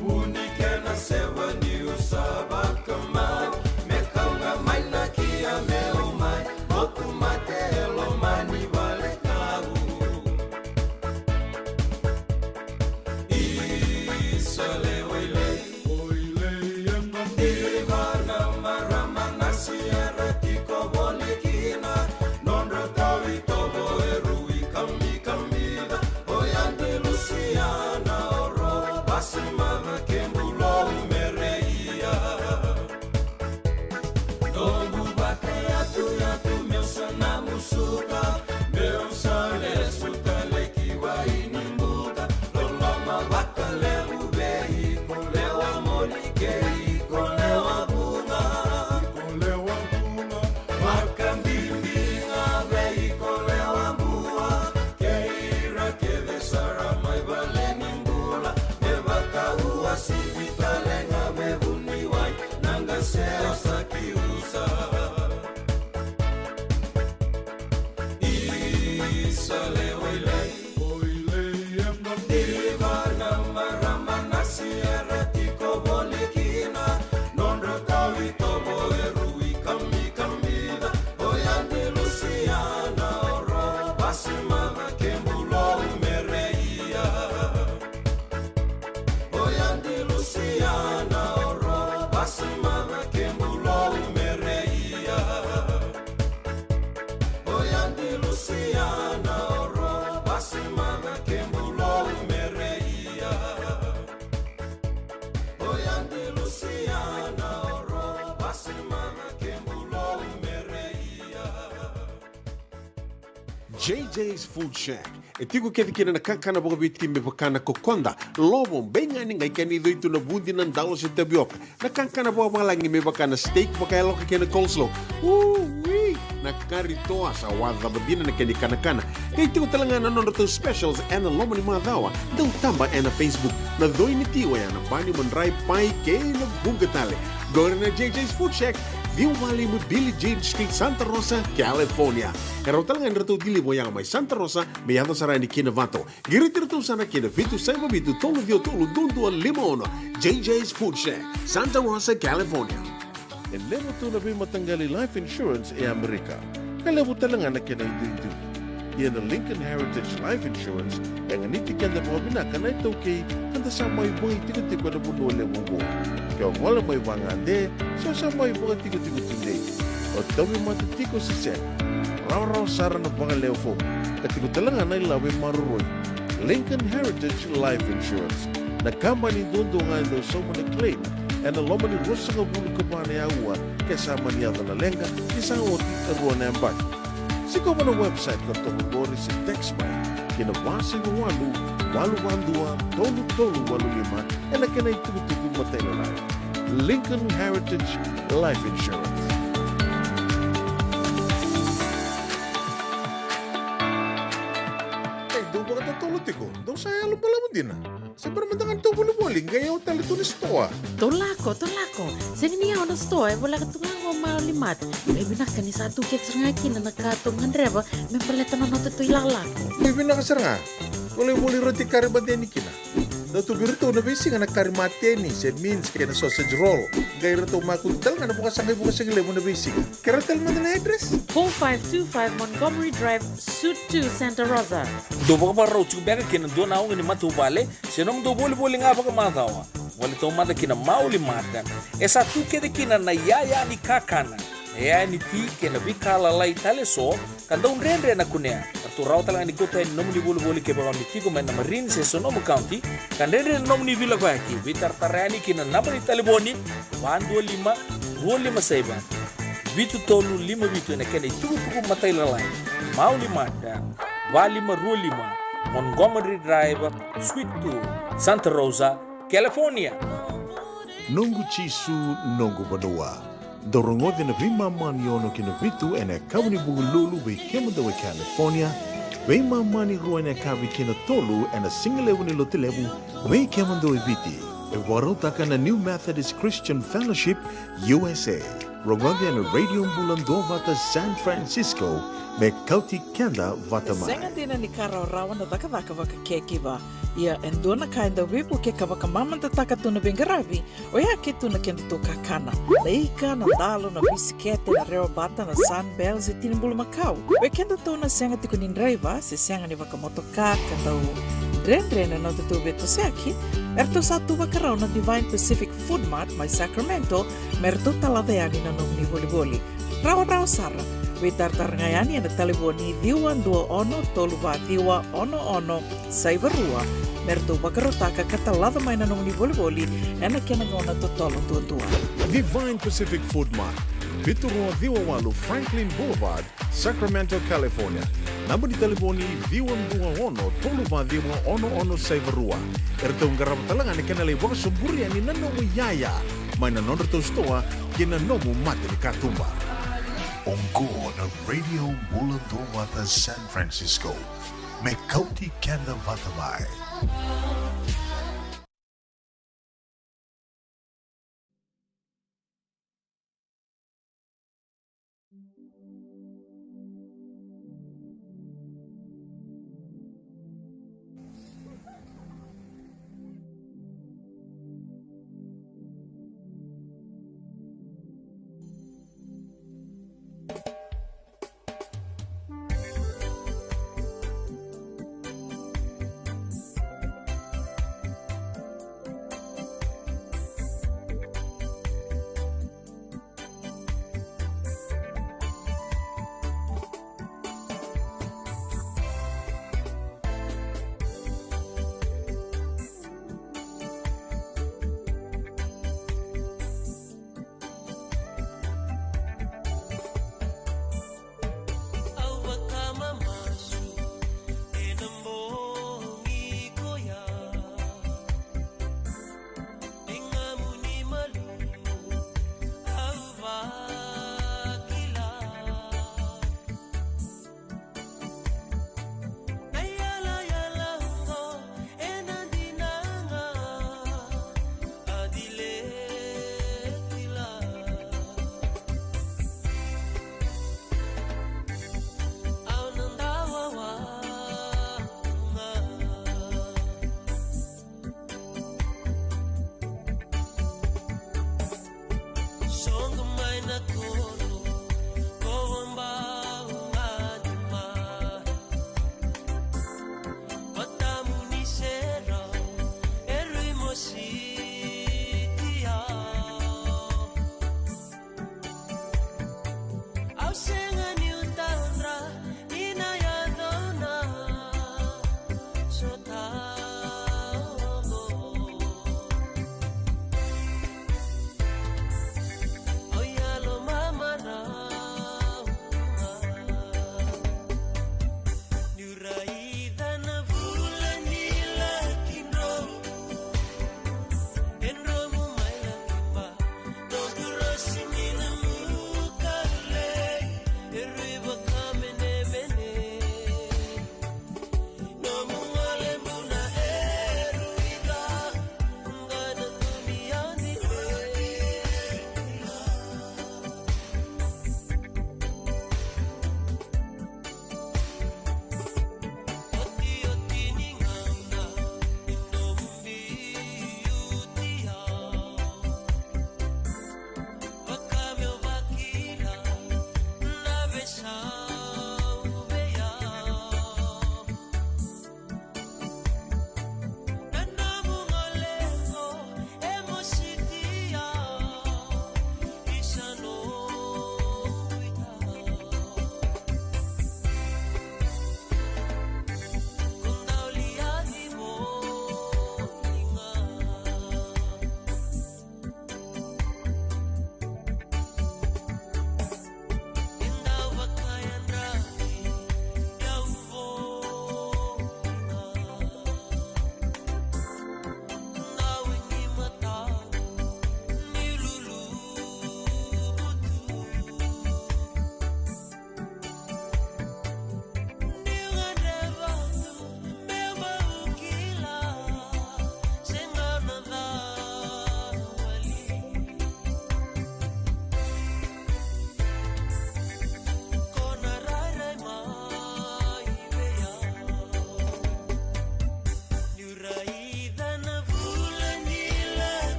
vuni kei na sewa niu sa vakamau, me kau ga mai na kia meu mai, moku mate e loma ni vale kau. Isa le oilei, oilei ena diva na marama na siara tiko voli kina. Nodra tau itovo e rui kamikamica, o yadi Lusiana o ro vasi mada ke bulou mere ia. Noqu vakayatuyatu meu sa na musuka, meu sa lesu tale ki wai ni buka. Loloma vakalevu vei iko lewa moli kei iko lewa vuqa. Iko lewa vuqa. Vakabibi ga vei iko lewa bua, kei ira kece sara mai vale ni bula. Me vakauasivi tale ga me vuniwai, na qase o Sakiusa. Isa le oilei, oilei ena diva na marama na siara tiko voli kina. Nodra tau itovo e rui kamikamica, o yadi Lusiana o ro vasi mada ke bulou mere ia. O yadi Lusiana o ro vasi mada ke bulou mere ia. O yadi Lusiana o ro vasi mada ke bulou mere ia. O yadi Lusiana o ro vasi mada ke bulou mere ia. J J's Food Shack. E tiko kece kina na kakana vakaviti me vaka na kokoda, lovo, beigani, qai kena icoi tu na vudi, na dalo se tavioka. Na kakana vakavalagi me vaka na steak vakayaloka kei na coleslaw. Ui! Na kari toa, sa wacava dina na kena ikanakana. Qai tiko tale ga na nodratou specials ena loma ni macawa. Dau taba ena Facebook. Na coi ni ti oya na bani, madrai, pai kei na vuqa tale. Qori na J J's Food Shack, ciwa walu lima Billie Jean Street, Santa Rosa, California. E rawa tale ga ni ratou deliver oya mai Santa Rosa me yaco sara yani ki Novato. Qiriti iratou sara ki na vitu saiva vitu tolu ciwa tolu dua dua lima ono. J J's Food Shack, Santa Rosa, California. E levu tu na veimataqali life insurance e Amerika, ka levu tale ga na kena iduidui. Ia na Lincoln Heritage Life Insurance e ganiti keda vakavinaka na iTaukei, ka da sa mai vakaitikotiko ena vanua levu oqo. Ke o gole mai vagade se o sa mai vakatikotiko tudei, o tauvimate tiko se sega, rawarawa sara na vagalewe fomu, ka tiko tale ga na ilavo e maroroi. Lincoln Heritage Life Insurance. Na kabani duadua ga e dau sauma na claim ena loma ni ruasagavulu ka va na aua ke sa mani yaco na leqa ni sa oti e rua na yabaki. Sikova na website ka toka qori se text mai ki na va saiva walu, walu va dua, tolu tolu walu lima ena kena itukutuku matailalai. Lincoln Heritage Life Insurance. Ei, dou vakatotolo tiko, dou sa yalo balavu dina. Se bera mada ga ni tou volivoli, qai yawa tale tu na sitoa. Tou lako, tou lako. Sega ni yawa na sitoa, e voleka tu ga qo Mauli Mart. Qai vinaka ni sa tu kece sara ga kina na ka tou gadreva me baleta na noda tou ilakolako. Qai vinaka sara ga. Tou lai voli roti kari mateni kina. Dau tu vei iratou na veisiga na kari mateni, se mince kei na sausage roll. Qai ratou makutu tale ga na vakasaqai vukasaqa levu na veisiga. Kerea tale mada na address. Four five two five Montgomery Drive, Suite two, Santa Rosa. Dou vakavakarau tiko beka kei na dua na auga ni matavuvale se nomudou volivoli ga vakamacawa. Voli taumada ki na Mauli Mart. E sa tu kece kina na iyaya ni kakana, na iyaya ni ti kei na veika lalai tale eso ka dau dredre na kunea. Ka ratou rawa tale ga ni kauta yani na nomuni volivoli kevaka o ni tiko mai na Marin se Sonoma County ka dredre na nomuni veilakoyaki. Veitaratara yani ki na naba ni talevoni, va dua lima, rua lima saiva, vitu tolu lima vitu ena kena itukutuku matailalai. Mauli Mart, va lima rua lima Montgomery Drive, Suite two, Santa Rosa, California. Noqu Jisu, noqu vanua. Dou rogoci na veimama ni ono ki na vitu ena yakavi ni Vukelulu vei kemudou e California, veimama ni rua ena yakavi ki na tolu ena sigalevu ni Lotulevu vei kemudou e Viti. E vakarautaka na New Methodist Christian Fellowship U S A. Rogoci ena Radio Bula Duavata San Francisco, me kauti keda vata mai. Sega dina ni ka rawarawa na cakacaka vaka caregiver. Ia e dua na ka e dau veivukei ka vakamamadataka tu na veiqaravi, oya ke tu na kedatou kakana. Na ika, na dalo, na bisikete, na rewabata, na Sunbell, se tini bulumakau. Vei kedatou na sega tiko ni draiva se sega ni vakamotoka ka dau dredre na nodatou veitosoyaki, eratou sa tu vakarau na Divine Pacific Food Mart mai Sacramento me ratou talaca yani na nomuni volivoli. Rawarawa sara, veitaratara ga yani ena talevoni ciwa dua ono tolu va ciwa ono ono saiva rua me ratou vakarautaka ka talaca mai na nomuni volivoli ena kena gauna totolo duadua. Divine Pacific Food Mart, vitu rua ciwa walu Franklin Boulevard, Sacramento, California. Naba ni talevoni ciwa dua ono tolu va ciwa ono ono saiva rua. Eratou qarava tale ga na kena lai vakasoburi yani na nomu iyaya mai na nodratou sitoa kei na nomu mata ni katuba. Oqo na Radio Bula Duavata San Francisco, me kauti keda vata mai.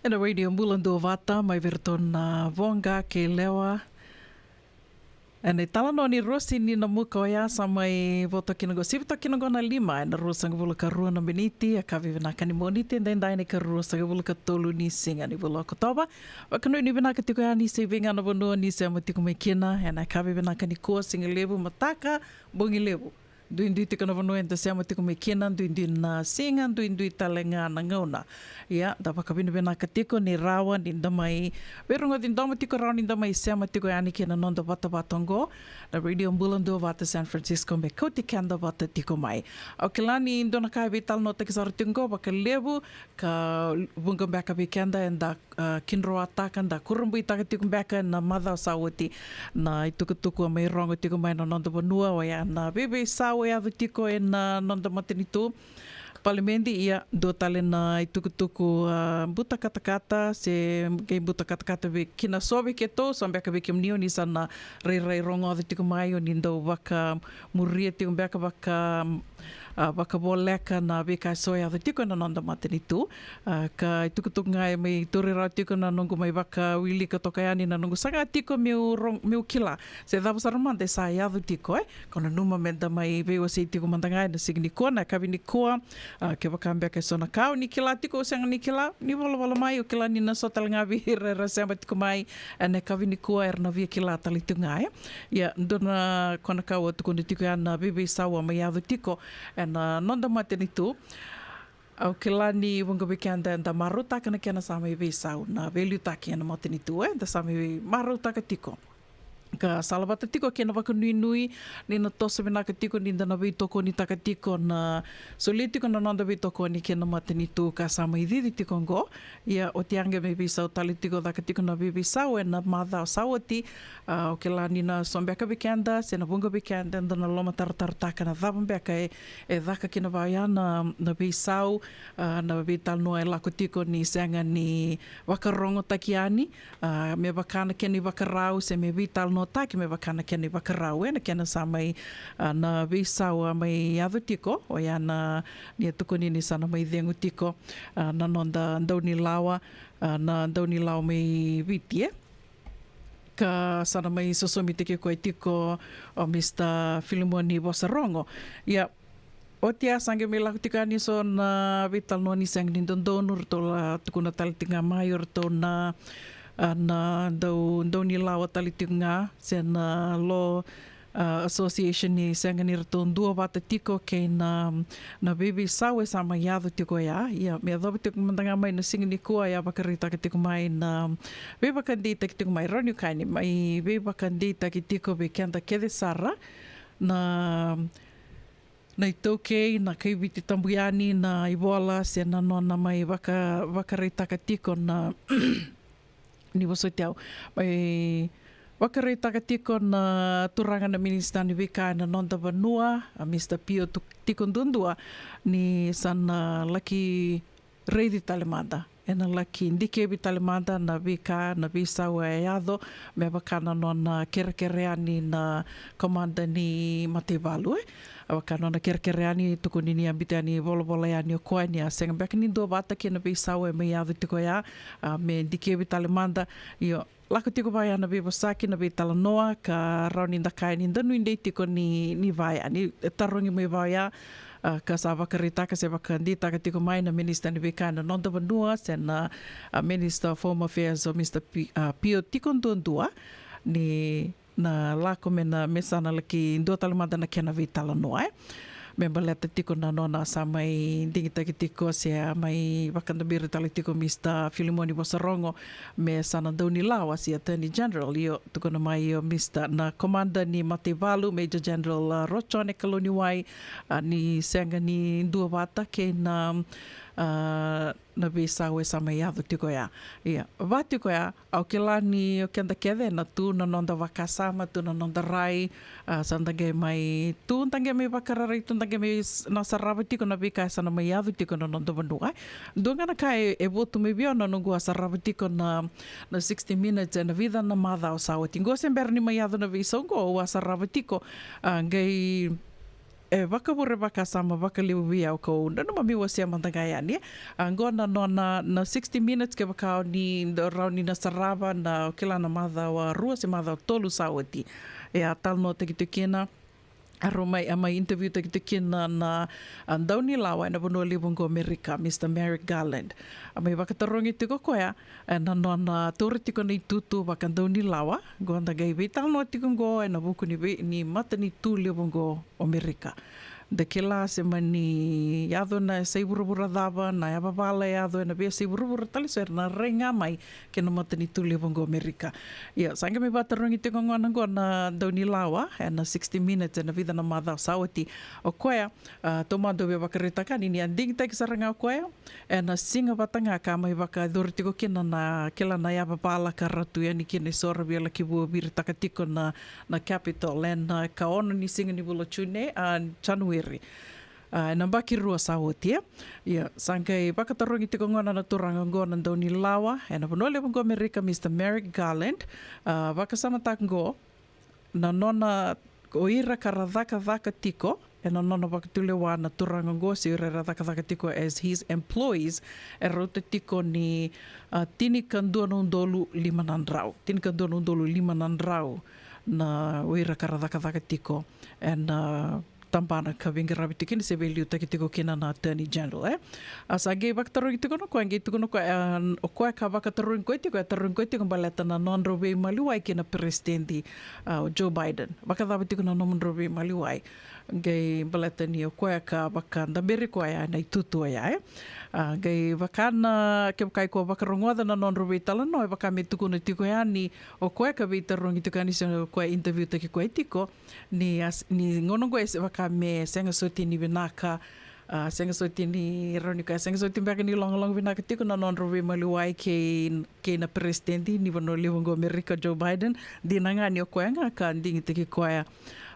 Ena Radio Bula Duavata, mai vei iratou na voqa kei lewa. Ena italanoa ni Rosi ni Namuka oya sa mai voto kina qo, sivi toka kina qo na lima ena ruasagavulu ka rua na miniti, a ka vivinaka ni Moniti, edaidai na ikaruasagavulu ka tolu ni siga ni vula o Okotova. Vakanuinui vinaka tiko yani se vei ga na vanua ni sema tiko mai kina, ena ka vivinaka ni kua, siga levu, mataka, bogi levu. Duidui tiko na vanua eda sema tiko mai kina, duidui na siga, duidui tale ga na gauna. Ia, da vakavinavinaka tiko ni rawa ni da mai veirogoci domo tiko, rawa ni da mai sema tiko yani kina noda vatavata oqo na Radio Bula Duavata San Francisco, me kauti keda vata tiko mai. Au kila ni dua na ka e veitalanoataki sara tiko oqo vakalevu, ka vuqa beka vei keda eda a, kidroataka, da kurabuitaka tiko beka ena macawa sa oti na itukutuku a mai rogo tiko mai na noda vanua, oya na veiveisau e yaco tiko ena noda matanitu Palimedi. Ia, dua tale na itukutuku, a, buta katakata, se qai buta katakata vei kina so vei keitou, so beka vei kemuni o ni sa na rairai rogoca tiko mai, o ni dau vakamuria tiko beka vaka a, vakavoleka na veika eso e yaco tiko ena noda matanitu. A, ka itukutuku ga e mai tauri rawa tiko na noqu mai vakawilika toka yani, na noqu saga tiko meu ro-, meu kila se cava sara mada e sa yaco tiko, e. Ko nanuma meda mai veiwasei tiko mada ga ena siga nikua, na yakavi nikua. A, kevaka beka eso na ka o ni kila tiko, o sega ni kila, ni volavola mai, au kila ni na so tale ga vei ira era sema tiko mai ena yakavi nikua era na via kila tale tiko ga, e. Ia, dua na kena ka au a tukuna tiko ya na veiveisau a mai yaco tiko ena noda matanitu. Au kila ni vuqa vei keda eda marautaka na kena sa mai veisau, na veiliutaki ena matanitu, e, eda sa mai marautaka tiko. Ka salavata tiko kei na vakanuinui ni na toso vinaka tiko ni da na veitokonitaka tiko, na solia tiko na noda veitokoni kei na matanitu ka sa mai cici tiko oqo. Ia, oti ya qai mai veisau tale tiko, caka tiko na veiveisau ena macawa sa oti. A, au kila ni na so beka vei keda se na vuqa vei keda eda na lomataratarataka na cava beka e, e caka kina vaya na, na veisau, a, na veitalanoa e lako tiko ni sega ni vakarogotaki yani, a, me vaka na kena ivakarau, se me veitalanoataki me vaka na kena ivakarau, e, na kena sa mai, a, na veisau a mai yaco tiko, oya na, ni a tukuni ni sa na mai cegu tiko, a, na noda daunilawa, a, na daunilawa mai Viti, e. Ka sa na mai sosomitaki koya tiko o Mr Filimoni Vosarogo. Ia, oti ya sa qai mai lako tiko yani so na veitalanoa ni sega ni dodonu, ratou la tukuna tale tiko ga mai o ratou na, a, na dau, daunilawa tale tiko ga, se na law, a, association ni sega ni ratou duavata tiko kei na, na veiveisau e sa mai yaco tiko ya. Ia, me yacova tiko mada ga mai na siga nikua, ya vakaraitaka tiko mai na veivakadeitaki tiko mai, rawa ni kaya ni mai veivakadeitaki tiko vei keda kece sara na, na iTaukei, na kai Viti Tabu yani, na ivola se na nona mai vaka, vakaraitaka tiko na ni vosoti au. Mai vakaraitaka tiko na turaga na minisita ni veika ena noda vanua, a Mr Pio Tu-, Tiko Duadua, ni sa na laki raici tale mada, ena laki dikevi tale mada na veika, na veisau e yaco, me vaka na nona kerekere yani na komada ni mataivalu, e. A vaka nona kerekere yani, tukuni ni a biuta yani, volavola yani o koya ni a sega beka ni duavata kei na veisau e mai yaco tiko ya, a, me dikevi tale mada. Io, lako tiko vaya na veivosaki, na veitalanoa, ka rawa ni da kaya ni da nuidei tiko ni, ni vaya, ni tarogi mai vaya, a, ka sa vakaraitaka se vakadeitaka tiko mai na minisita ni veika ena noda vanua, se na, a, Minister of Home Affairs, o Mr Pi-, a, Pio Tiko Duadua, ni na lako me na, me sa na laki dua tale mada na kena veitalanoa, e. Me baleta tiko na nona sa mai digitaki tiko se a mai vakadabiri tale tiko Mr Filimoni Vosarogo me sa na daunilawa se Attorney General. Io, tukuna mai o Mr, na komada ni mataivalu, Major General, a, Rochone Kalauniwai, a, ni sega ni duavata kei na, a, na veisau e sa mai yaco tiko ya. Ia, va tiko ya, au kila ni o keda kece ena tu na noda vakasama, tu na noda rai, a, sa da qai mai, tu da qai mai vakararai, tu da qai mai s-, na sarava tiko na veika e sa na mai yaco tiko na noda vanua. Dua ga na ka e, e votu mai vei au na noqu a sarava tiko na, na sixty Minutes ena vica na macawa sa oti. Qo se bera ni mai yaco na veisau qo, au a sarava tiko, a, qai E vakavure vakasama vakalevu vei au, kau nanuma meu wasea mada ga yani. A, qo na nona na sixty Minutes, kevaka o ni da rawa ni na sarava na, o kila, na macawa rua se macawa tolu sa oti. E a talanoataki tu kina, a rau mai, a mai interview taki tu kina na, a, daunilawa ena vanua levu qo Amerika, Mister Merrick Garland. A mai vakatarogi tiko koya ena nona taura tiko na itutu vakadaunilawa. Qo da qai veitalanoa tiko qo ena vuku ni vei, ni matanitu levu qo o Amerika. Da kila se mani yaco na yasai vuravura cava, na yavavala e yaco ena veiyasai vuravura tale so era na rai ga mai kei na matanitu levu qo Amerika. Ia, sa qai mai vakatarogi tiko gona qo na daunilawa ena sixty Minutes ena vica na macawa sa oti. O koya, a, taumada au via vakaraitaka yani ni a digitaki sara ga o koya ena siga vata ga ka mai vakayacori tiko kina na, kila, na yavavala ka ra tu yani kina e so ra via laki vuaviritaka tiko na, na Capitol ena ika ono ni siga ni vula June, a, January. A, ena yabaki rua sa oti, e. Ia, sa qai vakatarogi tiko gona na turaga qo na daunilawa ena vanua levu qo Amerika, Mister Merrick Garland. A, vakasamataka qo na nona, o ira ka ra cakacaka tiko ena nona vakatulewa na turaga qo, se o ira era cakacaka tiko as his employees, e rauta tiko ni, a, tinikadua na udolu lima na drau. Tinikadua na udolu lima na drau na o ira ka ra cakacaka tiko ena, a, tabana ka veiqaravi tiko kina se veiliutaki tiko kina na Attorney General, e. A, sa qai vakatarogi tiko na koya, qai tukuna o koya, e, o koya ka vakatarogi koya tiko, e tarogi koya tiko baleta na nodrau veimaliwai kei na peresitedi, a, o Joe Biden. Vakacava tiko na nomudrau veimaliwai? Qai baleta ni o koya ka vakadaberi koya ena itutu oya, e. A, qai vaka na, kevaka iko vakarogoca na nodrau veitalanoa, e vaka me tukuna tiko yani o koya ka veitarogi tiko yani se o koya interview taki koya tiko, ni as-, ni gauna qo e se vaka me sega soti ni vinaka, a, sega soti ni rawa ni kaya, sega soti beka ni logaloga vinaka tiko na nodrau veimaliwai kei, kei na peresitedi ni vanua levu qo Amerika, Joe Biden. Dina ga ni o koya ga ka digitaki koya,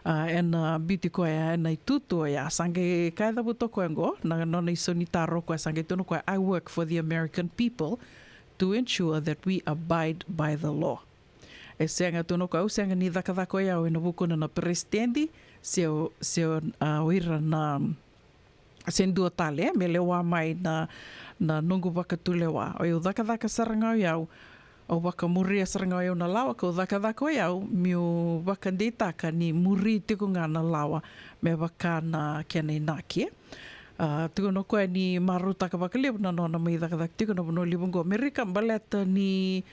a, ena, a, biuti koya ena itutu oya. Sa qai kaya cavuta o koya qo na nona isaunitaro, o koya sa qai tukuna o koya, "I work for the American people to ensure that we abide by the law." E sega, tukuna o koya, au sega ni cakacaka o yau ena vukuna na peresitedi se o, se o, a, o ira na, se dua tale, e, me lewa mai na, na noqu vakatulewa. O yau cakacaka sara ga o yau, au vakamuria sara ga o yau na lawa, kau cakacaka o yau meu vakadeitaka ni muri tiko ga na lawa me vaka na kena inaki, e. A, tukuna o koya ni marautaka vakalevu na nona mai cakacaka tiko na vanua levu qo Amerika, baleta ni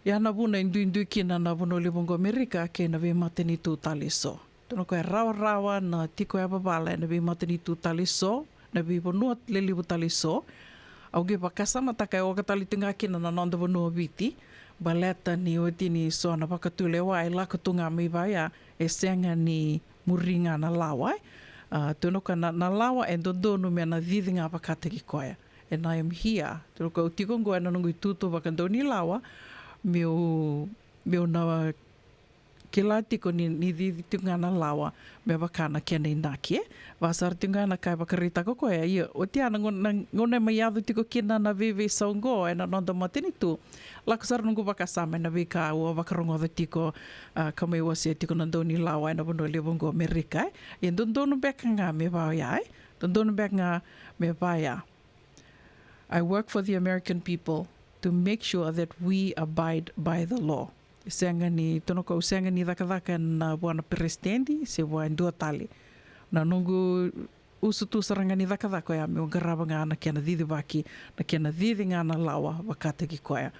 ya na vuna e duidui kina na vanua levu qo Amerika kei na veimatanitu tale eso. Tukuna o koya e rawarawa na tiko yavavala ena veimatanitu tale eso, na veivanua lelevu tale eso. Au qai vakasamataka e oka tale tiko ga kina na noda vanua o Viti, baleta ni oti ni so na vakatulewa e lako tu ga mai vaya, e sega ni muri ga na lawa, e. A, tukuna o koya na, na lawa e dodonu me na cici ga vakataki koya. And I am here. Tukuna o koya au tiko qo ena noqu itutu vakadaunilawa, meu, meu na kila tiko ni, ni cici tiko ga na lawa me vaka na kena inaki, e. Vaka sara tiko ga na ka e vakaraitaka o koya. Ia, oti ya na gauna, na gauna e mai yaco tiko kina na veiveisau qo ena noda matanitu, lako sara noqu vakasama ena veika au a vakarogoca tiko, a, ka mai wasea tiko na daunilawa ena vanua levu qo Amerika, e. Ia dodonu beka ga me vaya, e. Dodonu beka ga me vaya. I work for the American people to make sure that we abide by the law. Sega ni, tukuna o koya, sega ni cakacaka ena vua na peresitedi se vua e dua tale. Na noqu usutu sara ga ni cakacaka oya meu qarava ga na kena cicivaki, na kena cici ga na lawa vakataki koya.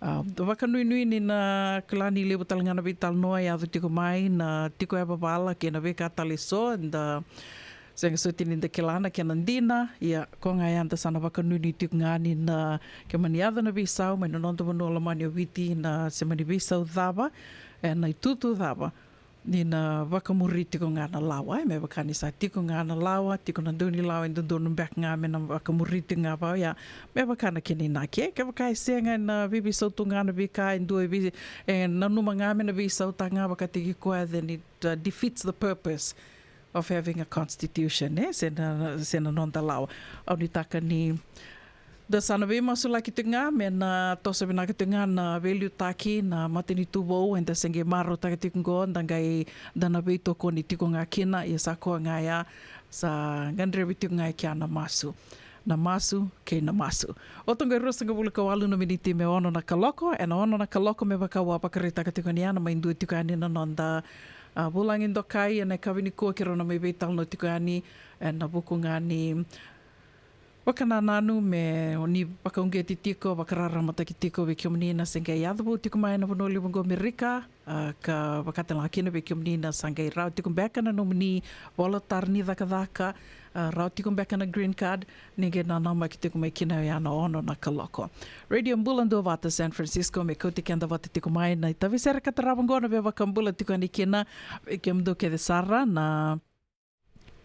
A, vakanuinui ni na kila ni levu tale ga na veitalanoa e yaco tiko mai, na tiko yavavala kei na veika tale eso, da sega soti ni da kila na kena dina. Ia, ko ga ya da sa na vakanuinui tiko ga ni na, ke mani yaco na veisau mai na noda vanua lomani o Viti, na se mani veisau cava, ena itutu cava, ni na vakamuri tiko ga na lawa, e, me vaka ni sa tiko ga na lawa, tiko na daunilawa, e dodonu beka ga me na vakamuri tiko ga vaya, me vaka na kena inaki, e. Kevaka e sega, ena veiveisau tu ga na veika e dua e vei, e nanuma ga me na veisautaka ga vakataki koya, then it, uh, defeats the purpose of having a constitution, e, se na, se na noda lawa. Au nuitaka ni Da sa na veimasulaki tiko ga me na toso vinaka tiko ga na veiliutaki na matanitu vou eda se qai marautaka tiko qo, da qai da na veitokoni tiko ga kina. Ia sa koya ga ya, sa gadrevi tiko ga e kea na masu. Na masu kei na masu. O toqo e ruasagavulu ka walu na miniti me ono na kaloko, ena ono na kaloko me vaka au a vakaraitaka tiko ni a na mai dua tiko yani na noda, a, vulagi dokai ena yakavi nikua, keirau na mai veitalanoa tiko yani ena vuku ga ni vakanananu me ni vakauqeti tiko, vakararamataki tiko vei kemuni na se qai yaco vou tiko mai na vanua levu qo Amerika, a, ka vakatalega kina vei kemuni na sa qai rawa tiko beka na nomuni vola tara ni cakacaka, a, rawa tiko beka na green card, ni qai nanamaki tiko mai kina, oya na ono na kaloko. Radio Bula Duavata San Francisco me kauti keda vata tiko mai na itavi sere ka tarava qo na veivakabula tiko yani kina vei kemudou kece sara na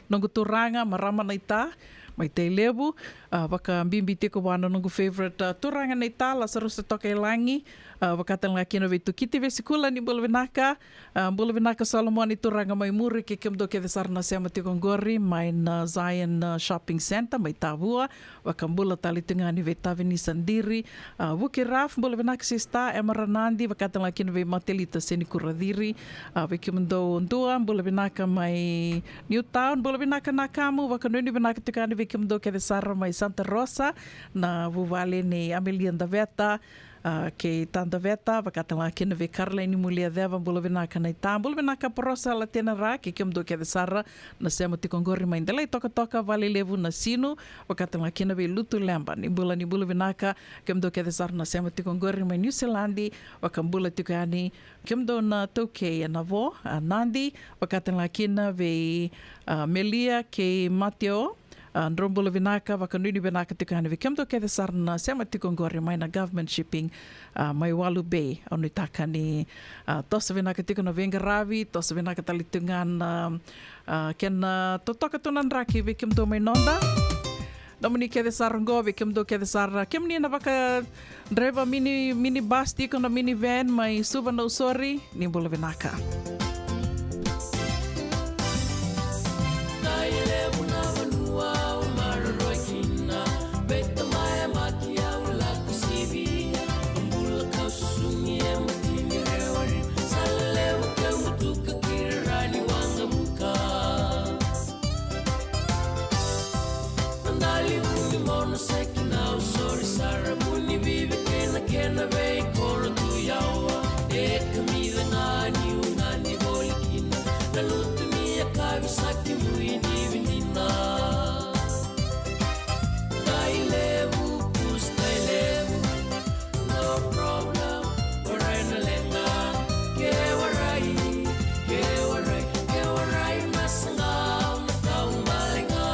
noqu turaga, marama naita mai Tailevu, a, vakabibi tiko vua na noqu favorite, a, turaga naita Lasarusa Tokailagi, a, vakatalega kina vei Tukiti Vesikula, ni bula vinaka, a, bula vinaka Solomoni turaga mai muri kei kemudou kece sara na sema tiko qori mai na Zion, a, Shopping Centre mai Tavua, vakabula tale tiko ga yani vei Tavinisa Diri, a, Vuki Raf, bula vinaka sista, Emma Ranadi, vakatalega kina vei Matelita Senikura Ciri, a, vei kemudou dua, bula vinaka mai Newtown, bula vinaka Nakamu, vakanuinui vinaka tiko yani vei kemudou kece sara mai Santa Rosa, na vuvale nei Amelia Daveta, a, kei Ta Daveta, vakatalega kina vei Caroline Muliaceva, bula vinaka naita, bula vinaka Porosa Latenara, kei kemudou kece sara na sema tiko qori mai Delaitokatoka, Valelevu, Nasinu, vakatalega kina vei Lutu Leba, ni bula, ni bula vinaka, kemudou kece sara na sema tiko qori mai Niusiladi, vakabula tiko yani, kemudou na taukei ena vo, a, Nadi, vakatalega kina vei, a, Melia kei Mateo, a, drau bula vinaka, vakanuinui vinaka tiko yani vei kemudou kece sara na sema tiko qori mai na Government Shipping, a, mai Walu Bay, au nuitaka ni, a, toso vinaka tiko na veiqaravi, toso vinaka tale tiko ga na, a, kena totoka tu na draki vei kemudou mai noda. Nomuni kece sara qo, vei kemudou kece sara, kemuni na vaka driver mini, mini bus tiko na mini van mai Suva, Nausori, ni bula vinaka. Mona seki na usori sara muni vivi kena kena vei koro tu yawa. E kamida ngani ungani voli kina na lutu ni a kavi saki mui ni vinina. Dai levu, kus dai levu. No problem, warai na lenga. Ke warai, ke warai, ke warai masanga, na kau malenga.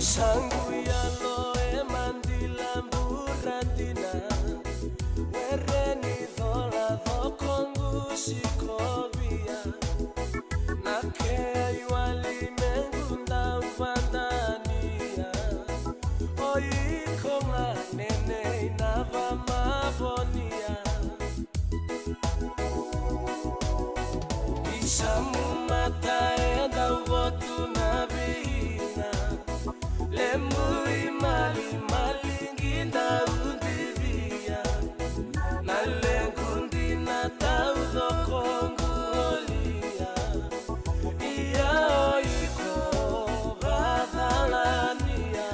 Sa qu yalo e madila bura dina, were ni cola coqu sikoviya. Na kei wali me qu dau vadania, o iko ga nenei na vamavonia. Ni sa mu mata e dau votu na viina, levu i malimali qi dau divia. Na lequ dina taucoko qu olia, ia o iko vacalania.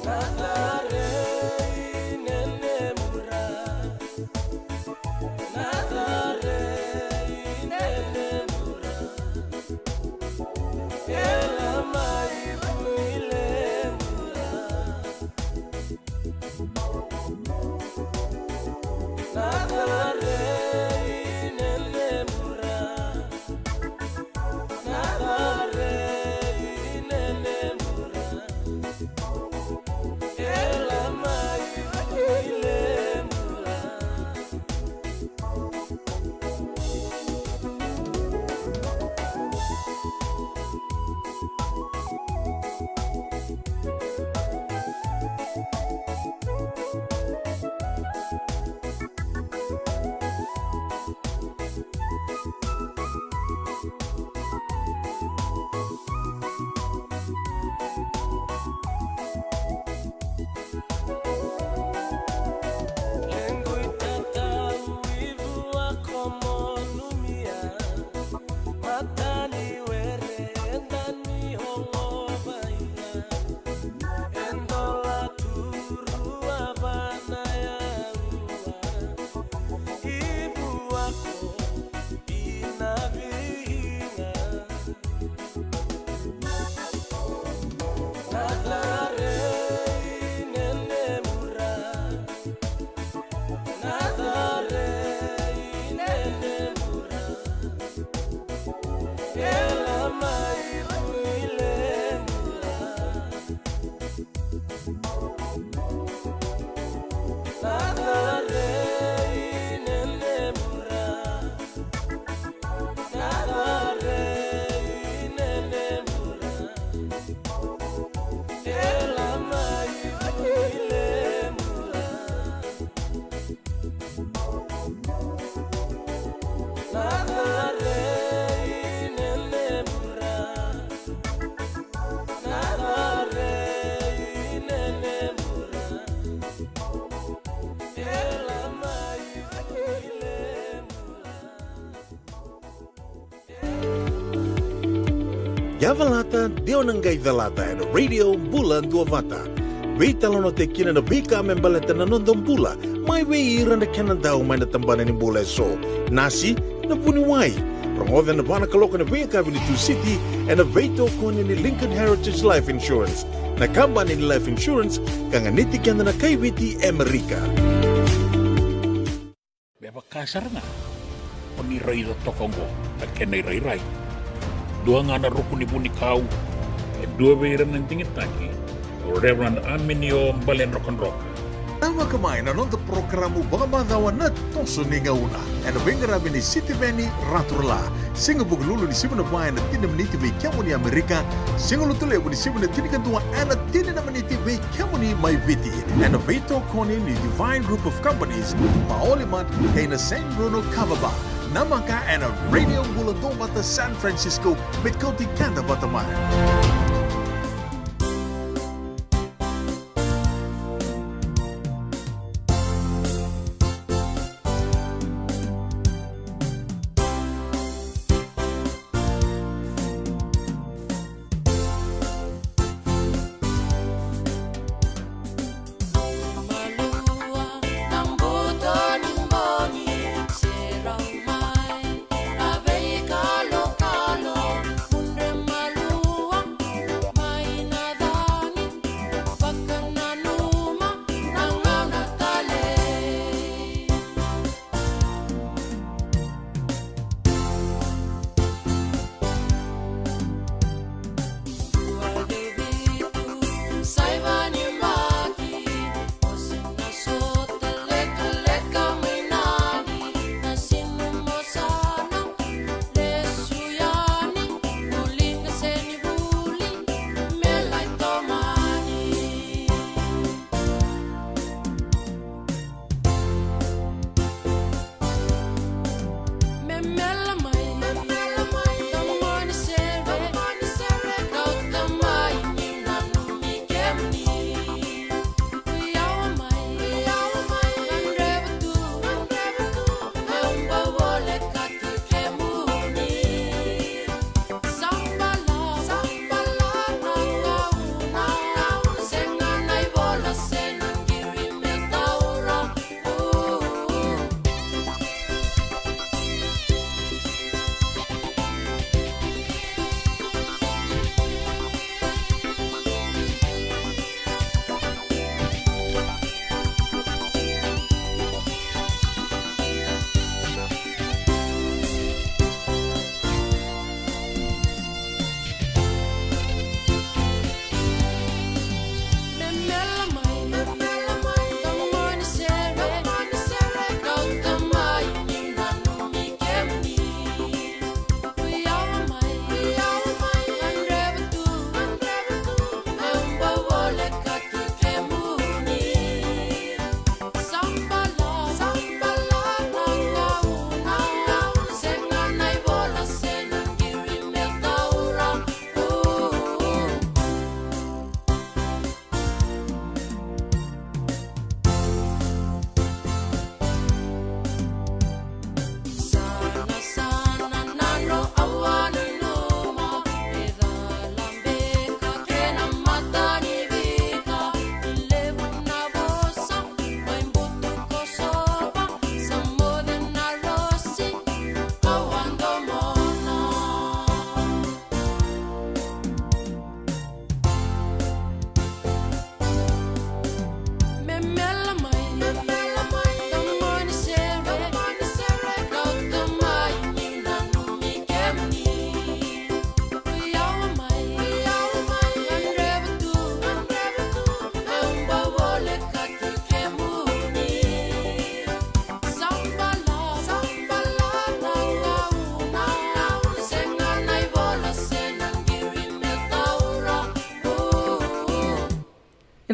Na carei nene bura, na carei nene bura, e la mai vui le bura. Na carei nene bura, na carei nene bura, e la mai vui le bura. Lequ i tatau i vua ko monumia, mata ni were e dani holovaina, e dola tu rua vana yaua, i vua ko i na viga. Na carei nene bura, na carei nene bura, e la mai vui le bura. Na carei nene bura, na carei nene bura, e la mai vui le bura. Na carei nene bura, na carei nene bura, e la mai vui le bura. Yavalata, de o na qai calata ena Radio Bula Duavata. Veitalanoataki kina na veika me baleta na noda bula, mai vei ira na kena dau mai na tabana ni bula eso. Nasi, na vuniwai. Rogoca ena va na kaloko ena veiyakavi ni Tusiti, ena veitokoni ni Lincoln Heritage Life Insurance, na kabani ni life insurance ka ganiti keda na kai Viti e Amerika. Me vaka sara ga o ni raica toka oqo na kena irairai. Dua ga na ruku ni vunikau, e dua vei ira na digitaki, o Reverend Aminio Baledrokadroka. Tavaka mai na noda porokaramu vakamacawa na Toso ni Gauna, ena veiqaravi nei Sitiveni Raturala. Siga Vukelulu ni siga Vakarauwai ena tini na miniti vei kemuni Amerika. Siga Lotulevu ni siga Tinikadua ena tini na miniti vei kemuni mai Viti, ena veitokoni ni Divine Group of Companies, Maolimat, kei na San Bruno Kava Bar. Namaka ena Radio Bula Duavata San Francisco, me kauti keda vata mai.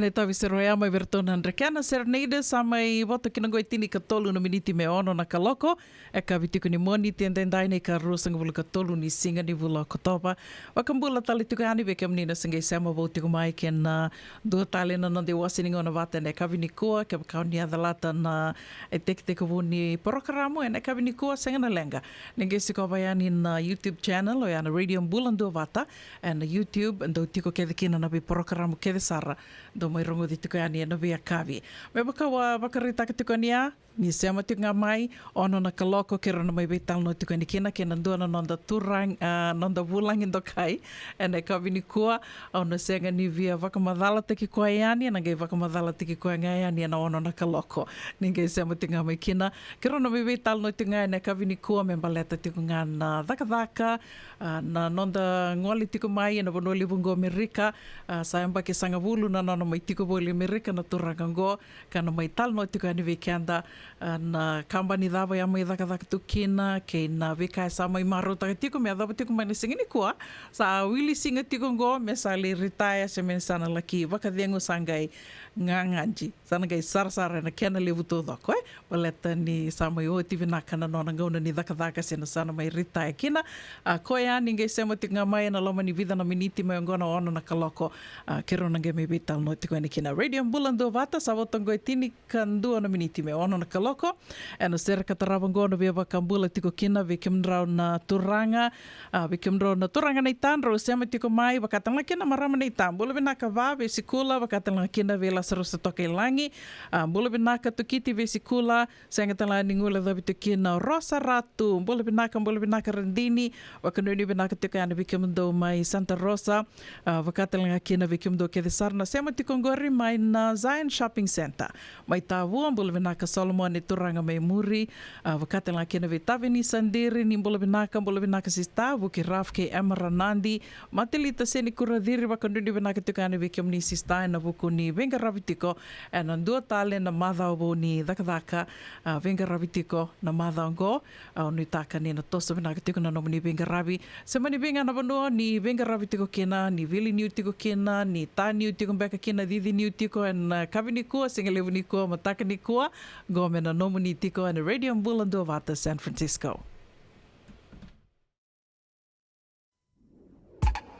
Na itavi sere oya mai vei iratou na Drekena Serenaders, sa mai voto kina qo e tinikatolu na miniti me ono na kaloko. E kavi tiko ni Moniti, edaidai na ikaruasagavulu ka tolu ni siga ni vula o Okotova. Vakabula tale tiko yani vei kemuni na se qai sema vou tiko mai kei na dua tale na noda iwase ni gauna vata ena yakavi nikua, kevaka o ni a calata na itekitekivu ni porokaramu ena yakavi nikua, sega na leqa. Ni qai sikova yani na YouTube channel, oya na Radio Bula Duavata, ena YouTube, dau tiko kece kina na veiporokaramu kece sara dau mai rogoci tiko yani ena veiyakavi. Me vaka au a vakaraitaka tiko yani ya, ni sema tiko ga mai, ono na kaloko keirau na mai veitalanoa tiko yani kina kei na dua na noda turaga, a, noda vulagi dokai ena yakavi nikua. Au na sega ni via vakamacalataki koya yani, ena qai vakamacalataki koya ga yani ena ono na kaloko. Ni qai sema tiko ga mai kina, keirau na mai veitalanoa tiko ga ena yakavi nikua me baleta tiko ga na cakacaka, a, na noda gole tiko mai ena vanua levu qo Amerika. A, sa yabaki sagavulu na nona mai tiko voli Amerika na turaga qo, ka na mai talanoa tiko yani vei keda, a, na kabani cava e a mai cakacaka tu kina, kei na veika e sa mai marautaka tiko me yacova tiko mai na siga nikua. Sa wili siga tiko qo me sa lai ritaya, se me sa na laki vakacegu, sa qai gagadi, sa na qai sarasara ena kena levu taucoko, e. Baleta ni sa mai oti vinaka na nona gauna ni cakacaka, se na sa na mai ritaya kina. A, koya ni qai sema tiko ga mai ena loma ni vica na miniti mai oqo na ono na kaloko. A, keirau na qai mai veitalanoa tiko yani kina. Radio Bula Duavata, sa voto qo e tinikadua na miniti me ono na kaloko. Ena sere ka tarava qo na via vakabula tiko kina vei kemudrau na turaga, a, vei kemudrau na turaga naita drau sema tiko mai, vakatalega kina marama naita. Bula vinaka Va Veisikula, vakatalega kina vei Lasarusa Tokailagi. A, bula vinaka Tukiti Veisikula, sega tale ni guilecavi tiko kina Rosa Ratu. Bula vinaka, bula vinaka Radini, vakanuinui vinaka tiko yani vei kemudou mai Santa Rosa. A, vakatalega kina vei kemudou kece sara na sema tiko qori mai na Zion Shopping Centre mai Tavua. Bula vinaka Solomone, turaga mai muri. A, vakatalega kina vei Tavini Sadiri, ni bula vinaka, bula vinaka sista, Vuki Raf kei Emma Ranadi, Matelita Seni Kuraciri, vakanuinui vinaka tiko yani vei kemuni sista ena vuku ni veiqaravi tiko ena dua tale na macawa vou ni cakacaka, a, veiqaravi tiko na macawa qo. Au nuitaka ni na toso vinaka tiko na nomuni veiqaravi. Se mani vei ga na vanua ni veiqaravi tiko kina, ni vili niu tiko kina, ni ta niu tiko beka kina, cici niu tiko ena, e, kavi nikua, siga levu nikua, mataka nikua, qo me na nomuni tiko ena Radio Bula Duavata San Francisco.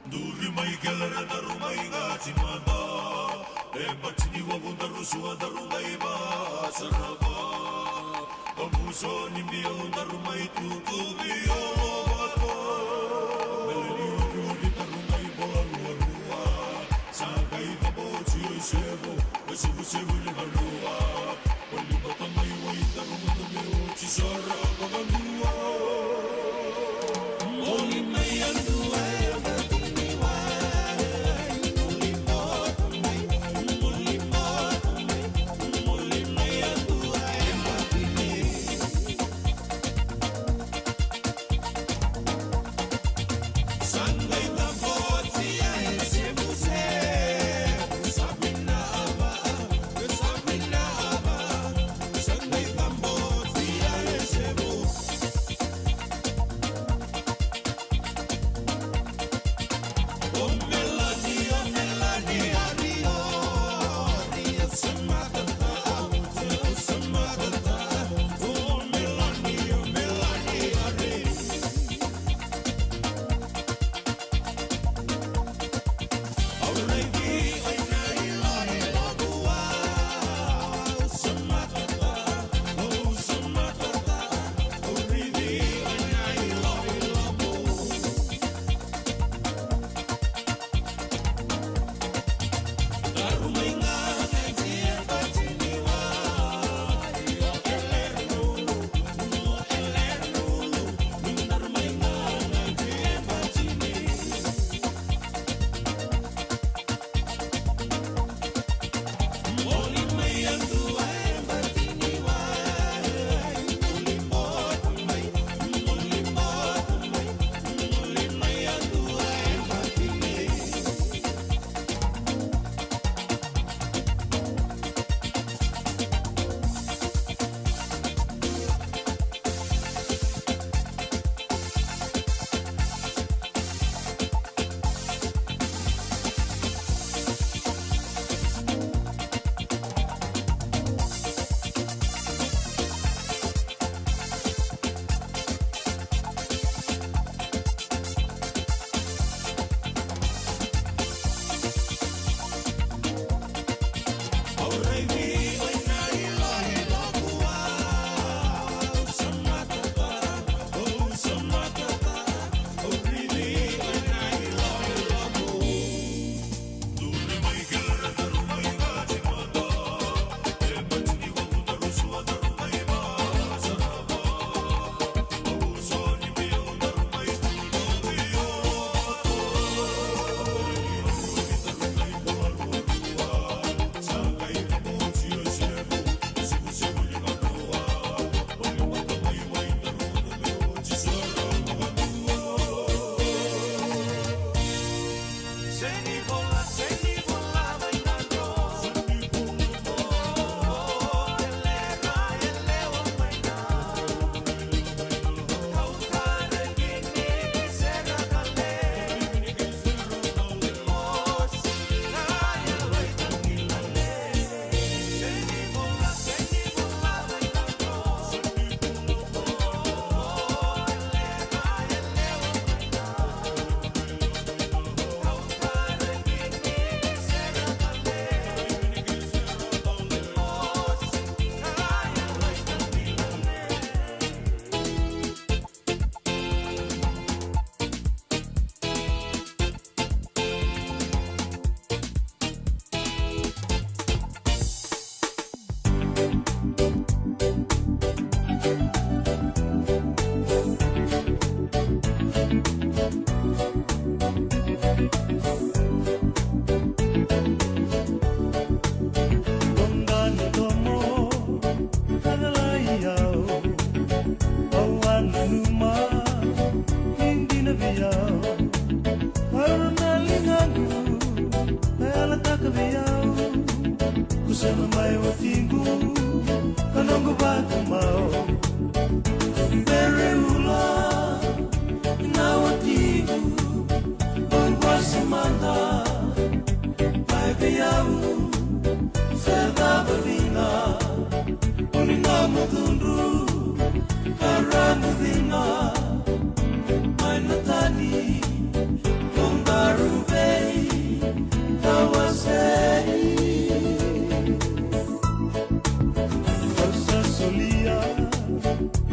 Duri mai kele ra daru mai gati mada. E bati ni wavu daru sua daru mai ba sarava. Amuso ni biau daru mai tutu biau lo vata. Mele ni uri uri daru mai bola lua lua. Sa kai vaboti o isevo. E sevu sevu ni halua.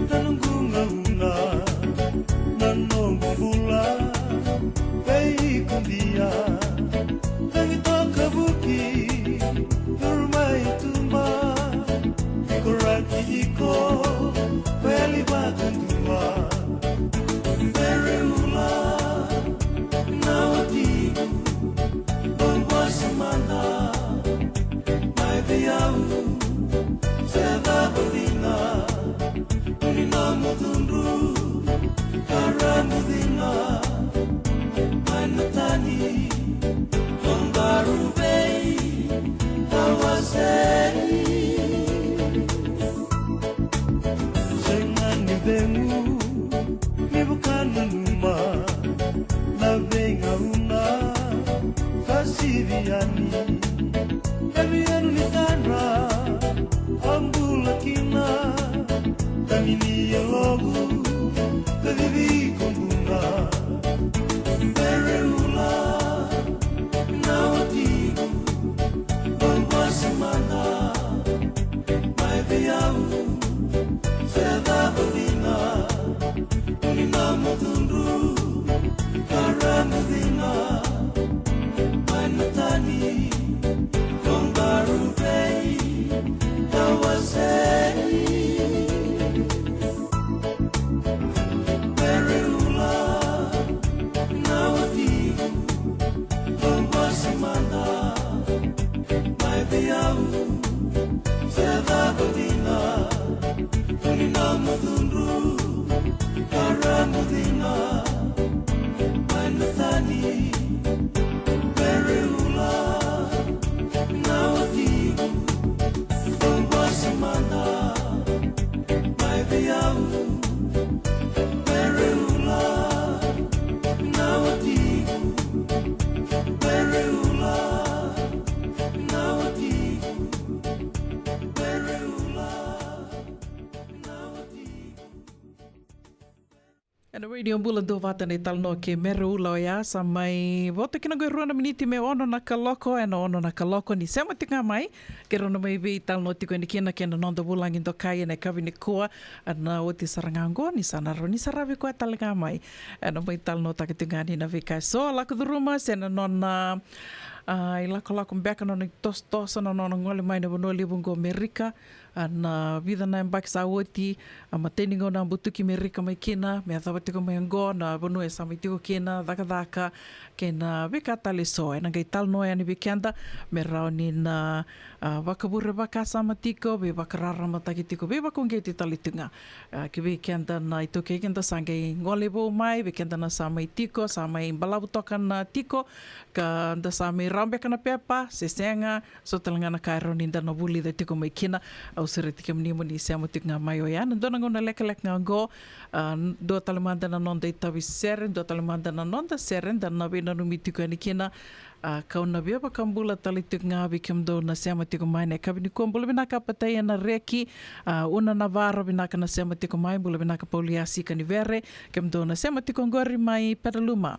Na noqu gauna, na noqu bula, vei iko dia. Cagi toka vuki, curu mai tuba, iko raki iko, veli vakadua. Bere ula, na watiqu, bau vosa mada. Mai vei au, se cava dina, ni nomu cudru, ka ramu dina. Mai na tani, lombaru vei, tawasei. Sega ni cegu, ni vakananuma, na veigauna ka sivi yani. Na veigauna ni tadra, a bula kina, tagi ni yaloqu, ka cici ko buna. Bere ula, na watiqu, bau vosa mada. Mai vei au, se cava dina, ni nomu cudru, ka ramu dina. Mai na tani, lombaru vei, tawasei. Bere ula, na watiqu, bau vosa mada. Mai vei au, se cava dina, ni nomu cudru, ka ramu dina. Mai na tani, bere ula, na watiqu, bau vosa mada. Mai vei au, bere ula, na watiqu, bere ula, na watiqu, bere ula, na watiqu. Ena Radio Bula Duavata na italanoa kei Mere Ula oya, sa mai vo toka kina qo e rua na miniti me ono na kaloko, ena ono na kaloko ni sema tiko ga mai. Keirau na mai veitalanoa tiko yani kina kei na noda vulagi dokai ena yakavi nikua, ena oti sara ga qo ni sa na rawa ni saravi koya tale ga mai. Ena mai talanoataka tiko ga yani na veika eso lako curuma, se na nona, a, ilakolako beka, nona itosotoso, na nona gole mai na vanua levu qo Merika. A, na vica na yabaki sa oti, a, matai ni gauna a butuki Merika mai kina, me yacova tiko mai oqo na vanua e sa mai tiko kina, cakacaka kei na veika tale eso. Ena qai talanoa yani vei keda me rawa ni na, a, vakavure vakasama tiko, veivakararamataki tiko, veivakauqeti tale tiko ga. A, ki vei keda na iTaukei keda sa qai gole vou mai, vei keda na sa mai tiko, sa mai balavu toka na tiko, ka da sa mai rawa beka na pepa se sega, so tale ga na ka e rawa ni da na vulica tiko mai kina. Au sureti kemuni mo ni sema tiko ga mai oya ena dua na gauna lekaleka ga oqo. A, dua tale mada na noda itavi sere, dua tale mada na noda sere da na veinanumi tiko yani kina. A, kau na via vakabula tale tiko ga vei kemudou na sema tiko mai ena yakavi nikua. Bula vinaka Pataia na Reki, a, Una Navara, vinaka na sema tiko mai. Bula vinaka Pauliasi Kanivere, kemudou na sema tiko oqori mai Petaluma.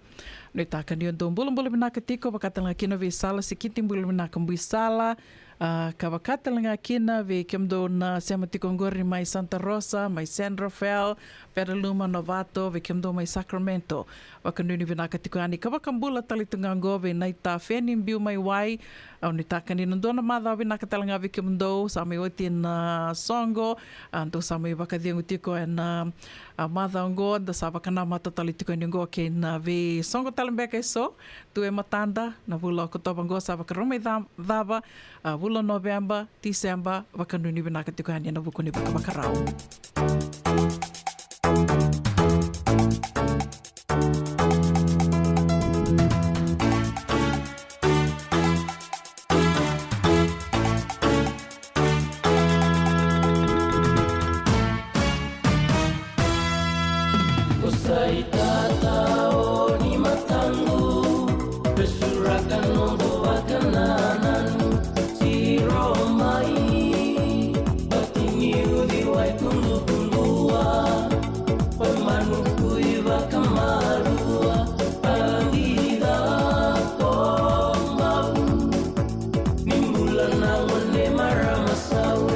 Nuitaka ni o dou bulabula vinaka tiko, vaka tale ga kina vei Sala Sikiti, bula vinaka bui Sala. A, ka vaka tale ga kina vei kemudou na sema tiko oqori mai Santa Rosa, mai San Rafael, Petaluma, Novato, vei kemudou mai Sacramento. Vakanuinui vinaka tiko yani ka vakabula tale tu ga oqo vei Naita Feni, biu mai Wai. Au nuitaka ni na dua na macawa vinaka tale ga vei kemudou, sa mai oti na soqo, a, dou sa mai vakacegu tiko ena, a, macawa oqo, da sa vakanamata tale tiko yani oqo kei na veisoqo tale beka eso tu e matada. Na vula o Okotova oqo sa vakarau mai ca-, cava, a, vula o Noveba, Tiseba, vakanuinui vinaka tiko yani ena vuku ni vakavakarau. Ko sa i tata o ni mataqu, vesuraka noqu vakanananu, siro mai, vati ni uciwai kudukudua, vamanu kui vakamalua, vadica ko bau. Ni bula na gone marama sau.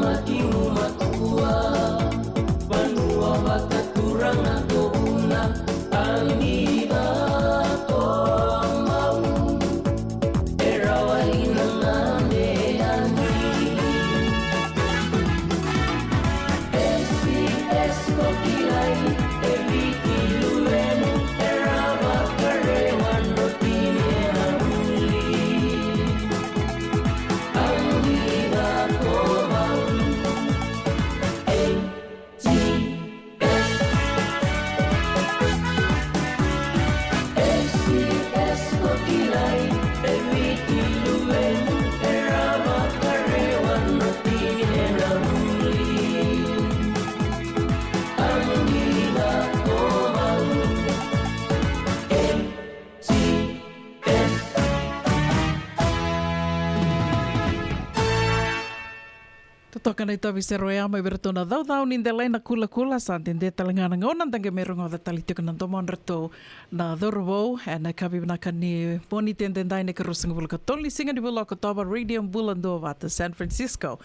Makimu matua, vanua vakaturaga ko Vuna, Amiga ko Mau, e rawa ina gade yani. S B S ko kilai, e Viti luvemu, e rawa ka rewa, drotini ena vuli. Amiga ko Mau, A T S. S B S ko kilai, e Viti luvemu, e rawa ka rewa, drotini ena vuli. Amiga ko Mau, A T S. Totoka na itovi sere oya mai vei iratou na Caucau ni Delai na Kulakula. Sa dede tale ga na gauna da qai mai rogoca tale tiko na domodratou na cauravou ena yakavi vinaka ni Moniti edaidai, na ikaruasagavulu ka tolu ni siga ni vula o Okotova, Radio Bula Duavata, San Francisco.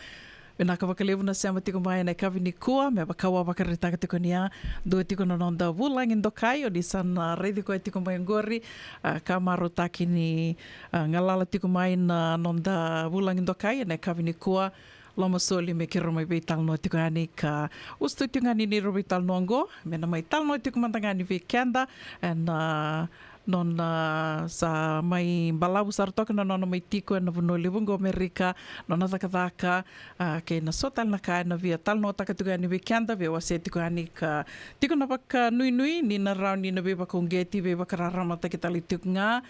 Vinaka vakalevu na sema tiko mai ena yakavi nikua. Me vaka au a vakaraitaka tiko ni a dua tiko na noda vulagi dokai, o ni sa na raici koya tiko mai oqori, a, ka marautaki ni, a, galala tiko mai na noda vulagi dokai ena yakavi nikua. Lomasoli me keirau mai veitalanoa tiko yani ka usutu tiko ga ni neirau veitalanoa oqo, me na mai talanoa tiko mada ga yani vei keda ena, a, nona, a, sa mai balavu sara toka na nona mai tiko ena vanua levu oqo Amerika, nona cakacaka, a, kei na so tale na ka ena via talanoataka tiko yani vei keda, via wasea tiko yani ka tiko na vakanuinui ni na rawa ni na veivakauqeti, veivakararamataki tale tiko ga,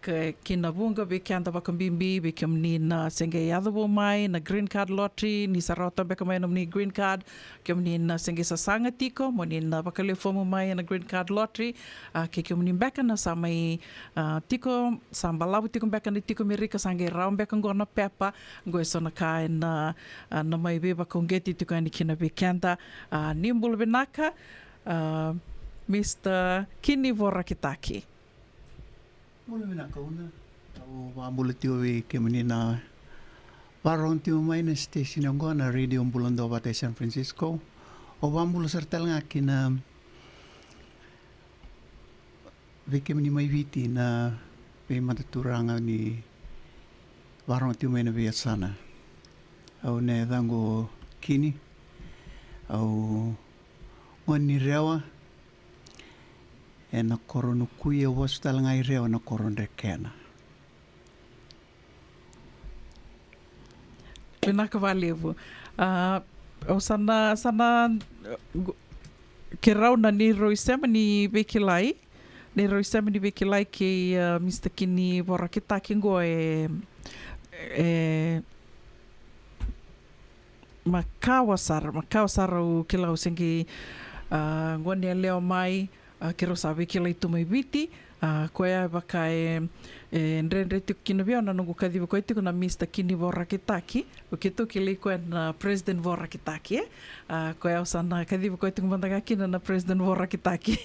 ke, ki na vuqa vei keda vakabibi, vei kemuni na se qai yaco vou mai na green card lottery, ni sa rawata beka mai na nomuni green card, kemuni na se qai sasaga tiko mo ni na vakalewe fomu mai ena green card lottery, a, kei kemuni beka na sa mai, a, tiko, sa balavu tiko beka ni tiko Amerika, sa qai rawa beka oqo na pepa, oqo e so na ka ena, a, na mai veivakauqeti tiko yani kina vei keda. A, ni bula vinaka, a, Mister Kini Vorakitaki. Bula vinaka Una. Au vakabula tiko vei kemuni na vakarorogo tiko mai na station oqo na Radio Bula Duavata e San Francisco. Au vakabula sara tale ga kina vei kemuni mai Viti na veimataturaga ni vakarorogo tiko mai na veiyasana. Au na yacaqu o Kini. Au gone ni Rewa, ena koro Nukui, au vasu tale ga i Rewa ena koro Drekena. Vinaka vakalevu. A, au sa na, sa na, gu-, keirau na neirau isema ni veikilai, neirau isema ni veikilai kei, a, Mister Kini Vorakitaki oqo e, e, makawa sara, makawa sara au kila au se qai, a, gone yalewa mai, a, keirau sa veikilai tu mai Viti, a, koya e vaka e, e dredre tiko kina vei au na noqu kacivi koya tiko na Mister Kini Vorakitaki, o keitou kilai koya na President Vorakitaki, e? A, koya au sa na kacivi koya tiko mada ga kina na President Vorakitaki.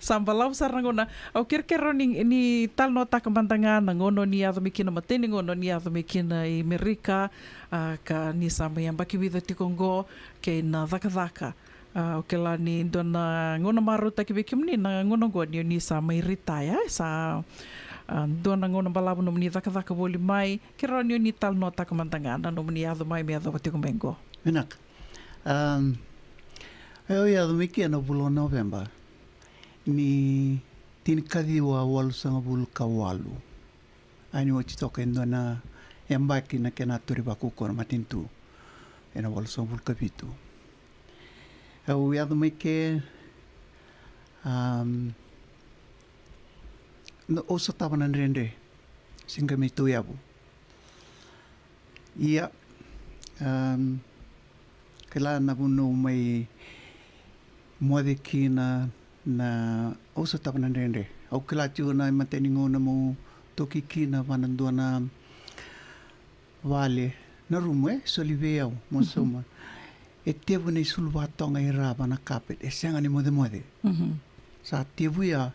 Sa balavu sara na gauna. Au kerekere ni, ni talanoataka mada ga na gauna o ni yaco mai kina, matai ni gauna o ni yaco mai kina i Merika, a, ka ni sa mai yabaki vica tiko oqo, kei na cakacaka. A, au kila ni dua na gauna marautaki vei kemuni na gauna oqo ni o ni sa mai retire, e? Sa, a, dua na gauna balavu nomuni cakacaka voli mai, keirau ni o ni talanoataka mada ga na nomuni yaco mai me yacova tiko mai oqo. Vinaka. Am, au yaco mai ke ena vula o Noveba ni tinikaciwa walusagavulu ka walu. A ni oti toka e dua na yabaki na kena tauri vakaukaua na matanitu ena walusagavulu ka vitu. Au yaco mai ke, am, na, au sotava na dredre, se qai mai tauyavu. Ia, am, kila na vanua au mai moce kina, na, au sotava na dredre. Au kila tiko na imatai ni gauna meu toki kina vua na dua na vale, na rumu, e soli vei au, meu sauma. E tevu na isulu vakatoga e ra va na carpet, e sega ni mocemoce. Mhm. Sa tevu ya,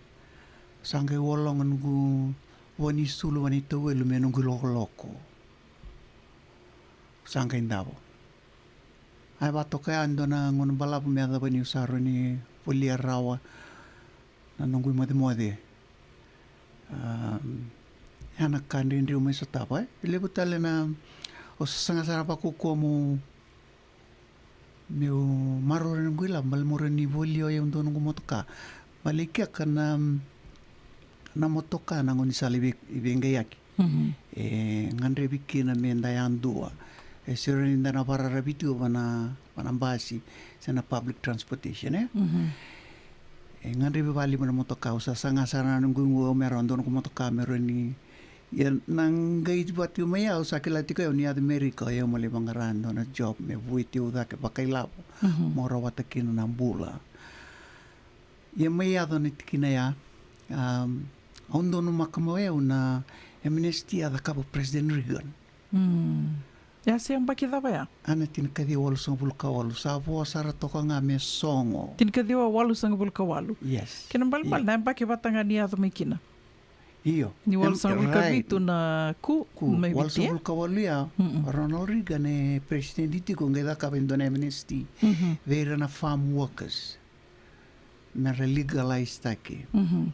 sa qai ologa noqu vua ni sulu, vua ni tauwelu me noqu ilokoloko. Sa qai davo. A vakatoka ya e dua na gauna balavu me yacova niu sa rawa ni volia rawa na noqu imocemoce. Am, ya na ka dredre au mai sotava, e. Levu tale na, au sa saga sara vakaukauwa meu, meu maroroi noqu ilavo, baleta meu rawa ni volia o yau e dua noqu motoka. Baleta e kea na, na motoka na gaunisala i vei, i veiqaiyaki. Mhm. E gadrevi kina me da yadua. E sega ni da na vakararavi tiko va na, va na basi se na public transportation, e? Mhm. E gadrevi vakalevu na motoka. Au sa saga sara na noqu igu au me rawa dua noqu motoka me rawa ni, ia na qai vaka tiko mai au sa kila tiko au ni yaco Merika, o yau mo lai vaqara e dua na job me vueti au cake vakailavo. Mhm. Mo rawata kina na bula. Ia mai yaco na tikina ya, am, au donumaka mai o yau na amnesty a cakava o President Reagan. Mm. Ya se yabaki cava ya? A na tinikaciwa walusagavulu ka walu, sa vo sara toka ga me sogo. Tinikaciwa walusagavulu ka walu. Yes. Kena ibalebale, io, na yabaki vata ga ni yaco mai kina. Io. Ni walusagavulu ka vitu na coup, coup mai Viti, e? Walusagavulu ka walu ya, mm-mm, Ronald Reagan e president tiko, qai cakava e dua na amnesty. Mhm. Vei ira na farm workers. Me ra legalize taki. Mhm.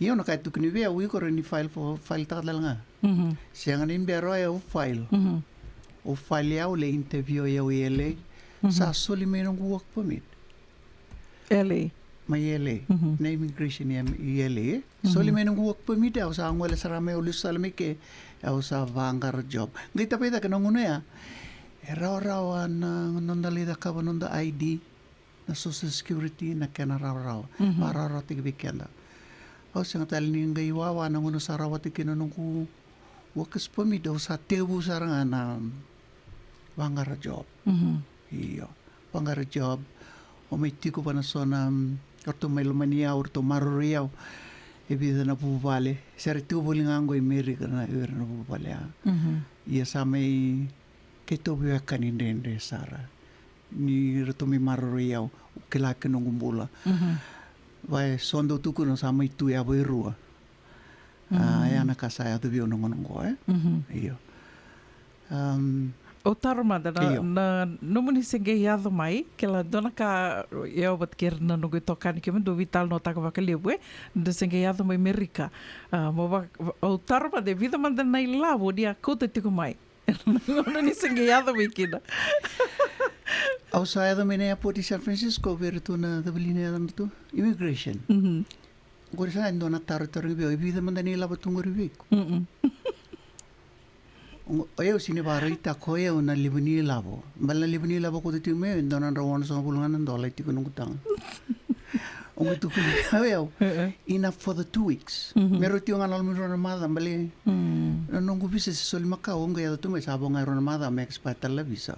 Io, na ka e tukuni vei au, iko rawa ni file for, file taka tale ga. Mhm. Sega ni bera o yau file. Mhm. Au file, au lai interview o yau i L A. Mhm. Sa soli mai noqu work permit. L A. Mai L A. Mhm. Na immigration i, i L A, e. Mhm. Soli mai noqu work permit, au sa gole sara mai, au lesu sara mai ke, au sa vaqara job. Qai tavaya cake na gauna ya, e rawarawa na noda lai cakava noda I D, na Social Security, na kena rawarawa. Mhm. Varawarawataki vei keda. Au sega tale ni qai wawa na gauna sa rawata kina noqu workers permit, au sa tekivu sara ga na vaqara job. Mhm. Io. Vaqara job. Au mai tiko va na so na, mm, ratou mai lomani au, ratou maroroi au. E vica na vuvale. Se ra tiko voli ga qo i Merika na, ira na vuvale ya. Mhm. Ia sa mai keitou veiwekani dredre sara. Ni ratou mai maroroi au, kila ki noqu bula. Mhm. Va e so dau tukuna sa mai tu yava e rua. A, mhm, ya na ka sa yaco vei au na gauna qo, e? Mhm. Io. Am, au taro mada na, io, na nomuni se qai yaco mai, kila dua na ka, au vata kei ira na noqu itokani keimami dau veitalanoataka vakalevu, e? Da se qai yaco mai Merika. A, mo va, au taro mada e vica mada na ilavo ni a kauta tiko mai. Na gauna ni se qai yaco mai kina. Au sa yaco mai na airport i San Francisco, vei iratou na cava li na yacana tu? Immigration. Mhm. Qori sa e dua na taro e tarogi vei au, e vica mada na ilavo tu qori vei iko? Mm-mm. O, o yau sega ni vakaraitaka o yau na levu ni ilavo. Baleta na levu ni ilavo au kauta tiko mai, e dua na drau onosagavulu ga na dola e tiko noqu taga. Au qai tukuna vei au, e, e, enough for the two weeks. Mhm. Me rauti au ga na loma ni rua na macawa, baleta, mm, na noqu visa se soli makawa, au qai yaco tu mai sa vo ga e rua na macawa me expire tale na visa.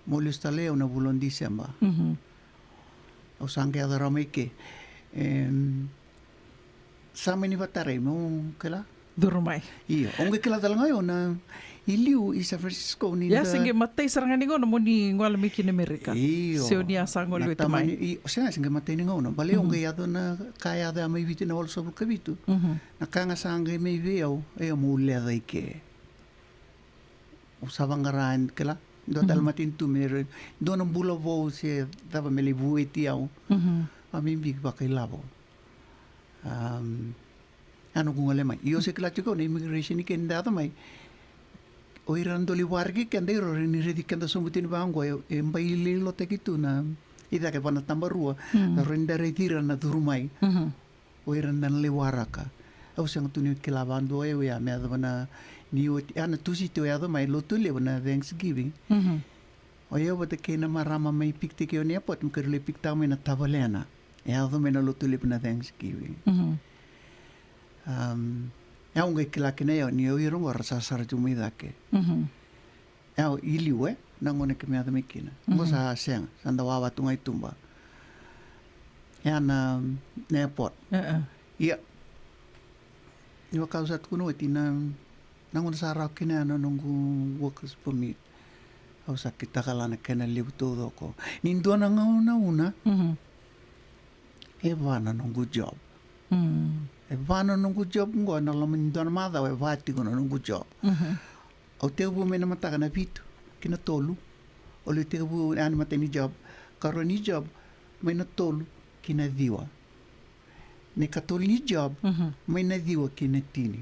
Mo lesu tale au na vula o December. Mhm. Au sa qai yaco rawa mai ke. Em, sa mani vatarai meu kila. Curu mai. Io, au qai kila tale ga o yau na i liu i San Francisco ni, ia, da se qai matai sara ga ni gauna mo ni gole mai kina Amerika. Io. Se o ni a sa gole oti mai. Tamani, i, o se ga se qai matai ni gauna. Baleta au, mhm, qai yaco na ka yaco ya mai Viti na walusagavulu ka vitu. Mhm. Na ka ga sa qai mai vei au, e, meu leca i ke. Au sa vaqara, kila, dua tale, mhm, matanitu me ra, dua na bula vou se cava me lai vueti au. Mhm. Vakabibi vakailavo. Am, a noqu gole mai. Io, se kila tiko na immigration i ke ni da yaco mai. O ira na dau lai waraki keda, ira rawa ni raici keda sobu tiko ni vaqo, e, e bai leilotaki tu na i cake va na tabarua. Mm. Rawa ni da raici ira na curu mai. Mhm. O ira na lai waraka. Au sega tu ni kila vakadua o yau ya me yacova na, ni oti, a, na Tusiti o yaco mai Lotulevu na Thanksgiving. Mhm. O yau vata kei na marama mai pikitaki au na airport, me keirau lai pikitaka mai na tavalena. E yaco mai na Lotulevu na Thanksgiving. Mhm. Am, au qai kila kina o yau ni o ira qo ra sa sara tu mai cake. Mhm. Au, i liu, e, na gauna keimami yaco mai kina. Qo, mhm, sa sega, sa da wawa tu ga i tuba. Ia na, na airport. E, e. Ia. Ni vaka au sa tukuna oti na, na gauna sa rawa kina ya na noqu workers permit. Au sa kitaka la na kena levu taucoko. Ni dua na gauna una. Mhm. E va na noqu job. Mm. E va na noqu job qo, na loma ni dua na macawa e va tiko na noqu job. Mhm. Au tekivu mai na mataka na vitu ki na tolu. O levu tekivu yani matai ni job, karua ni job, mai na tolu ki na ciwa. Na ikatolu ni job, mai na ciwa ki na tini.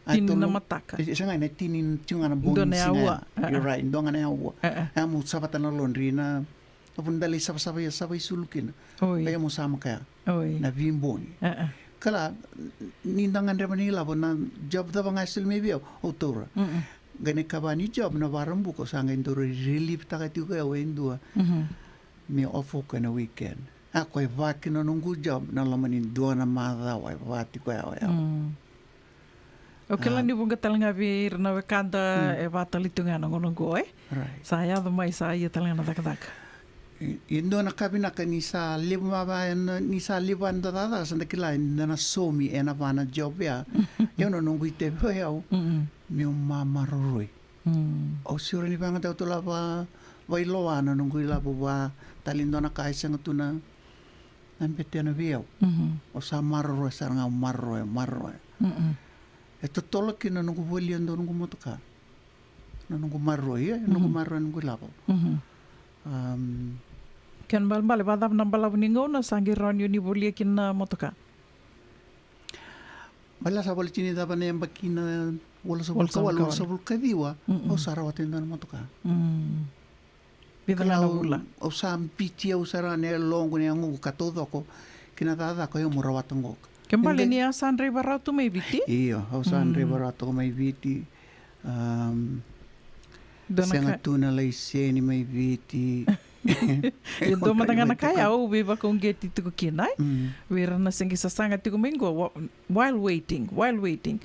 A tini na tolu mataka. E, sega, na tini tiko ga na bogi ni siga ya. Dua na aua. You're right, dua ga na aua. E, e. Ia mo savata na laundry na, na vanua da lai savasava, ia sava isulu kina. Oi. Ia mo sa makaya. Oi. Na veibogi. E, e. Kila, ni da gadreva na ilavo, na job cava ga e soli mai vei au, au taura. Qai na ikava ni job na Vakaraubuka, au sa qai dau relieve-taka tiko au e dua. Me off-taka ena weekend. A, koya e va kina na noqu job, na loma ni dua na macawa e va tiko ya o yau. O kila ni vuqa tale ga vei ira na wekada e va tale tu ga na gauna oqo, e? Right. Sa yaco mai, sa ia tale ga na cakacaka. I, i dua na ka vinaka ni sa levu vava, ni sa levu vava na cakacaka, sa da kila ni da na saumi ena va na job ya. Ia na noqu itavi o yau, meu mamaroroi. Au siro ni vakayagataki au tu la va, vakailoa na noqu ilavo, va tale dua na ka e sega tu na, na betena vei au. Au sa maroroya sara ga, au maroroya, maroroya. E totolo kina na noqu volia dua noqu motoka. Na noqu maroroya, e, noqu maroroya noqu ilavo. Kena ibalebale, vakacava na balavu ni gauna sa qai rawa ni o ni volia kina na motoka? Baleta sa voleka ni cava na yabaki na walusagavulu ka walu, walusagavulu ka ciwa, au sa rawata e dua na motoka. Vica ga na vula. Au sa biuti au sara ga na yaloqu, na yagoqu ka taucoko ki na cakacaka o yau mo rawata qoka. Kena ibalebale ni a sa draiva rawa tu mai Viti? Io, au sa draiva rawa toka mai Viti. Sega tu na laiseni mai Viti. E dua mada ga na ka ya au veivakauqeti tiko kina, e? Vei ira na se qai sasaga tiko mai qo, while waiting, while waiting.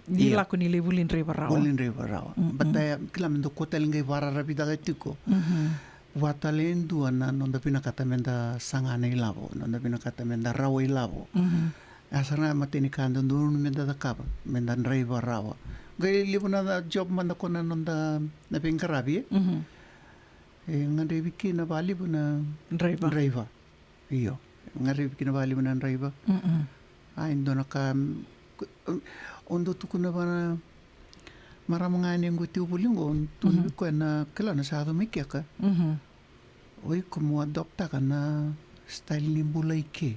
Ni lako ni lai vuli draiva rawa. Vuli draiva rawa. Baleta ya, kila, me dau kua tale qai vakararavitaka tiko. Vua tale e dua na noda vinakata me da saga na ilavo, noda vinakata me da rawa ilavo. A sara ga matai ni ka dodonu me da cakava, me da draiva rawa. Qai levu na job mada ko na noda na veiqaravi, e? E gadrevi kina vakalevu na draiva. Io, gadrevi kina vakalevu na draiva. A, e dua na ka, au dau tukuna vua na marama ga ni qo tiko voli qo, tukuna vei koya na, kila, na sa yaco mai keka. O iko mo adopt-taka na style ni bula i ke.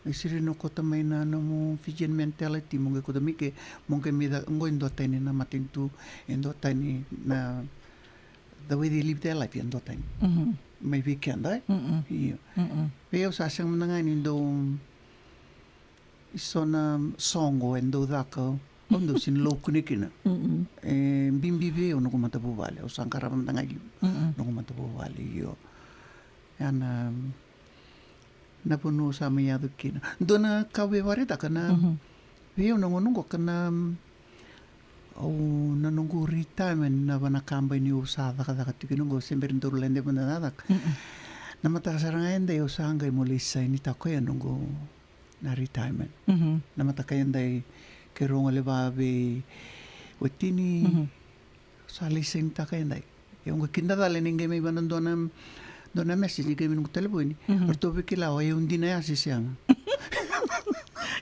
E sega ni o kauta mai na nomu Fijian mentality mo qai kauta mai ke, mo qai mai ca-, qo e duatani na matanitu, e duatani na, the way they live their life, e duatani. Mai vei keda, e? Io. Vei au sa sega mada ga ni dau, e so na soqo e dau caka, au dau sega ni laukune kina. E bibi vei au noqu matavuvale, au sa qarava mada ga i liu noqu matavuvale, io. Ya na, na vanua au sa mai yaco kina. Dua na ka au via vakaraitaka na, vei au na gauna qo ka na, au na noqu retirement na va na kabani au sa cakacaka tiko kina qo, se bera ni daru lai dai mada na cakacaka. Na mataka sara ga edai au sa qai mo lai sainitaka ya noqu na retirement. Na mataka edai keirau gole vaka vei watini, au sa lai sainitaka edai. Au qai kidacala ni qai mai vaka na dua na, dua na message ni qai mai noqu talevoni. Ratou via kila o yau dina ya se sega.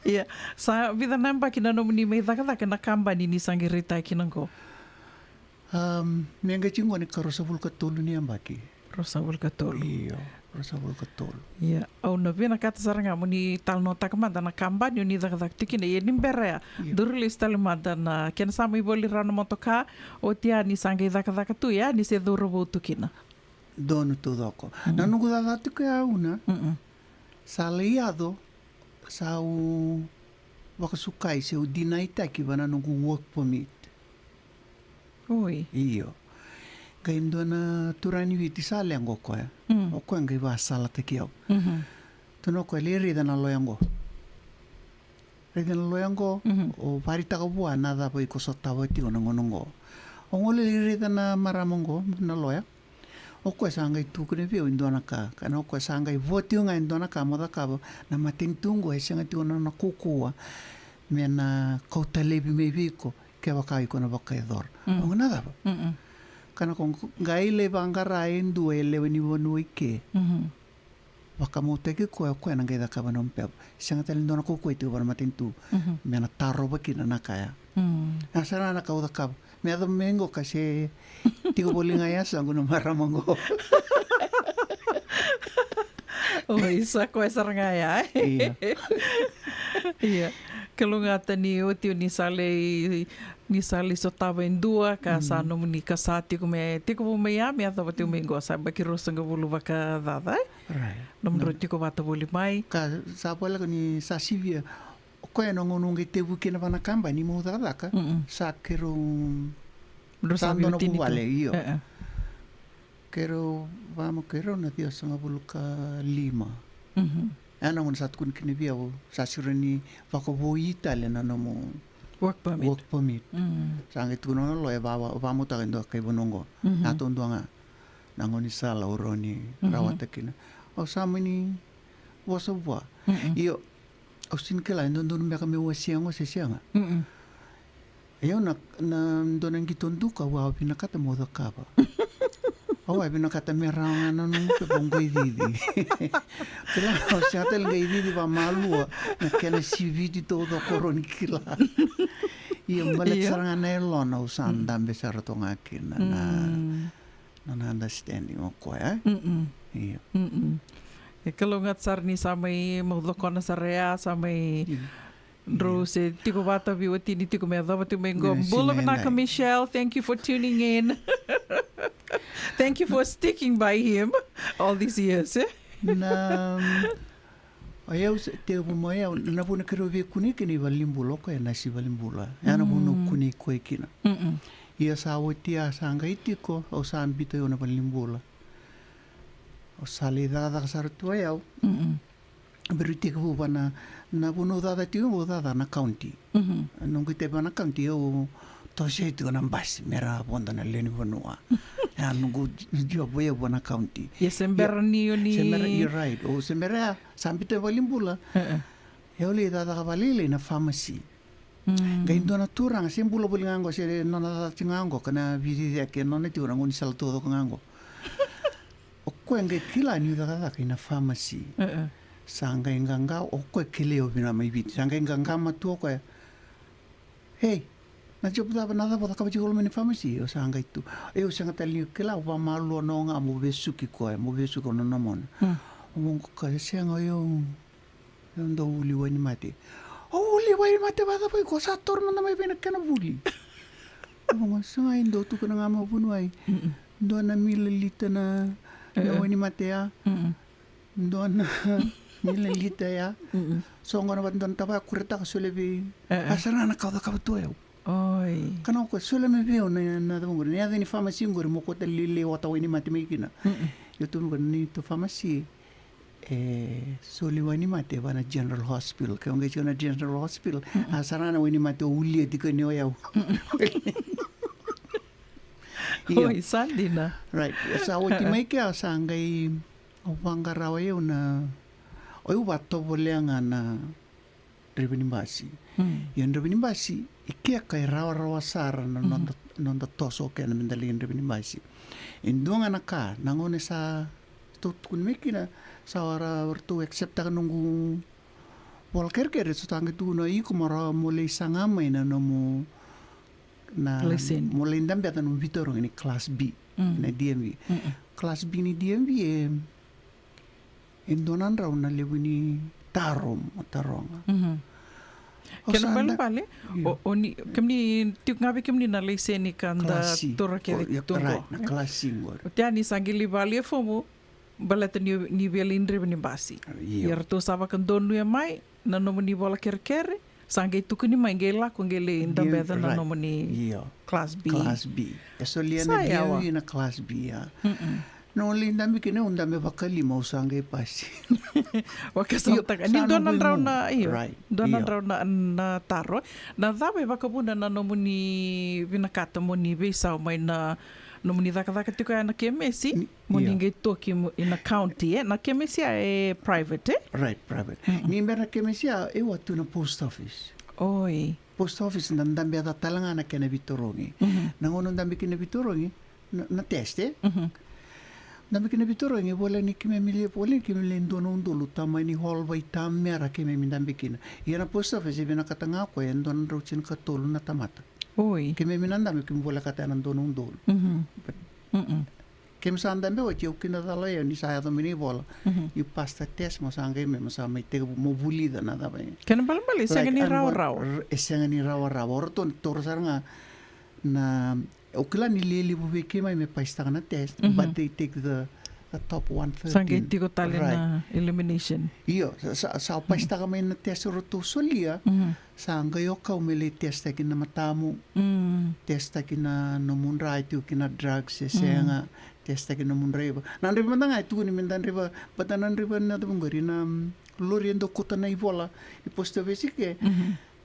Ia, sa vica na yabaki na nomuni mai cakacaka ena kabani ni sa qai retire kina qo? Me qai tiko qo na ikaruasagavulu ka tolu ni yabaki. Ruasagavulu ka tolu. Io, ruasagavulu ka tolu. Ia, au na vinakata sara ga mo ni talanoataka mada na kabani o ni cakacaka tiko kina, ia ni bera ya. Daru lesu tale mada na kena sa mai voli rawa na motoka, oti ya ni sa qai cakacaka tu ya, ni se cauravou tu kina. Donu taucoko. Na noqu cakacaka tiko ya, au na sa lai yaco, sa au vakasukai se au dinaitaki vaka na noqu work permit. Oi. Io. Qai dua na turaga ni Viti sa leqa o koya. O koya qai vakasalataki au. Tukuna o koya, lai raica na loya qo. Raica na loya qo, o vakaraitaka vua na cava iko sotava tiko na gauna qo. Au qai lai raica na marama qo, na loya. O koya sa qai tukuna vei au e dua na ka, ka na o koya sa qai vo tiko ga e dua na ka mo cakava, na matanitu qo e sega tiko na nona kaukauwa me na kauta laivi mai vei iko kevaka iko na vakayacora. O koya na cava? Ka na o koya qai lai vaqara e dua e lewe ni vanua i ke. Vakamautaki koya, o koya na qai cakava na nomu pepa. Sega tale ni dua na kaukauwa e tiko vua na matanitu me na tarova kina na ka ya. A sara na ka au cakava. Me yaco mai qo ka se Tiko voli ga e yasaqu na marama qo. Oi, sa koya sara ga ya. Ia. Ia. Kalougata ni oti ni sa lai, ni sa lai sotava e dua ka sa nomuni ka sa tiko me, tiko vou mai ya me yacova tiko mai qo sa baki ruasagavulu vakacaca, e? Right. Nomudrau tiko vata voli mai. Ka sa voleka ni sa sivia. O koya na gauna au qai tekivu kina vana kabani meu cakacaka. Sa keirau, sa dua na vuvale, io. Keirau vamo keirau na ciwasagavulu ka lima. Ena gauna sa tukuni kina vei au sa siro ni vakavoui tale na nomu work permit. Sa qai tukuna na loya, vamotaka e dua kai vanua qo. Na taudua ga na gaunisala au rawa ni rawata kina. Au sa mani vosa vua. Io. Au sini kila e dodonu beka meu wasea qo se sega. Io, na, na dua na qito duka au a vinakata meu cakava. Au a vinakata me rawa ga na nomu pepa qai cici. Kila, au sega tale qai cici vamalua na kena siviti taucoko, rawa ni kila. Ia, baleta sara ga na yalona au sa dabe sara toka ga kina na na understanding o koya, e? Io. E kalougata sara ni sa mai mau cokona sara ya, sa mai drau se tiko vata vei wati ni tiko me yacova tiko mai qo. Bula vinaka, Michelle. Thank you for tuning in. Thank you for sticking by him all these years, e? Na O yau se tekivu mai, o yau na vuna keirau veikunei kina i valenibula, o koya e nasi valenibula. Ya na vuna au kunei koya kina. Ia sa oti, a sa qai tiko, au sa biuta o yau na valenibula. Au sa lai cakacaka sara tu o yau. Vei ira tekivu vana, na vuna au cakacaka tiko, au cakacaka na county. Noqu itavi vana county, au toso tiko na basi me ra vodo na lewe ni vanua. Ya noqu job o yau vana county. Ia se bera ni o ni, se bera, you're right. O se bera ya, sa biuta valenibula. Au lai cakacaka vakalailai na pharmacy. Qai dua na turaga se bula voli ga qo, se nona cakacaka tiko ga qo, ka na veiciciyaki e nona tiko na gaunisala taucoko ga qo. O koya qai kila niu cakacaka ina pharmacy. Sa qai qaqa, o koya kilai au vinaka mai Viti. Sa qai qaqa matua o koya. Hei, na job cava, na cava o cakava tiko loma ni pharmacy? Au sa qai tu. Au sega tale ni kila, au vamalua no ga, meu vesuki koya, meu vesuki o na nomona. Au qo ka sega, o yau, au dau uli wainimate. O uli wainimate vacava iko sa toro mada mai vei na kena vuli? Au qo sega, e dau tukuna ga mai vuniwai. Dua na milalita na, na wainimate ya. Dua na milalita ya. So qo na vata dua na tavaya kuretaka, solia vei. A sara ga na ka au cakava tu o yau. Oi. Ka na o koya solia mai vei au na, na cava qori, na yaca ni pharmacy qori, mo kauta lailai, ota wainimate mai kina. Io, tu qori na neitou pharmacy e soli wainimate vana General Hospital. Ke o qai tiko na General Hospital, a sara ga na wainimate o ulia tiko ni o yau. Io. Oi, sa dina. Right. Sa oti mai kea, sa qai, au vaqara o yau na, o yau vatovolea ga na draiva ni basi. Ia draiva ni basi, i kea ka e rawarawa sara na noda, noda toso kena meda lai draiva ni basi. E dua ga na ka, na gauna sa tou tukuna mai kina, sa ra, ratou acceptaka noqu vola kerekere, so ta qai tukuna iko mo ra, mo lai saga mai na nomu, na, mo lai dabe na nomu veitarogi ni class B na D M V. Class B ni D M V e, e dua na drau na levu ni taro mo taroga. Kena balebale, o, o ni, kemuni, tiko ga vei kemuni na laiseni ka da tura kece tu qo. Right, na class C qori. O tea ni sa qai lai vale e fomu, baleta ni, ni via lai draiva ni basi. Io. Ia ratou sa vakadonuya mai na nomuni vola kerekere, sa qai tukuni mai, qai lako, qai lai dabe na nomuni class B. Class B. E solia na D M V na class B, a. Na o lai dabe kina, au dabe vakalima, au sa qai pasi. Vakasamataka. Ni dua na drau na, io. Dua na drau na, na taro. Na cava e vakavuna na nomuni vinakata mo ni veisau mai na nomuni cakacaka tiko ya na kemesi, mo ni qai toki ina county, e? Na kemesi ya e private, e? Right, private. Ni bera na kemesi ya, e wa tu na post office. Oi. Post office, na dabe ca tale ga na kena veitarogi. Na gauna dabe kina veitarogi, na, na test, e? Dabe kina veitarogi, voleka ni keimami levu, voleka ni keimami levu dua na udolu, tamani hall vaitamera keimami dabe kina. Ia na post office e vinakata ga o koya e dua na drau tinikatolu na tamata. Oi. Keimami na dabe, keimami volekata ena dua na udolu. But keimami sa dabe oti, au kidacala o yau ni sa yaco mai na ivola. You pass the test, mo sa qai mai, mo sa mai tekivu mo vulica na cava e. Kena balebale e sega ni rawarawa. E sega ni rawarawa. O ratou na taura sara ga na, au kila ni lelevu vei keimami me paisitaka na test, but they take the, the top one thirteen. Sa qai tiko tale na elimination. Io, sa, sa, sa paisitaka mai na test o ratou solia, sa qai o kau me lai testaki na matamu, testaki na nomu dra, e tiko kina drugs e sega, testaki na nomu draiva. Na draiva mada ga e tukuni me da draiva, but na draiva na cava qori na, mm, lori e dau kauta na ivola i post office ke.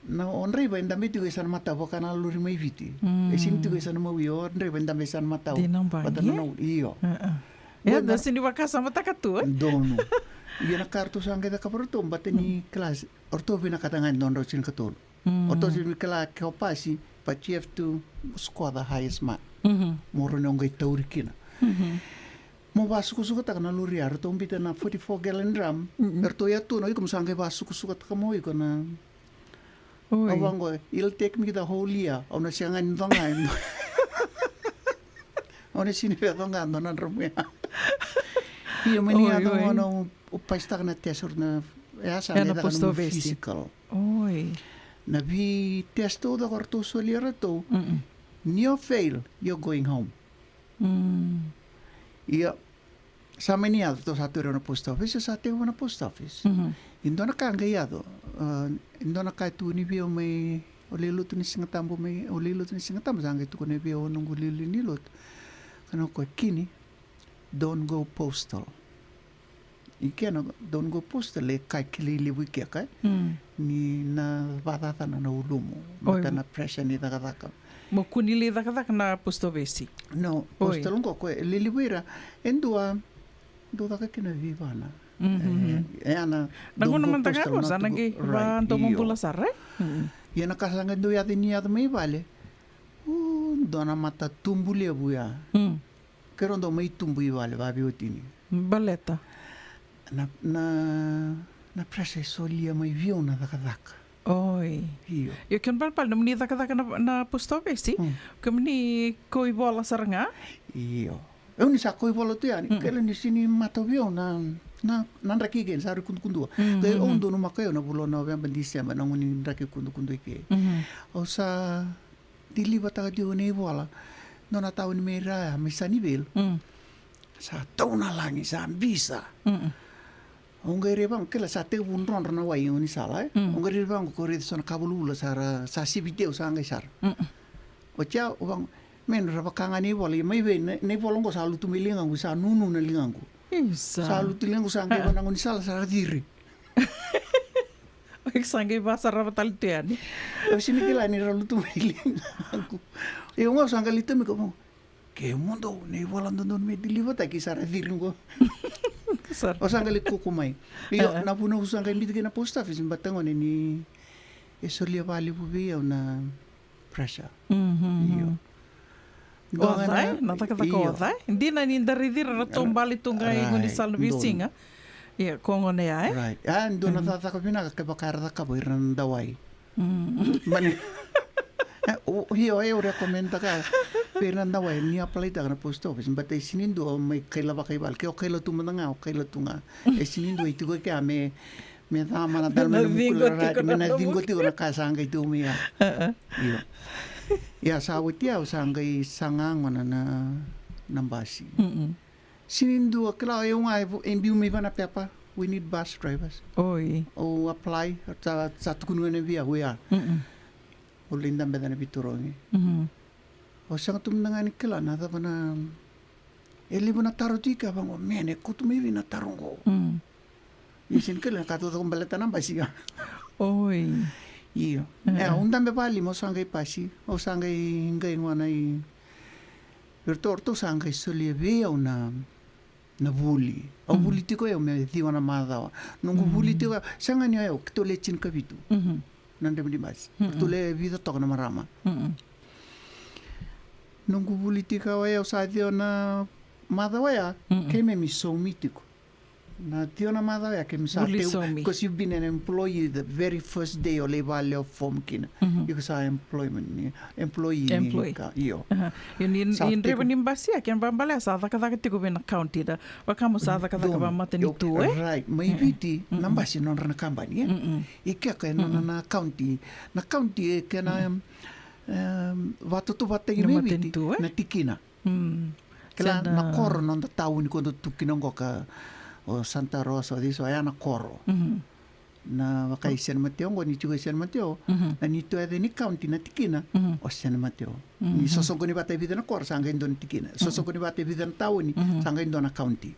Na o draiva e dabe tiko e sa na matau vaka na lori mai Viti. E sini tiko e sa na mawi, o draiva e dabe e sa na matau. Dina bagi. Vata na nau, io. Ia, da sini vakasamataka tu, e? Donu. Ia na ka ratou sa qai cakava ratou, bata ni kila, o ratou vinakata ga e dua na drau tinikatolu. O ratou sini kila ke o pasi, but you have to score the highest mark. Mo rawa ni o qai tauri kina. Mo vasukasukataka na lori ya, ratou bita na forty-four gallon drum. Ratou ya tu na, iko mo sa qai vasukasukataka mo iko na. Oi. Au vaqo, it'll take me the whole year. Au na sega ni coqa. Au na sini via coqa dua na drum ya. Ia, mani ya coqa na, au paisitaka na test na, ya sa na post office. Physical. Oi. Na vei test au caka ratou solia ratou. Ni o fail, you're going home. Ia, sa mani yaco, ratou sa tauri au na post office, sa tekivu na post office. E dua na ka qai yaco, e dua na ka e tukuni vei au mai, au lai lotu ni Sigatabu mai, au lai lotu ni Sigatabu, sa qai tukuna vei au noqu liuliu ni lotu. Kaya o koya, Kini, don't go postal. I kea na don't go postal e ka kilai levu i kea, e? Ni na vakacacana na ulumu, baleta na pressure ni cakacaka. Mo kua ni lai cakacaka na post office. No, postal qo, koya e lelevu ira, e dua, dua caka kina vivana. E, e ana, na gauna mada ga qo sa na qai vadomobula sara, e? Ia na ka sa qai dau yaco ni yaco mai vale. U, dua na matatubu levu ya. Keirau dau mai tubu i vale vaveiwatini. Baleta? Na, na, na pressure e solia mai vei au na cakacaka. Oi. Io. Io, kena balebale, nomuni cakacaka na, na post office, kemuni kau ivola sara ga? Io. Au ni sa kau ivola tu yani, kele ni sini matau vei au na, na, na draki kei ni sa rui kudukudua. Qai au donumaka au na vula o Noveba, Diseba, na gauna ni draki kudukudua i ke. Au sa deliver-taka tiko na ivola. Dua na tauni mai ra ya, mai Sunnyvale. Sa tau na lagi, sa bisa. Au qai rai vaqo, kila sa tekivu drodro na wai e gaunisala, e? Au qai rai vaqo, ko raica so na ka vulavula sa ra, sa siviti au sa qai sara. Oti ya, au vaqo, me ra vaka ga na ivola, ia mai vei, na, na ivola qo sa lutu mai ligaqu, sa nunu na ligaqu. Isa. Sa lutu ligaqu, sa qai va na gaunisala, sa ra ciri. Oi, sa qai vasarava tale tu yani. Au sini kila ni ra lutu mai ligaqu. Ia au ga au sa qai lai tomika, au vaqo, ke mudu, na ivola dodonu me deliver-taki sa ra ciri qo. Au sa qai lai kuku mai. Io, na vuna au sa qai biuta kina post office, baleta gona ni e solia vakalevu vei au na pressure. Io. Oca, e? Na cakacaka oca, e? Dina ni da raici ira na taubale tu ga i gaunisala na veisiga. Ia, ko gona ya, e? Right. A, dua na cakacaka vinaka kevaka era cakava ira na dawai. Mani. E, o, io, au recommend-taka vei ira na dawai, ni apply-taka na post office, baleta e sini dua mai kaila vakaivale, ke o kaila tu mada ga, o kaila tu ga. E sini dua e tiko kea me, me cama na dala me na ciqo tiko na ka sa qai tu mai ya. Io. Ia sa oti ya, au sa qai saga gona na, na basi. Sini dua, kila, e, au ga e biu mai vei na pepa, we need bus drivers. Oi. Au apply, sa, sa tukuni gona vei au ya. Au lai dabe ca na veitarogi. Au sega tu mada ga ni kila na cava na, e levu na taro tiko, au vaqo, man, e kauta mai vei na taro qo. Ia sini kila na ka taucoko baleta na basi ya. Oi. Io. E, au dabe vakalima, au sa qai pasi, au sa qai, qai gona i, o ratou, o ratou sa qai solia vei au na, na vuli. Au vuli tiko au me ciwa na macawa. Noqu vuli tiko, sega ni o au, keitou le tinikavitu. Na draiva ni basi. Ratou le vica toka na marama. Noqu vuli tiko au, au sa ciwa na macawa ya, keimami saumi tiko. Na tio na macawa ya ke mi sa teu, because you've been an employee the very first day o lai vale o form kina. Iko sa employment ni, employee ni ka, io. Io, ni draiva ni basi ya, kena balebale sa cakacaka tiko vei na county da. Vaka mo sa cakacaka vakamatanitu, e? Right, mai Viti, na basi nodra na kabani, e? I kea ka e nona na county. Na county e kena, um, vatoto vatagi mai Viti, na tikina. Kila na koro noda tauni ko da tu kina oqo ka o Santa Rosa, o ciso, ya na koro. Na vaka i San Mateo oqo, ni tiko i San Mateo, na ni tu yaca ni county na tikina, o San Mateo. Ni sosoqoni vata e vica na koro, sa qai dua na tikina. Sosoqoni vata e vica na tauni, sa qai dua na county.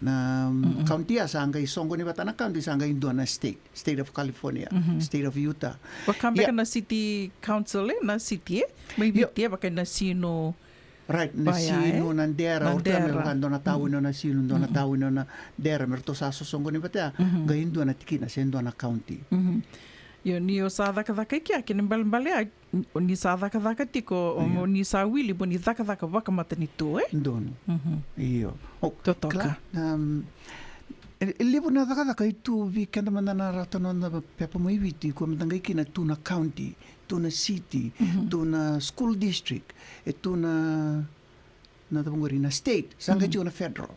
Na county ya sa qai soqoni vata na county, sa qai dua na state, state of California, state of Utah. Vaka beka na city council, e, na city, e? Mai Viti, e, vaka na sinu. Right, na sinu, na dera, o ratou me vaka dua na tauni na sinu, dua na tauni na dera, me ratou sa sosoqoni vata ya, qai dua na tikina, se dua na county. Io, ni o sa cakacaka i kea, kena balebale ya, ni sa cakacaka tiko, o ni sa wili mo ni cakacaka vakamatanitu, e? Donu. Io. Totoka. E levu na cakacaka e tu vei keda mada na rata noda pepa mai Viti, ko mada qai kina tu na county, tu na city, tu na school district, e tu na, na cava qori, na state, sa qai tiko na federal.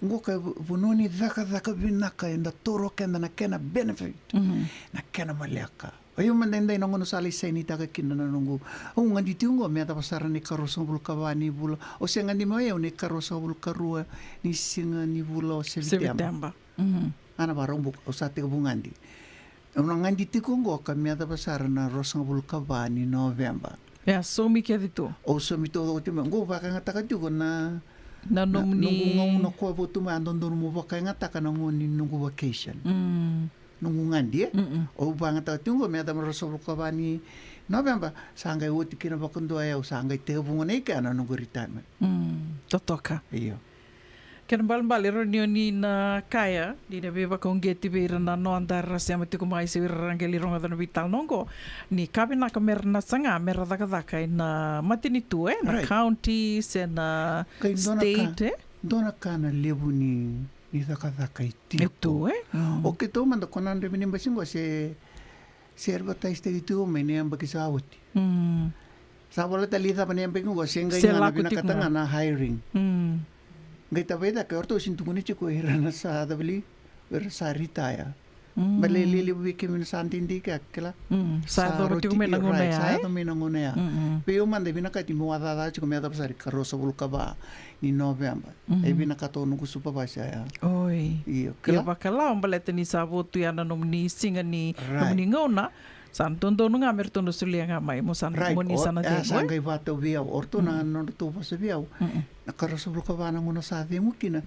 Qo ka vanua ni cakacaka vinaka eda taura keda na kena benefit, na kena maleka. O yau mada edai na gauna sa lai sainitaka kina na noqu, au gadi tiko qo me yacova sara na ikaruasagavulu ka va ni vula. O se gadi mai o yau na ikaruasagavulu ka rua ni siga ni vula o Seviteba. Ana varau buka, au sa tekivu gadi. Au na gadi tiko qo ka me yacova sara na ruasagavulu ka va ni Noveba. Ia, saumi kece tu. Au saumi taucoko tiko mai. Qo vakayagataka tiko na, na noqu gauna ko votu mai, a dodonu mo vakayagataka na gauna ni noqu vacation. Noqu gadi, e? Au vakayagataka tiko qo me yacova na ruasagavulu ka va ni Noveba, sa qai oti kina vakadua, e, au sa qai tekivu gona i kea na noqu retirement. Totoka. Io. Kena balebale, rawa ni o ni na kaya ni na veivakauqeti vei ira na noda era sema tiko mai se ira ra qai lai rogoca na veitalanoa oqo, ni ka vinaka me ra na saga me ra cakacaka ena matanitu, e, na county se na state, e? Dua na ka na levu ni, ni cakacaka e tiko, e? O keitou mada ko na draiva ni basi qo se, se advertise-taki tiko mai na yabaki sa oti. Sa vola tale i cava na yabaki qo, se qai ga na vinakata ga na hiring. Qai tavai cake, o ratou sega ni tukuna tiko ira na sa cava li, ira sa retire. Baleta e levu vei kemuni na sa dede kea, kila. Sa yacova tiko mai na gauna ya, e? Sa yacova mai na gauna ya. Vei au mada e vinakati meu a cakacaka tiko me yacova sara ikaruasagavulu ka va ni Noveba. E vinakata o noqu supervisor ya. Oi. Io, kila. Ia vakalawa baleta ni sa vo tu ya na nomuni siga ni, nomuni gauna. Sa dodonu ga me ratou na solia ga mai, mo sa, mo ni sa na cegu, e? Sa qai vakatau vei au, o ratou na nodratou vosa vei au. Na ikaruasagavulu ka va na gauna sa cegu kina,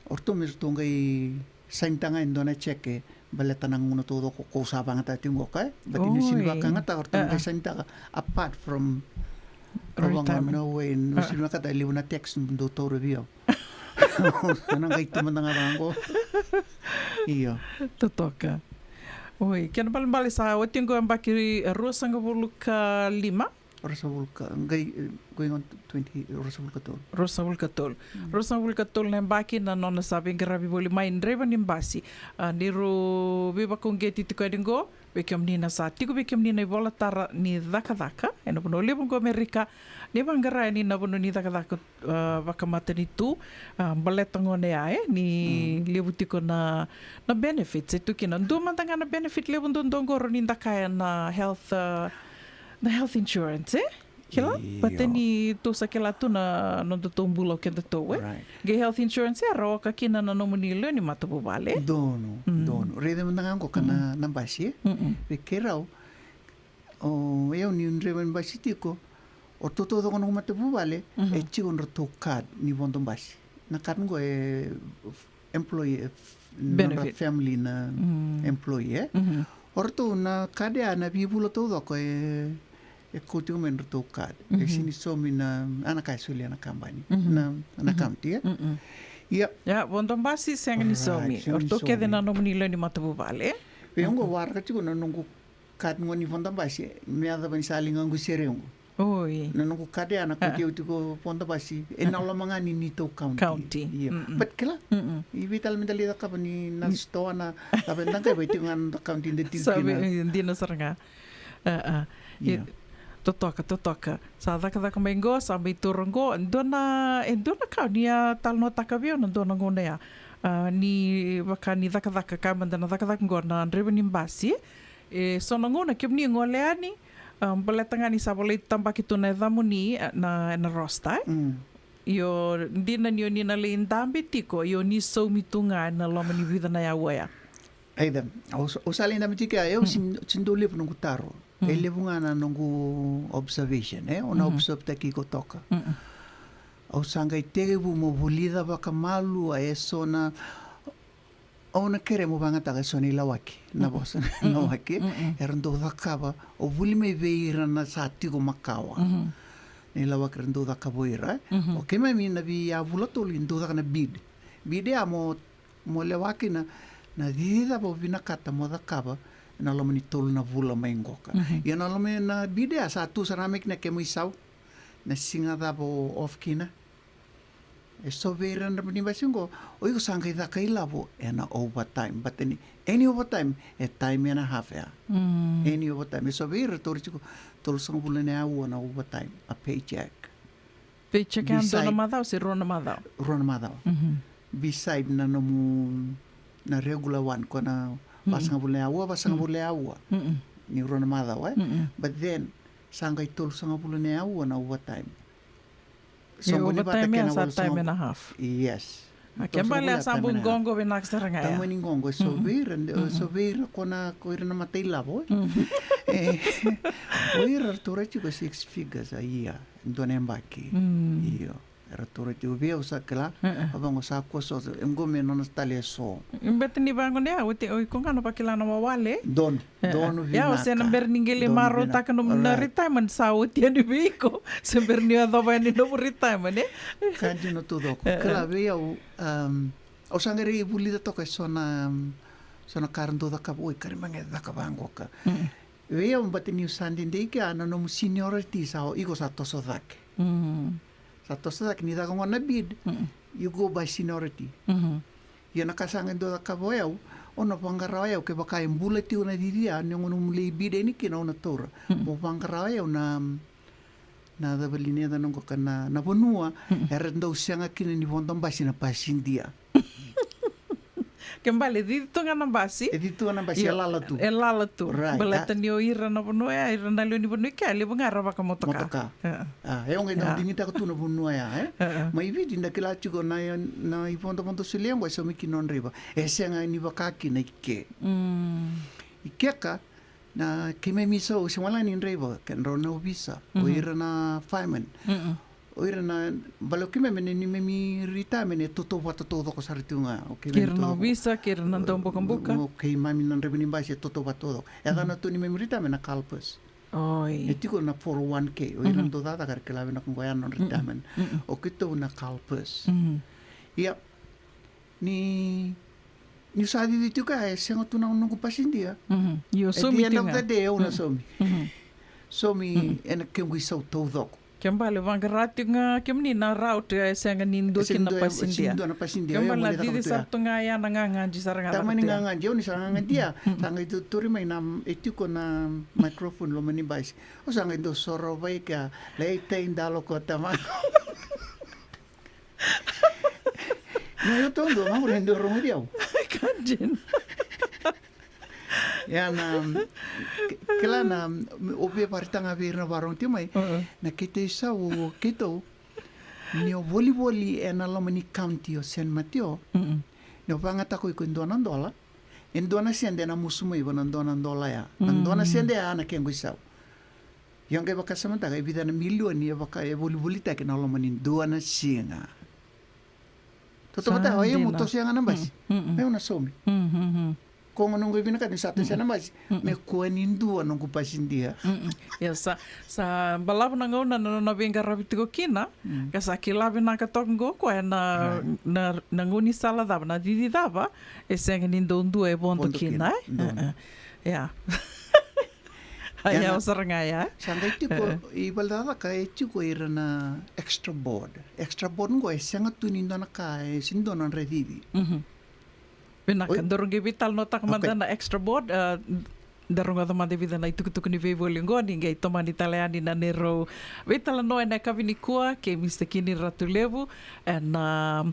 o ratou me ratou qai sainitaka ga e dua na jeke, baleta na gauna taucoko ko sa vakayagataka tiko qo, e? Baleta ni sega ni vakayagataka, o ratou na qai sainitaka, apart from, retirement. Au sega ni vakayagataka, e levu na text dau taura vei au. Na qai tu mada ga vaqo. Io. Totoka. Oi, kena balebale sa oti qo yabaki ruasagavulu ka lima. Ruasagavulu ka, qai, e, going on to twenty, ruasagavulu ka tolu. Ruasagavulu ka tolu. Ruasagavulu ka tolu na yabaki na nona sa veiqaravi voli mai draiva ni basi. A, ni ru veivakauqeti tiko yani qo, vei kemuni na sa tiko vei kemuni na ivolatara ni cakacaka ena vanua levu qo Amerika, ni vaqara yani na vanua ni cakacaka, a, vakamatanitu, a, baleta gona ya, e, ni levu tiko na, na benefits e tu kina. Dua mada ga na benefit levu duadua qo rawa ni da kaya na health, a, na health insurance, e? Kila? Io. Baleta ni tou sa kila tu na nodatou bula o kedatou, e? Qai health insurance e rawa ka kina na nomuni lewe ni matavuvale. Donu, donu. Raica mada ga qo ka na, na basi, e? Vei keirau, o yau niu draiva ni basi tiko, o ratou taucoko noqu matavuvale, e tiko nodratou card ni vodo basi. Na card qo e employee, e nodra family na employee, e? O ratou na card ya na veivula taucoko e, e kau tiko mai nodratou card. E sega ni saumi na, a, na ka e solia na kabani. Na, na county, e? Ia. Ia, vodo basi sega ni saumi. O ratou kece na nomuni lewe ni matavuvale. Vei au qo waraka tiko na noqu card qo ni vodo basi, me yacova ni sa liga qu sere qu. Oi. Na noqu card ya na kauti au tiko vodo basi. E na loma ga ni neitou county. County. Io. Mm-mm. But kila, i vei tale me da lai cakava ni na sitoa na cava e da qai, e tiko ga na county da tiko kina. Dina sara ga. Io. Totoka, totoka. Sa cakacaka mai qo, sa mai toro qo. Dua na, e dua na ka ni a talanoataka vei au na dua na gauna ya. Ni vaka ni cakacaka, ka mada na cakacaka qo na draiva ni basi. E so na gauna kemuni gole yani, baleta ga ni sa volai tabaki tu na yacamuni na, na roster. Io, dina ni o ni na lai dabe tiko, io ni saumi tu ga ena loma ni vica na aua ya. Aida, au sa lai dabe tiko ya, au si dau levu noqu taro. E levu ga na noqu observation, e, au na observe-taki iko toka. Au sa qai tekivu mo vulica vakamalua e so na, au na kere mo vagataka e so na ilawaki, na vosa na ilawaki era dau cakava, o vuli mai vei ira na sa tiko makawa. Na ilawaki era dau cakava o ira. O keimami na veiyavula tolu e dau caka na bid. Bid ya mo, mo lewa kina na cici cava o vinakata mo cakava ena loma ni tolu na vula mai qoka. Ia na loma na bid ya sa tu sara mai kina kemu isau, na siga cava o off kina. E so vei ira na draiva ni basi qo, o iko sa qai caka ilavo ena overtime. But then, any overtime, e time and a half ya. Any overtime. E so vei ira taura tiko tolusagavulu na aua na overtime, a paycheck. Paycheck ya dua na macawa se rua na macawa? Rua na macawa. Beside na nomu, na regular one, ko na vasagavulu na aua, vasagavulu na aua. Ni rua na macawa, e? But then, sa qai tolusagavulu na aua na overtime. So qo ni vata overtime kena ya sa time and a half. Yes. A ke bale a sa bu qoqo vinaka sara ga ya. Tamani qoqo, e so vei ira, e so vei ira ko na, ko ira na matailavo. E, o ira ratou rai tiko six figures a year, dua na yabaki. Io. Era tou rai tiko vei au sa kila, a vaqo sa kua so, e qo me nona tale e so. Beta ni vaqo ni a, oti o iko ga na vakila na wawale. Donu. Donu vinaka. Ia, o se na bera ni qai lai marautaka nomu na retirement sa oti yani vei iko. Se bera ni yacova yani nomu retirement, e? Ka dina taucoko. Kila vei au, au sa qai rai vulica toka e so na, so na ka ra dau cakava, oi, ka ra mage caka vaqoka. Vei au bata niu sa dede i kea na nomu seniority sa o iko sa toso cake. Sa toso cake ni caka gona na bid, you go by seniority. Ia na ka sa qai dau cakava o yau, o na vaqara o yau kevaka e bula tiko na cici ya, ni gona nomu lai bid yani kina o na taura. Mo vaqara o yau na, na cava li na yaca noqoka na, na vanua era dau sega kina ni vodo basi na pasidia. Ke bale, e cici tu ga na basi. E cici tu ga na basi, e lala tu. E lala tu. Baleta ni o ira na vanua ya, ira na lewe ni vanua i kea, levu ga era vakamotoka. Motoka. A, e o qai dau digitaka tu na vanua ya, e? Mai Viti da kila tiko na, na ivodovodo solia qo e saumi kina o draiva. E sega ni vaka kina i ke. I keka, na keimami isau, se wale ga ni draiva, kedrau na ovisa, o ira na fireman. O ira na, bale o keimami ni neimami retirement e tautauvata taucoko sara tiko ga. O keimami taucoko. Kei ira na ovisa, kei ira na daubokabuka. O keimami na draiva ni basi e tautauvata taucoko. E yaca na tu neimami retirement na CalPERS. Oi. E tiko na four oh one K, o ira na dau cakacaka era kila vinaka qo ya na retirement. O keitou na CalPERS. Ia, ni, niu sa cici tiko ya, e sega tu na noqu pasidia. Io, at the end of the day, au na saumi. Saumi ena kequ isau taucoko. Ke bale, vaqara tiko ga kemuni na route e sega ni dua kina na pasidia. Ke bale na cici sara tu ga ya na gagadi sara ga. Tamani gagadi, au ni sa gagadi ya. Sa qai tuturi mai na, e tiko na microphone loma ni basi. Au sa qai dau sorova i kea, lai tai dalo ko tamaqu. Ni o tou dua, ma ure dua rogo di au. Ka dina. Ia na, ke-, kila na, o via vakaraitaka ga vei ira na vakarogo tiko mai. Na keitou isau, o keitou, ni o volivoli ena loma ni county o San Mateo. Ni o vagataka o iko e dua na dola, e dua na sede ena musu mai vua na dua na dola ya. Na dua na sede ya na kequ isau. Ia qai vakasamataka e vica na milioni e vaka e volivolitaki ena loma ni dua na siga. Totoka, o yau meu toso ga na basi. Meu na saumi. Ko gona qai vinakata ni sa toso na basi. Me kua ni dua noqu pasidia. Ia sa, sa balavu na gauna na nona veiqaravi tiko kina. Ka sa kila vinaka toka qo o koya na, na, na gaunisala cava, na cici cava e sega ni dau dua e vodo kina, e? Ia. A, ia, yawa sara ga ya. Sa qai tiko i vale ni cakacaka e tiko ira na extra board. Extra board qo e sega tu ni dua na ka, e sega ni dua na nodra cici. Vinaka, daru qai veitalanoataka mada na extra board. A, da rogoca mada e vica na itukutuku ni veivoli qo, ni qai tomani tale yani na neirau veitalanoa ena yakavi nikua kei Mr Kini Ratulevu. Ena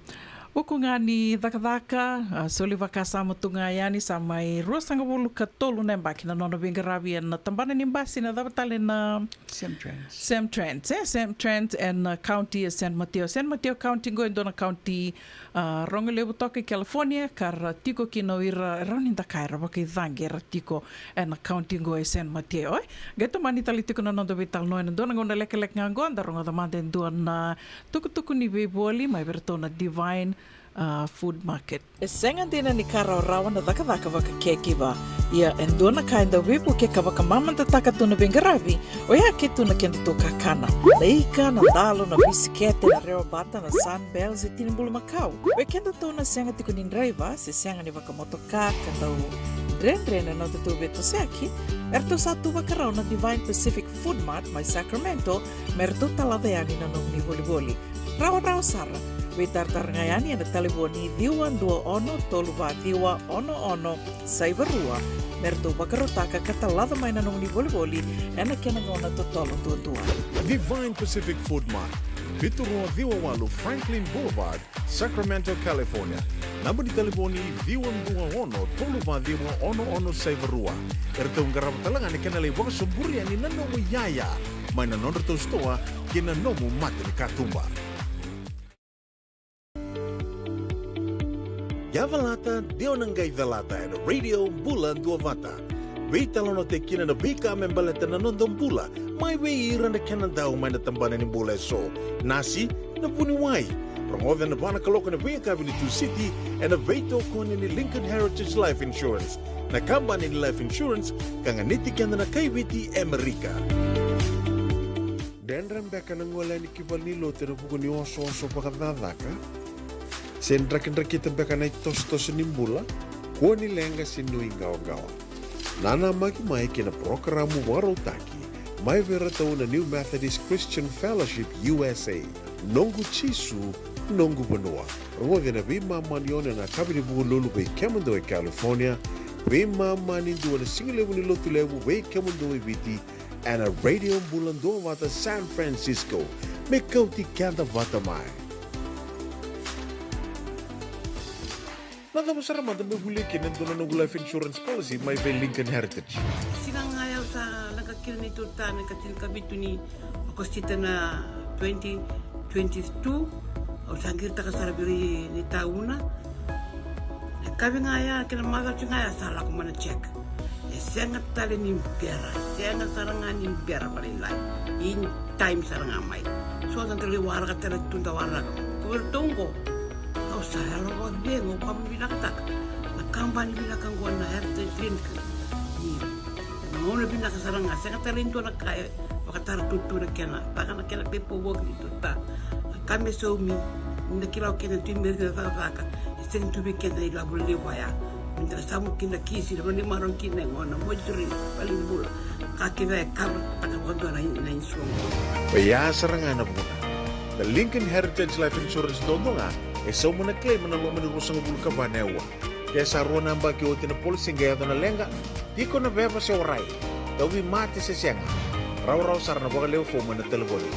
vuku ga ni cakacaka, a, soli vakasama tu ga yani, sa mai ruasagavulu ka tolu na yabaki na nona veiqaravi ena tabana ni basi, na cava tale na Sam Trent. Sam Trent, e, Sam Trent, ena, a, county e San Mateo. San Mateo County qo e dua na county, a, rogo levu toka i California, ka ra tiko kina o ira e rawa ni da kaya era vakaicagi era tiko ena county qo e San Mateo, e. Qai tomani tale tiko na noda veitalanoa ena dua na gauna lekaleka ga qo, da rogoca mada e dua na tukutuku ni veivoli mai vei iratou na Divine, a, Food Market. E sega dina ni ka rawarawa na cakacaka vaka caregiver. Ia e dua na ka e dau veivuke ka vakamamadataka tu na veiqaravi, oya ke tu na kedatou kakana. Na ika, na dalo, na bisikete, na rewa bata, na Sunbell, se tini bulumakau. Vei kedatou na sega tiko ni draiva, se sega ni vakamotoka, ka dau dredre na nodatou veitosoyaki, eratou sa tu vakarau na Divine Pacific Food Mart mai Sacramento, me ratou talaca yani na nomuni volivoli. Rawarawa sara, veitaratara ga yani ena talevoni ciwa dua ono tolu va ciwa ono ono saiva rua, me ratou vakarautaka ka talaca mai na nomuni volivoli ena kena gauna totolo duadua. Divine Pacific Food Mart, vitu rua ciwa walu Franklin Boulevard, Sacramento, California. Naba ni talevoni ciwa dua ono tolu va ciwa ono ono saiva rua. Eratou qarava tale ga na kena lai vakasoburia ni na nomu iyaya mai na nodratou sitoa ki na nomu mata ni katuba. Yavalata, de o na qai calata ena Radio Bula Duavata. Veitalanoataki kina na veika me baleta na noda bula, mai vei ira na kena dau mai na tabana ni bula eso. Nasi, na vuniwai. Rogoca ena va na kaloko ena veiyakavi ni Tusiti ena veitokoni ni Lincoln Heritage Life Insurance, na kabani ni life insurance ka ganiti keda na kai Viti e Amerika. Dredre beka na gole yani ki valenilotu ena vuku ni osooso vakacakacaka? Se drakidrakita beka na itosotoso ni bula? Kua ni leqa se nuiqawaqawa. Nanamaki mai ki na parokaramu vakarautaki mai vei iratou na New Methodist Christian Fellowship U S A, Noqu Jisu, Noqu Vanua. Rogoci ena veimama ni ono ena yakavi ni Vukelulu vei kemudou e California, veimama ni dua na sigalevu ni Lotulevu vei kemudou e Viti, ena Radio Bula Duavata San Francisco. Me kauti keda vata mai. Na cava sara mada meu volia kina e dua na noqu life insurance policy mai vei Lincoln Heritage? Siga ga ya au sa leqa kina neitou ta na ika tinikavitu ni Okosita na twenty twenty-two. Au sa qiritaka sara vei ira ni tauna. Na yakavi ga ya kei na macawa ga ya sa lako mai na check. E sega tale ni bera, sega sara ga ni bera vakalailai. In time sara ga mai. So sa da lai waraka tale tu, da waraka. Ko vei iratou oqo, au sa yalo vakacegu, au vakavinavinakataka na kabani vinaka oqo na Heritage Clinic. Ni na gauna vinaka sara ga, sega tale ni dua na ka e vakatara tutu na kena, vaka na kena paperwork ni tuta. Na ka me saumi, ni da kila o keda tu i Merika na cakacaka, e sega ni tu vei keda na ilavo lelevu vaya. Me da na samu kina kisi, na vanua ni marau kina e gona, mortuary, valenibula. Ka kece e cover taka vakadua na, na insurance. Oya sara ga na vuna. Na Lincoln Heritage Life Insurance duadua ga e sauma na claim ena loma ni ruasagavulu ka va na aua. Ke sa rua na yabaki oti na policy qai yaco na leqa, tiko na veva se warai, tauvimate se sega, rawarawa sara na vakalewe fomu ena talevoni.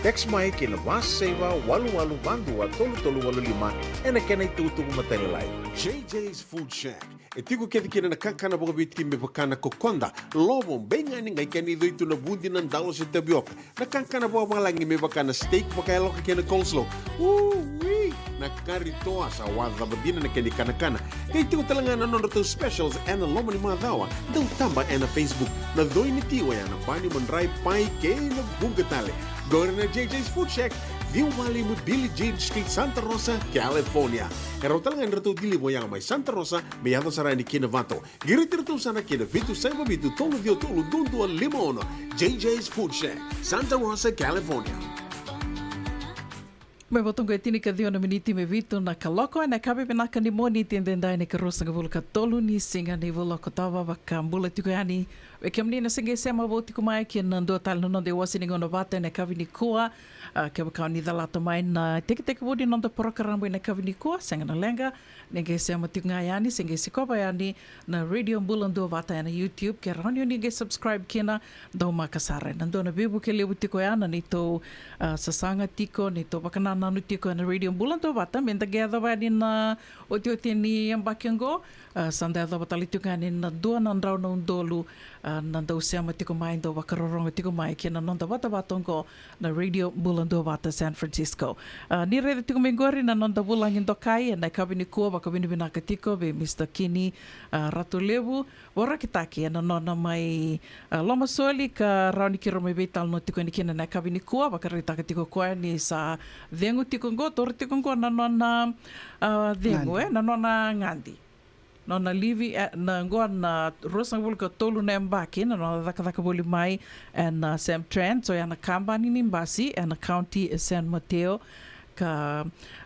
Text mai ki na va saiva walu walu va dua tolu tolu walu lima ena kena itukutuku matailalai. J J's Food Shack. E tiko kece kina na kakana vakaviti me vaka na kokoda, lovo, beigani, qai kena icoi tu na vudi, na dalo se tavioka. Na kakana vakavalagi me vaka na steak vakayaloka kei na coleslaw. Ui! Na kari toa sa wacava dina na kena ikanakana. Qai tiko tale ga na nodratou specials ena loma ni macawa. Dau taba ena Facebook. Na coi ni ti oya na pani, madrai, pai kei na vuqa tale. Qori na J J's Food Shack, ciwa walu lima Billie Jean Street, Santa Rosa, California. E rawa tale ga ni ratou deliver oya mai Santa Rosa me yaco sara yani ki Novato. Qiriti iratou sara ki na vitu saiva vitu tolu ciwa tolu dua dua lima ono. J J's Food Shack, Santa Rosa, California. Mai vata oqo e tini ka ciwa na miniti me vitu na kaloko, ena yakavi vinaka ni Moniti edaidai, na ikaruasagavulu ka tolu ni siga ni vula o Okotova. Vakabula tiko yani vei kemuni na se qai sema vou tiko mai ki na dua tale na noda iwase ni gauna vata ena yakavi nikua. A, kevaka o ni calata mai na tekitekivu ni noda porokaramu ena yakavi nikua, sega na leqa, ni qai sema tiko ga yani, se qai sikova yani na Radio Bula Duavata ena YouTube, ke rawa ni o ni qai subscribe kina, daumaka sara. Ena dua na veivuke levu tiko ya na neitou, a, sasaga tiko, neitou vakanananu tiko ena Radio Bula Duavata, me da qai yacova yani na otioti ni yabaki oqo, a, sa da yacova tale tiko yani na dua na drau na udolu, a, na dau sema tiko mai, dau vakarorogo tiko mai ki na noda vatavata oqo, na Radio Bula Duavata San Francisco. A, ni raica tiko mai qori na noda vulagi dokai ena yakavi nikua, vakavinavinaka tiko vei Mister Kini, a, Ratulevu, vorakitaki ena nona mai, a, lomasoli ka rawa ni keirau mai veitalanoa tiko yani kina ena yakavi nikua. Vakaraitaka tiko o koya ni sa cegu tiko oqo, toro tiko oqo na nona, a, cegu, gadi, e, na nona gadi. Nona livi, e, na oqo na ruasagavulu ka tolu na yabaki na nona cakacaka voli mai ena, a, Sam Trans, oya na kabani ni basi ena county e San Mateo. Ka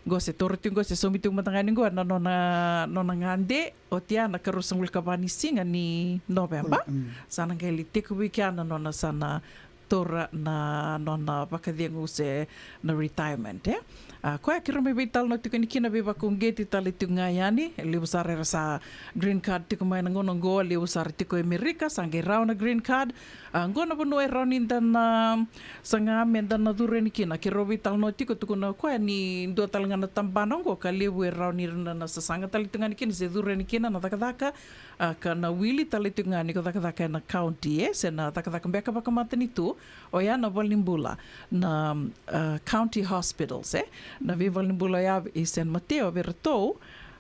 qo se toro tiko, qo se saumi tiko mada ga yani qo na nona, nona gade, oti ya na ikaruasagavulu ka va ni siga ni Noveba. Sa na qai lai tekivu kina na nona sa na taura na nona vakacegu se na retirement, e. A, koya keirau mai veitalanoa tiko yani kina, veivakauqeti tale tiko ga yani, e levu sara era sa green card tiko mai na gauna oqo, levu sara tiko e Amerika sa qai rawa na green card. A, qo na vanua e rawa ni da na saga me da na curu yani kina. Keirau veitalanoa tiko, tukuna o koya ni dua tale ga na tabana oqo ka levu e rawa ni ra na, na sasaga tale tiko ga yani kina se curu yani kina na cakacaka, a, ka na wili tale tiko ga ni ko cakacaka ena county, e, se na cakacaka beka vakamatanitu, oya na valenibula, na, a, county hospitals, e. Na veivalenibula oya i San Mateo vei iratou,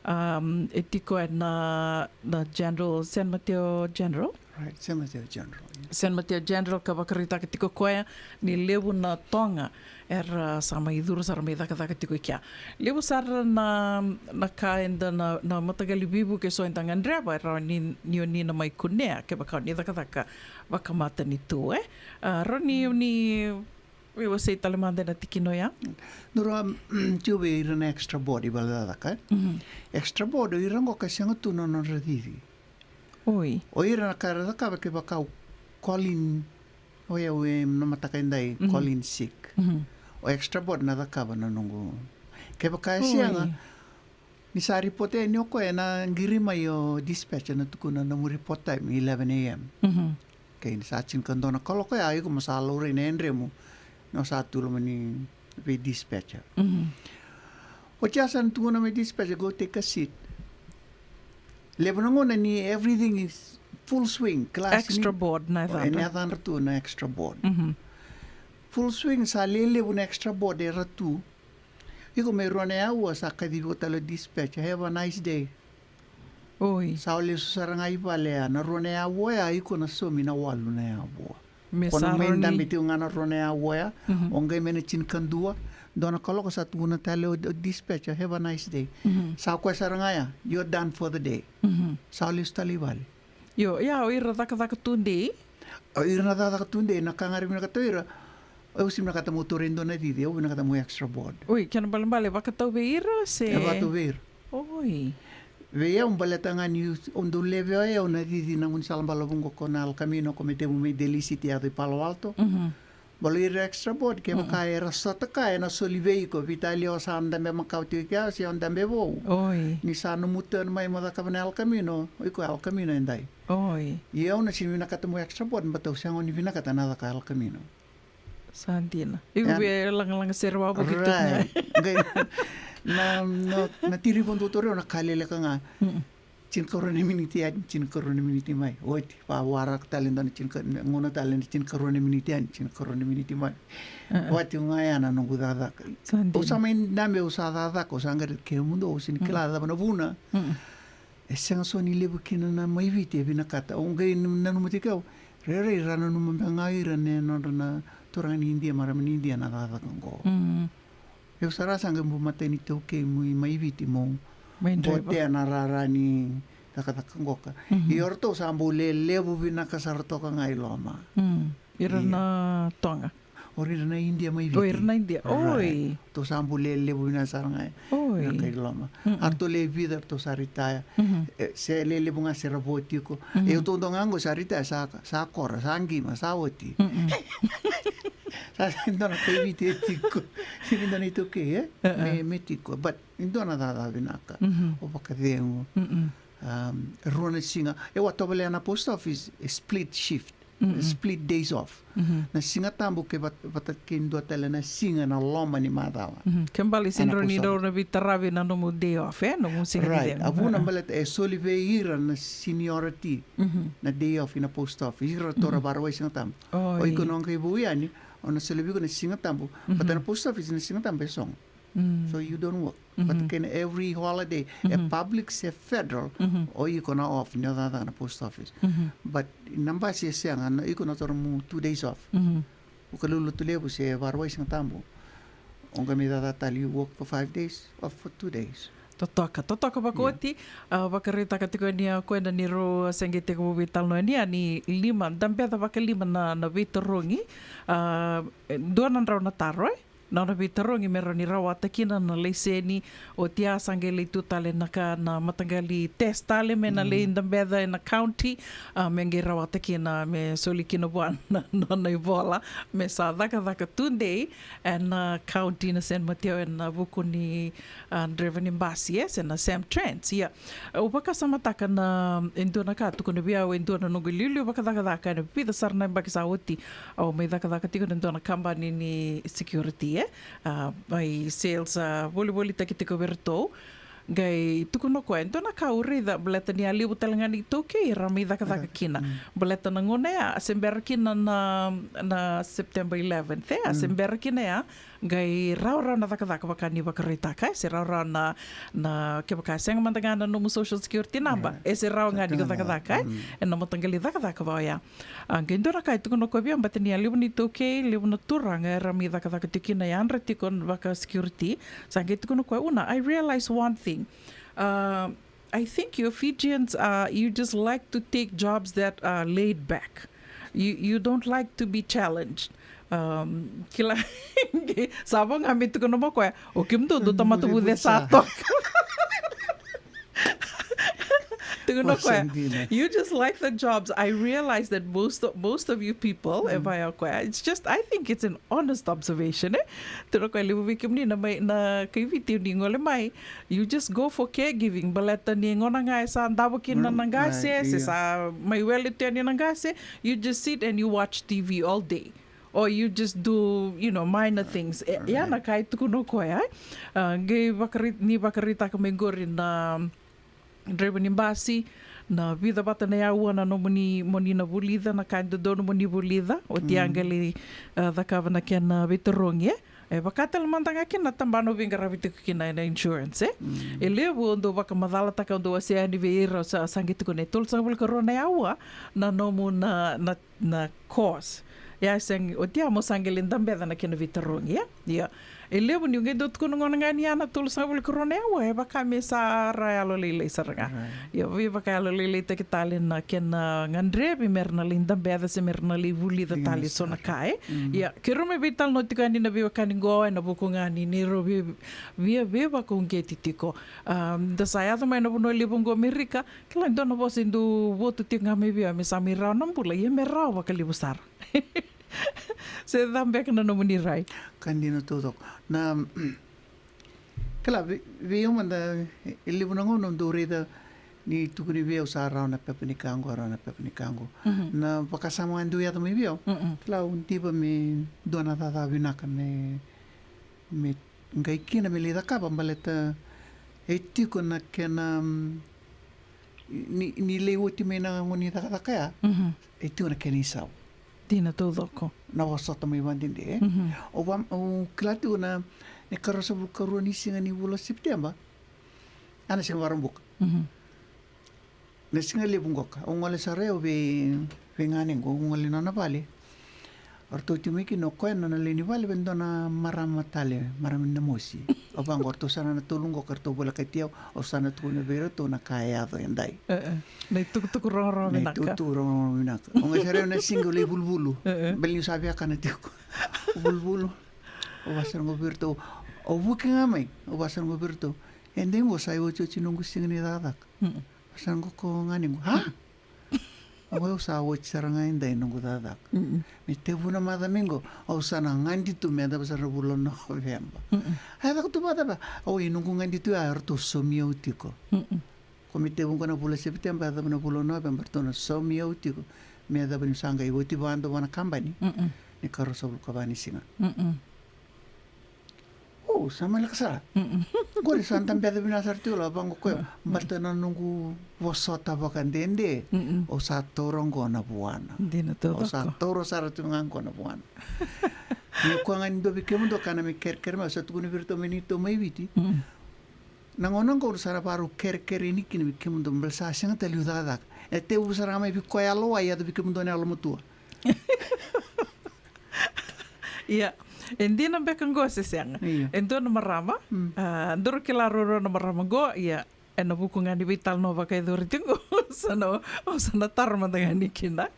um, e tiko ena, na General, San Mateo General. Right, San Mateo General, yeah. San Mateo General, ka vakaraitaka tiko o koya ni levu na Toga era sa mai curu sara mai cakacaka tiko i kea. Levu sara na, na ka eda na, na mataqali veivuke eso eda gadreva, e rawa ni, ni o ni na mai kunea kevaka o ni cakacaka vakamatanitu, e. A, rawa ni o ni veiwasei tale mada ena tikina oya. Nodra, mm, tiko vei ira na extra board i vale cakacaka, e. Mhm. Extra board, o ira qo ka sega tu na nodra cici. Oi. O ira na ka era cakava, kevaka o call in, o yau ena mataka edai, mhm, call in sick. Mhm. O extra board na cakava na noqu. Kevaka e sega, oi, ni sa report yani o koya, ena qiri mai o dispatcher, na tukuna na nomu report time eleven a.m. Mhm. Kei ni sa tinikadua na kaloko ya, iko mo sa laurai na yadremu ni o sa tu loma ni vei dispatcher. Mhm. Oti ya sa na tukuna mai dispatcher, go take a seat. Levu na gauna ni everything is full swing, class ni extra board na, e, yacadra, na yacadra tu na extra board. Mhm. Full swing, sa lelevu na extra board era tu. Iko mai rua na aua sa kacivi iko tale o dispatcher, have a nice day. Oi. Sa o lesu sara ga i vale ya, na rua na aua ya, iko na saumi na walu na aua. Me ko na sa mai rawa ni dabe tiko ga na rua na aua ya, mhm, o qai mai na tinikadua, dua na kaloko sa tukuna tale o, o dispatcher, have a nice day. Mhm. Sa o koya sara ga ya, you're done for the day. Mhm. Sa o lesu tale i vale. Io, ia o ira cakacaka tudei. O ira na cakacaka tudei, na ka ga era vinakata o ira. Au sega ni vinakata meu taura e dua na cici, au vinakata meu extra board. Oi, kena ibalebale vakatau vei ira se? E vakatau vei ira. Oi. Vei au baleta ga niu, au dau levea o yau na cici na gaunisala balavu qo ko na El Camino, ko Metemuu mai Daly City, yaco i Palo Alto. Mhm. Baleta o ira extra board, kevaka, mhm, era sota ka ena soli vei iko, veitalia o sa dabe makawa tiko i kea se o dabe vou. Oi. Ni sa nomu turn mai mo cakava na El Camino, o iko El Camino edai. Oi. Ia au na sega ni vinakata meu extra board, baleta au sega ni vinakata na caka El Camino. Sa dina. Iko via lagalaga sere wavoki tu ga. Right. Qai, na, na, na tiri vakadua o ira na ka leleka ga. Mm. Tinikarua na miniti yani, tinikarua na miniti mai. Oti, vakawaraka tale dua na tinika, gauna tale na tinikarua na miniti yani, tinikarua na miniti mai. E, e. Oti ga ya na noqu cakacaka. Sa dina. Au sa mai dabe, au sa cakacaka, au sa qai raica kemudou, au sega ni kila cava na vuna. Mm. E sega soti ni levu kina na mai Viti e vinakata. Au qai nanuma tiko au, rairai ra nanuma beka ga o ira na nodra na turaga ni Idia, marama ni Idia na cakacaka qo. Mm. Au sara sa qai bau matai ni taukei mai Viti meu botea na rara ni cakacaka qoka. Mhm. Ia o ratou sa bau lelevu vinaka sara toka ga i loma. Mm. Ira na Toga. O ira na Idia mai Viti. O ira na Idia. Right. Oi. Ratou sa bula e levu vinaka sara ga. Oi. Na kai loma. Mm-mm. Ratou le vica ratou sa retire. Mhm. E, se le levu ga se ra vo tiko. Mhm. E, o tou dua ga qo sa retire, sa, sa kora, sa qima, sa oti. Mm-mm. Sa, sa dua na kai Viti e tiko. Sega ni dua na iTaukei, e? Uh-uh. Me, me tiko. But e dua na cakacaka vinaka. Mhm. O vakacegu. Mm-mm. Um, rua na siga. E, au a tovolea na post office, e split shift. Mm-mm. Split days off. Mhm. Na Siga Tabu ke vat-, vata kei dua tale na siga na loma ni macawa. Mhm. Ke bale se drau ni drau na veitaravi na nomu day off, e? Nomu siga ni cegu. Right. A vuna baleta e soli vei ira na seniority, mhm, na day off ina post office. Ira ratou ra, mhm, vakarau e Siga Tabu. Oi. O iko na qai vou yani, o na soli vei iko na Siga Tabu. Mhm. But na post office na Siga Tabu e sogo. Mm. So you don't work. But, mhm, kena every holiday, e, mhm, public se federal, mhm, o iko na off, ni o cakacaka na post office. Mhm. But na basi e sega, na iko na taura mo two days off. Mhm. O ka lulutu levu se vakarau e Siga Tabu. O qai mai cakacaka tale, you work for five days, off for two days. Totoka, totoka vakaoti. Yeah. A, vakaraitaka tiko yani o koya ni rau a se qai tekivu veitalanoa yani, a, ni lima, dabeca vakalima na, na veitarogi. A, e, dua na drau na taro, e? Na nona veitarogi me rawa ni rawata kina na laiseni, oti ya sa qai lai tu tale na ka na mataqali test tale me na lai dabeca ena county, a, me qai rawata kina me soli kina vua na nona ivola me sa cakacaka tudei ena county na San Mateo ena vuku ni, a, draiva ni basi, e, se na Sam Trans, ia. Au vakasamataka na, e dua na ka tukuna vei au e dua na noqu iliuliu vakacakacaka ena vica sara na yabaki sa oti. Au mai cakacaka tiko ena dua na kabani ni security, e? A, mai sales, a, volivolitaki tiko vei iratou. Qai tukuna o koya, e dua na ka au raica, baleta ni a levu tale ga na iTaukei era mai cakacaka kina. Mm. Baleta na gauna ya, a se bera kina na, na September eleventh, e? A se bera kina ya, qai rawarawa na cakacaka vaka ni vakaraitaka, e se rawarawa na, na kevaka e sega mada ga na nomu social security number, e se rawa ga ni ko cakacaka, e? Ena mataqali cakacaka va oya. A, qai dua na ka e tukuna o koya vei au, baleta ni a levu na iTaukei, levu na turaga era mai cakacaka tiko kina, yadra tiko vaka security. Sa qai tukuna o koya, Una, I realize one thing. Uh, I think you Fijians, uh, you just like to take jobs that are laid back. You, you don't like to be challenged. Um, kila, sa vo ga me tukuna mai o koya, o kemudou dou tamata vucesa toka. Tukuna o koya, you just like the jobs. I realize that most of, most of you people, e vaya o koya, it's just, I think it's an honest observation, e? Tukuna o koya, levu vei kemuni na mai, na kai Viti ni gole mai, you just go for caregiving. Baleta ni gauna ga e sa davo kina na qase, se sa mai wele tu yani na qase, you just sit and you watch T V all day. Or you just do, you know, minor things. E, ya na ka e tukuna o koya, e? A, qai vakari-, ni vakaraitaka mai qori na draiva ni basi, na vica vata na yaua na nomuni, moni na vulica, na ka e dodonu moni vulica, oti ya qai lai, a, cakava na kena veitarogi, e? E vaka tale mada ga kina na tabana o veiqaravi tiko kina ena insurance, e? E levu o dau vakamacalataka, o dau wasea yani vei ira, sa, sa qai tukuna e tolusagavulu ka rua na yaua na nomu na, na, na course. Ia, sa qai, oti ya mo sa qai lai dabeca na kena veitarogi, ia. Ia. E levu ni qai dau tukuna gona ga ni ya na tolusagavulu ka rua na yaua, e vaka me sa ra yalolailai sara ga. Ia, veivakayalolailaitaki tale na kena gadrevi me ra na lai dabeca se me ra na lai vulica tale so na ka, e. Ia, keirau mai veitalanoa tiko yani na veiwekani qo ena vuku ga ni neirau via, via veivakauqeti tiko. A, da sa yaco mai na vanua levu qo Amerika, kila e dua na vosa e dau votu tiko ga mai vei au, me sa mai rawa na bula, ia me rawa vakalevu sara. Se ca beka na nomuni rai? Ka dina taucoko. Na, kila, vei, vei au mada, e levu na gauna au dau raica ni tukuni vei au sa rawa na pepa ni ka qo, rawa na pepa ni ka qo. Na vakasama ga e dau yaco mai vei au. Kila, au diva me dua na cakacaka vinaka me, me qai kina me lai cakava baleta e tiko na kena, mm, ni, ni lai oti mai na gauna ni cakacaka ya, e tiko na kena isau. Dina taucoko. Na vosota mai vadede. Au va, au kila tiko na, na ikaruasagavulu ka rua ni siga ni vula Sepiteba. A, na siga Vakaraubuka. Na siga levu qoka, au gole sara au vei, vei ganequ, au gole nona vale. O ratou tiko mai kina o koya na nona lewe ni vale vei dua na marama tale, marama ni Namosi. Au vaqo, o ratou sa na tolu qo ka ratou volekati au, au sa na tukuna vei iratou na ka e yaco edai. E, e. Na itukutuku rogorogo vinaka. Na itukutuku rogorogo vinaka. Au qai sara na siga au lai vuluvulu. E, e. Baleta niu sa via kana tiko. Vuluvulu. Au vaka sara qo vei iratou. Au vuki ga mai. Au vaka sara qo vei iratou. Edai qo sa iotioti noqu siga ni cakacaka. Mm. Vaka sara qo ko ganequ. Ha? Au sa oti sara ga edai noqu cakacaka. Mm-mm. Me tevu na macawa mai qo, au sa na gadi tu me yacova sara na vula o Noveba. Mm-mm. A yacova tu vakacava? Au, e noqu gadi tu ya, eratou saumi au tiko. Mm-mm. Ko me tevu qo na vula o Sepiteba, yacova na vula o Noveba, eratou na saumi au tiko. Me yacova niu sa qai oti vakadua vua na kabani. Mm-mm. Ni ka ruasagavulu ka va ni siga. Mm-mm. O, sa mai lako sara. Mm-mm. Qori sa dabe vinaka sara tiko, au vaqo o koya. Mm. Baleta na noqu vosota vakadede. Mm-mm. Au sa taura qo na vuana. Dina taucoko. Au sa taura sara tiko ga qo na vuana. Ni o koya ga ni dua vei kemudou kana me kerekere mai, au sa tukuna vei iratou me neitou mai Viti. Mm. Na gauna qo au sa na vakarau kerekere yani kina vei kemudou, baleta sa sega tale niu cakacaka. E tevu sara ga mai vei koya yalowai, yaco vei kemudou na yalomatua. Ia, e dina beka qo se sega? Io. E dua na marama, mm, a, daru kila ruarua na marama qo, ia, ena vuku ga ni veitalanoa vakayacori tiko qo, sa na, au sa na taro mada ga yani kina.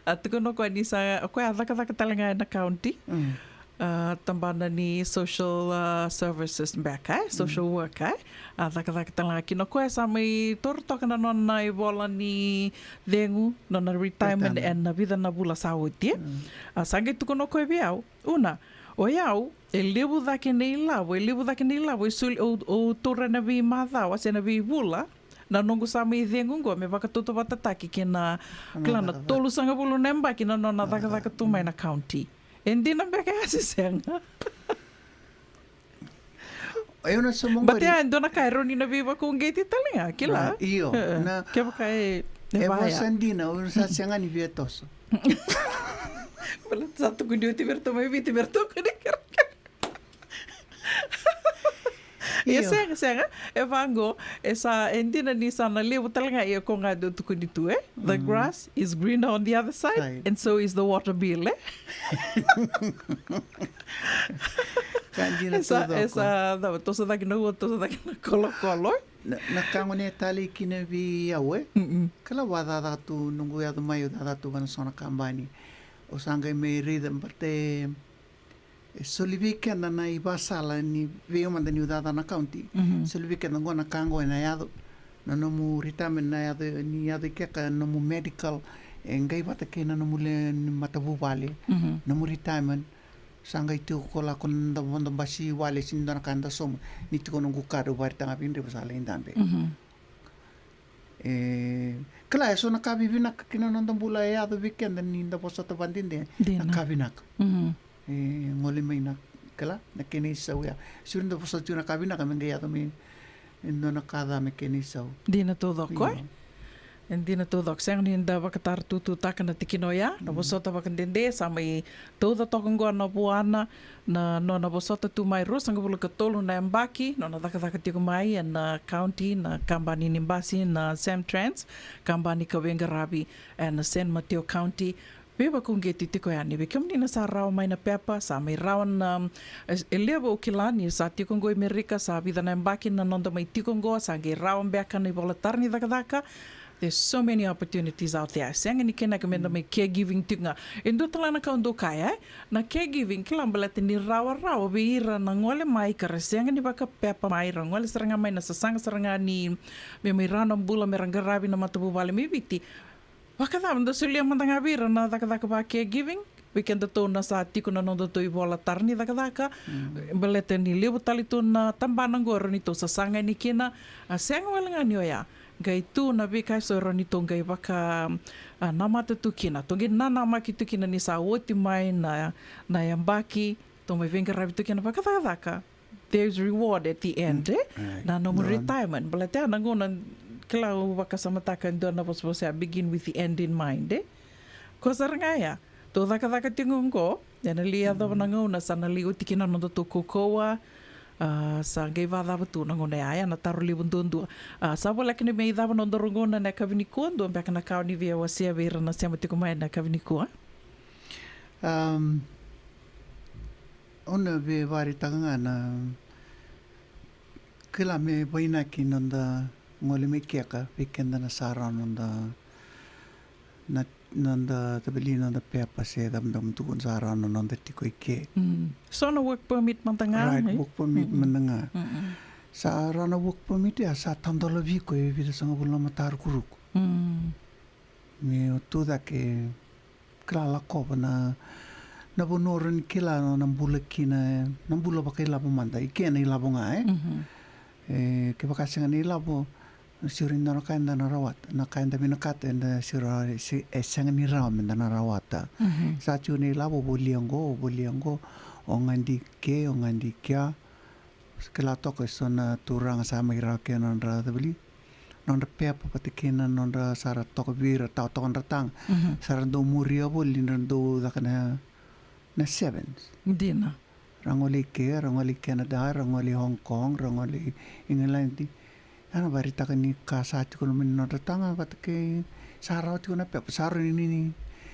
A, tukuna o koya ni sa, o koya a cakacaka tale ga ena county. Mm. A, tabana ni social, a, services beka, e? Social, mm, work, e? A cakacaka tale ga kina o koya, sa mai taura toka na nona ivola ni cegu, nona retirement, retirement, ena vica na vula sa oti, e? Mm. A, sa qai tukuna o koya vei au, Una, o yau, e levu cake na ilavo, e levu cake na ilavo e soli, au, au taura ena veimacawa se na veivula na noqu sa mai cegu qo, me vakatautauvatataki kei na, na kila, na cakacaka, tolusagavulu na yabaki na nona, na cakacaka, cakacaka tu mai, mm, na county. E dina beka ya se sega? Io, na sauma qori. Baleta ya e dua na ka e rawa ni na veivakauqeti tale ga, kila. Na, io, e, e, na, kevaka e, e, e vaya. Vosa dina, au sa sega ni via toso. Baleta sa tukuni oti vei iratou mai Viti, vei iratou koni kerekere. Ia, io, sega, sega. E vaqo, e sa, e dina ni sa na levu tale ga, ia ko ga dau tukuni tu, e? The, mm, grass is greener on the other side, side, and so is the water bill, e? Ka dina. E sa, taucoko. E sa, cava, toso cake na ua, toso cake na kolokolo. Na, na ka gona e talei kina vei au, e? Mm-mm. Kila, au a cakacaka tu, noqu yaco mai au cakacaka tu vua na so na kabani. Au sa qai mai raica, baleta e, e soli vei keda na ivakasala ni vei au mada niu cakacaka na county. Mhm. Soli vei keda qo na ka qo ena yaco. Na nomu retirement na yaco, ni yaco i kea na nomu medical, e qai vata kei na nomu lewe ni matavuvale. Mhm. Nomu retirement. Sa qai tiko ko lako na vodo basi wale, sega ni dua na ka da sauma. Ni tiko noqu ka, dau vakaraitaka vei Dreva sa lai dabe. Mhm. E, kila, e so na ka vivinaka kina na noda bula e yaco vei keda ni da vosota vakadede. Dina. Na ka vinaka. Mhm. E gole mai na, kila, na kena isau ya. Sega ni da vosota tiko na ka vinaka me qai yaco mai e dua na ka ca me kena isau. Dina taucoko, e? Io. E dina taucoko. Sega ni da vakatarotututaka na tikina oya, na, mm, vosota vakadede, sa mai tauca toka qo na vuana, na nona vosota tu mai ruasagavulu ka tolu na yabaki, nona cakacaka tiko mai ena county, na kabani ni basi, na Samtrans, kabani ka veiqaravi ena San Mateo County. Veivakauqeti tiko yani vei kemuni na sa rawa mai na pepa, sa mai rawa na, e, e levu au kila ni sa tiko qo i Merika, sa vica na yabaki na noda mai tiko qo, sa qai rawa beka na ivola tara ni cakacaka. There's so many opportunities out there. Sega ni kena ka meda, mm, mai caregiving tiko ga. E dua tale na ka au dau kaya, e? Na caregiving, kila, baleta ni rawarawa vei ira na gole mai ka ra sega ni vakapepa mai, ra gole sara ga mai na sasaga sara ga ni me mai rawa na bula me ra qaravi na matavuvale mai Viti. Vakacava, da solia mada ga vei ira na cakacaka va caregiving, vei kedatou na sa tiko na nodatou ivola tara ni cakacaka. Mm. Baleta ni levu tale tu na tabana qo e rawa ni tou sasaga yani kina, a sega wale ga ni oya. Qai tu na veika eso e rawa ni tou qai vaka, a, namata tu kina. Tou qai nanamaki tu kina ni sa oti mai na, na yabaki, tou mai veiqaravi tu kina vakacakacaka. There's reward at the end, mm, e? Right. Na nomu, no, retirement. Baleta ya na gauna, kila, au vakasamataka e dua na vosavosa ya, begin with the end in mind, e? Ko sara ga ya, tou cakacaka tiko qo, ena lai yacova, mm, na gauna sa na lai oti kina na nodatou kaukauwa, a, sa qai vakacava tu na gauna ya, ya na taro levu duadua. A, sa voleka ni mai cava na nodaru gauna ena yakavi nikua, dua beka na ka o ni via wasea vei ira na sema tiko mai ena yakavi nikua? Um, au na veivakaraitaka ga na kila me vainaki noda gole mai keka vei keda na sa rawa noda na noda tabeli noda pepa se cava da tukuna sa rawa na noda tiko i ke. Mm. So na work permit mada ga, right, eh? Work permit mada ga. Mm-mm. Sa rawa na work permit ya sa tadola vei iko e vica sagavulu na matarukuruku. Mm. Me o tu cake kila lakova na, na vanua o rawa ni kila na, na bula kina, na bula vakailavo mada, i ke na ilavo ga, e? Mhm. E, kevaka sega na ilavo, sega ni dua na ka eda na rawata, na ka eda vinakata, eda sega, se, e sega ni rawa meda na rawata. Mhm. Sa tiko na ilavo, volia qo, volia qo, o gadi ke, o gadi kea. Kila toka e so na turaga sa mai rawa kina nodra cavali, nodra pepa vata kina nodra sa ra toka vei ira, tawa toka nodra taga. Mhm. Sa ra dau muria voli ni ra dau caka na, na sevens. Dina. Ra gole i ke, ra gole i Canada, ra gole i Hong Kong, ra gole i England. Ia na vakaraitaka ni ka sa tiko na mani nodra taga vata kei sa rawa tiko na pepa, sa rawa ni, ni,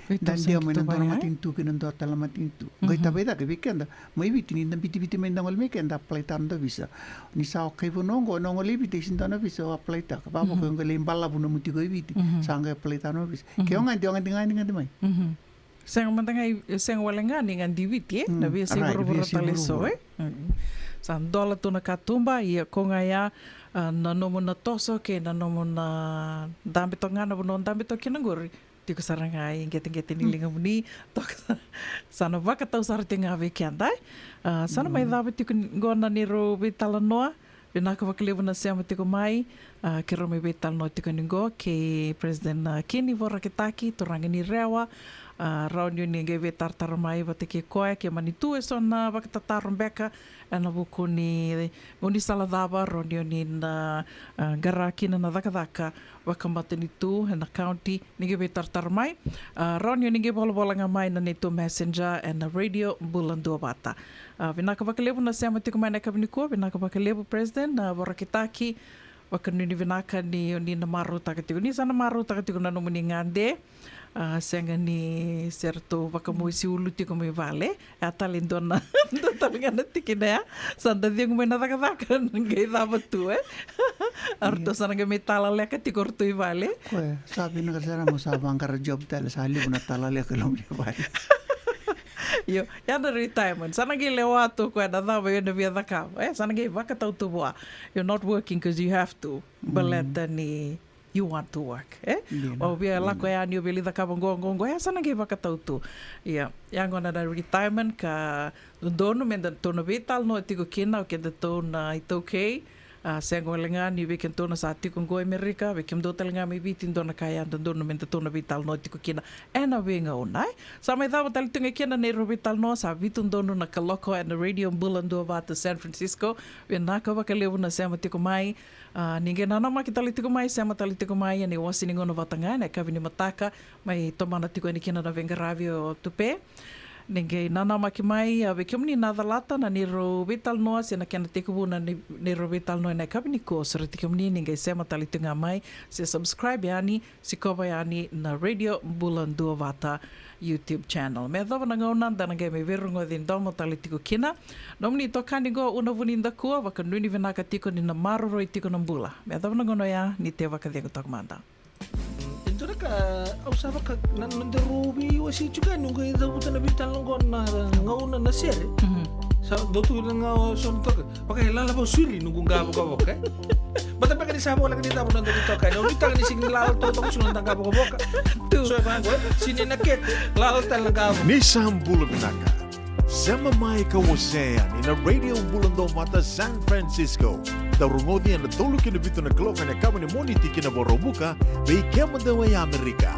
ni da dia mai na dua na matanitu ki na dua tale na matanitu. Qai tavai cake vei keda mai Viti, ni da bitiviti mai da gole mai ke da apply taka na visa. Ni sa o kai vanua oqo, na gole i Viti e sega ni dua na visa o apply taka. Vavaka o qai lai balavu nomu tiko i Viti, sa qai apply taka na visa. Ke o gadi, o gadi, gadi, gadi mai. Sega mada ga i, sega wale ga ni gadi i Viti, e? Mm, na veiyasai vuravura tale eso, e? Mm. Sa dola tu na katuba, ia ko ga ya, a, na nomu na toso kei na nomu na dabe toka ga na vanua dabe toka kina qori. Tiko sara ga i qeteqete ni ligamuni, toka sa, sa na vakatau sara tiko ga vei keda, e? A, sa na mai cava tiko qo na neirau veitalanoa. Vinaka vakalevu na sema tiko mai, a, keirau mai veitalanoa tiko ni qo kei President, a, Kini Vorakitaki, turaga ni Rewa, a, rawa ni o ni qai veitaratara mai vata kei koya ke mani tu eso na vakatataro beka ena vuku ni gaunisala cava rawa ni o ni na, a, qara kina na cakacaka vakamatanitu ena county. Ni qai veitaratara mai, a, rawa ni o ni qai volavola ga mai na neitou messenger ena Radio Bula Duavata. A, vinaka vakalevu na sema tiko mai na yakavi nikua, vinaka vakalevu President, a, Vorakitaki, vakanuinui vinaka ni o ni na marautaka tiko, ni sa na marautaka tiko na nomuni gade. A, sega ni se ratou vakamosi ulu tiko mai vale. E a tale dua na, dua tale ga na tikina ya. Sa da cegu mai na cakacaka, na qai cava tu, e? A ratou sa na qai mai talaleka tiko o ratou i vale. Koya, sa vinaka sara mo sa vaqara job tale, sa levu na talaleka loma ni vale. Io, ya na retirement. Sa na qai lewa tu koya na cava o na via cakava. E, sa na qai vakatau tu vua. You're not working 'cause you have to. Baleta ni you want to work, e? Dina. O via lako yani, o via lai cakava qo, qo, qo, e, sa na qai vakatau tu. Ia, ia gona na retirement ka dodonu me datou na veitalanoa tiko kina o kedatou na iTaukei. A, sega wale ga ni vei kedatou na sa tiko qo e Amerika, vei kemudou tale ga mai Viti, dua na ka ya dodonu me datou na veitalanoa tiko kina ena veigauna, e? Sa mai cava tale tu ga kina na neirau veitalanoa, sa vitu donu na kaloko ena Radio Bula Duavata San Francisco. Vinaka vakalevu na sema tiko mai. A, ni qai nanamaki tale tiko mai, sema tale tiko mai ena iwase ni gauna vata ga ena yakavi ni mataka, mai tomana tiko yani kina na veiqaravi o Tupe. Ni qai nanamaki mai, a, vei kemuni na calata na neirau veitalanoa se na kena tekivu na nei-, neirau veitalanoa ena yakavi nikua, sureti kemuni ni qai sema tale tiko ga mai se subscribe yani, sikova yani na Radio Bula Duavata YouTube channel. Me yacova na gauna da na qai mai veirogoci domo tale tiko kina. Nomuni itokani qo Una Vunidakua, vakanuinui vinaka tiko ni na maroroi tiko na bula. Me yacova na gauna oya, ni te vakacegu toka mada. E dua na ka au sa vaka na nodaru veiwasei tiko yani, au qai cavuta na veitalanoa qo na gauna na sere. Mhm. Sa dau tu na gauna so na toka. Vaka e lala vakasureti noqu qa vokavoka, e? Baleta beka ni sa voleka ni cava na noda veitokani. Au nuitaka ni sega ni lala toka, toka sara na noda qa vokavoka. Tu. So e vaqo, e? Sega ni na kete, lala tale na qa vokavoka. Ni sa bula vinaka. Sema mai ka wasea yani na Radio Bula Duavata San Francisco. Dau rogoci ena tolu ki na vitu na kaloko ena yakavi ni Moniti ki na Vakaraubuka, vei kemudou e Amerika.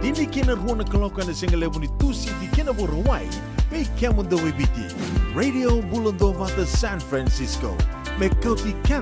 Tini ki na rua na kaloko ena sigalevu ni Tusiti ki na Vakarauwai, vei kemudou e Viti. Radio Bula Duavata San Francisco. Me kauti keda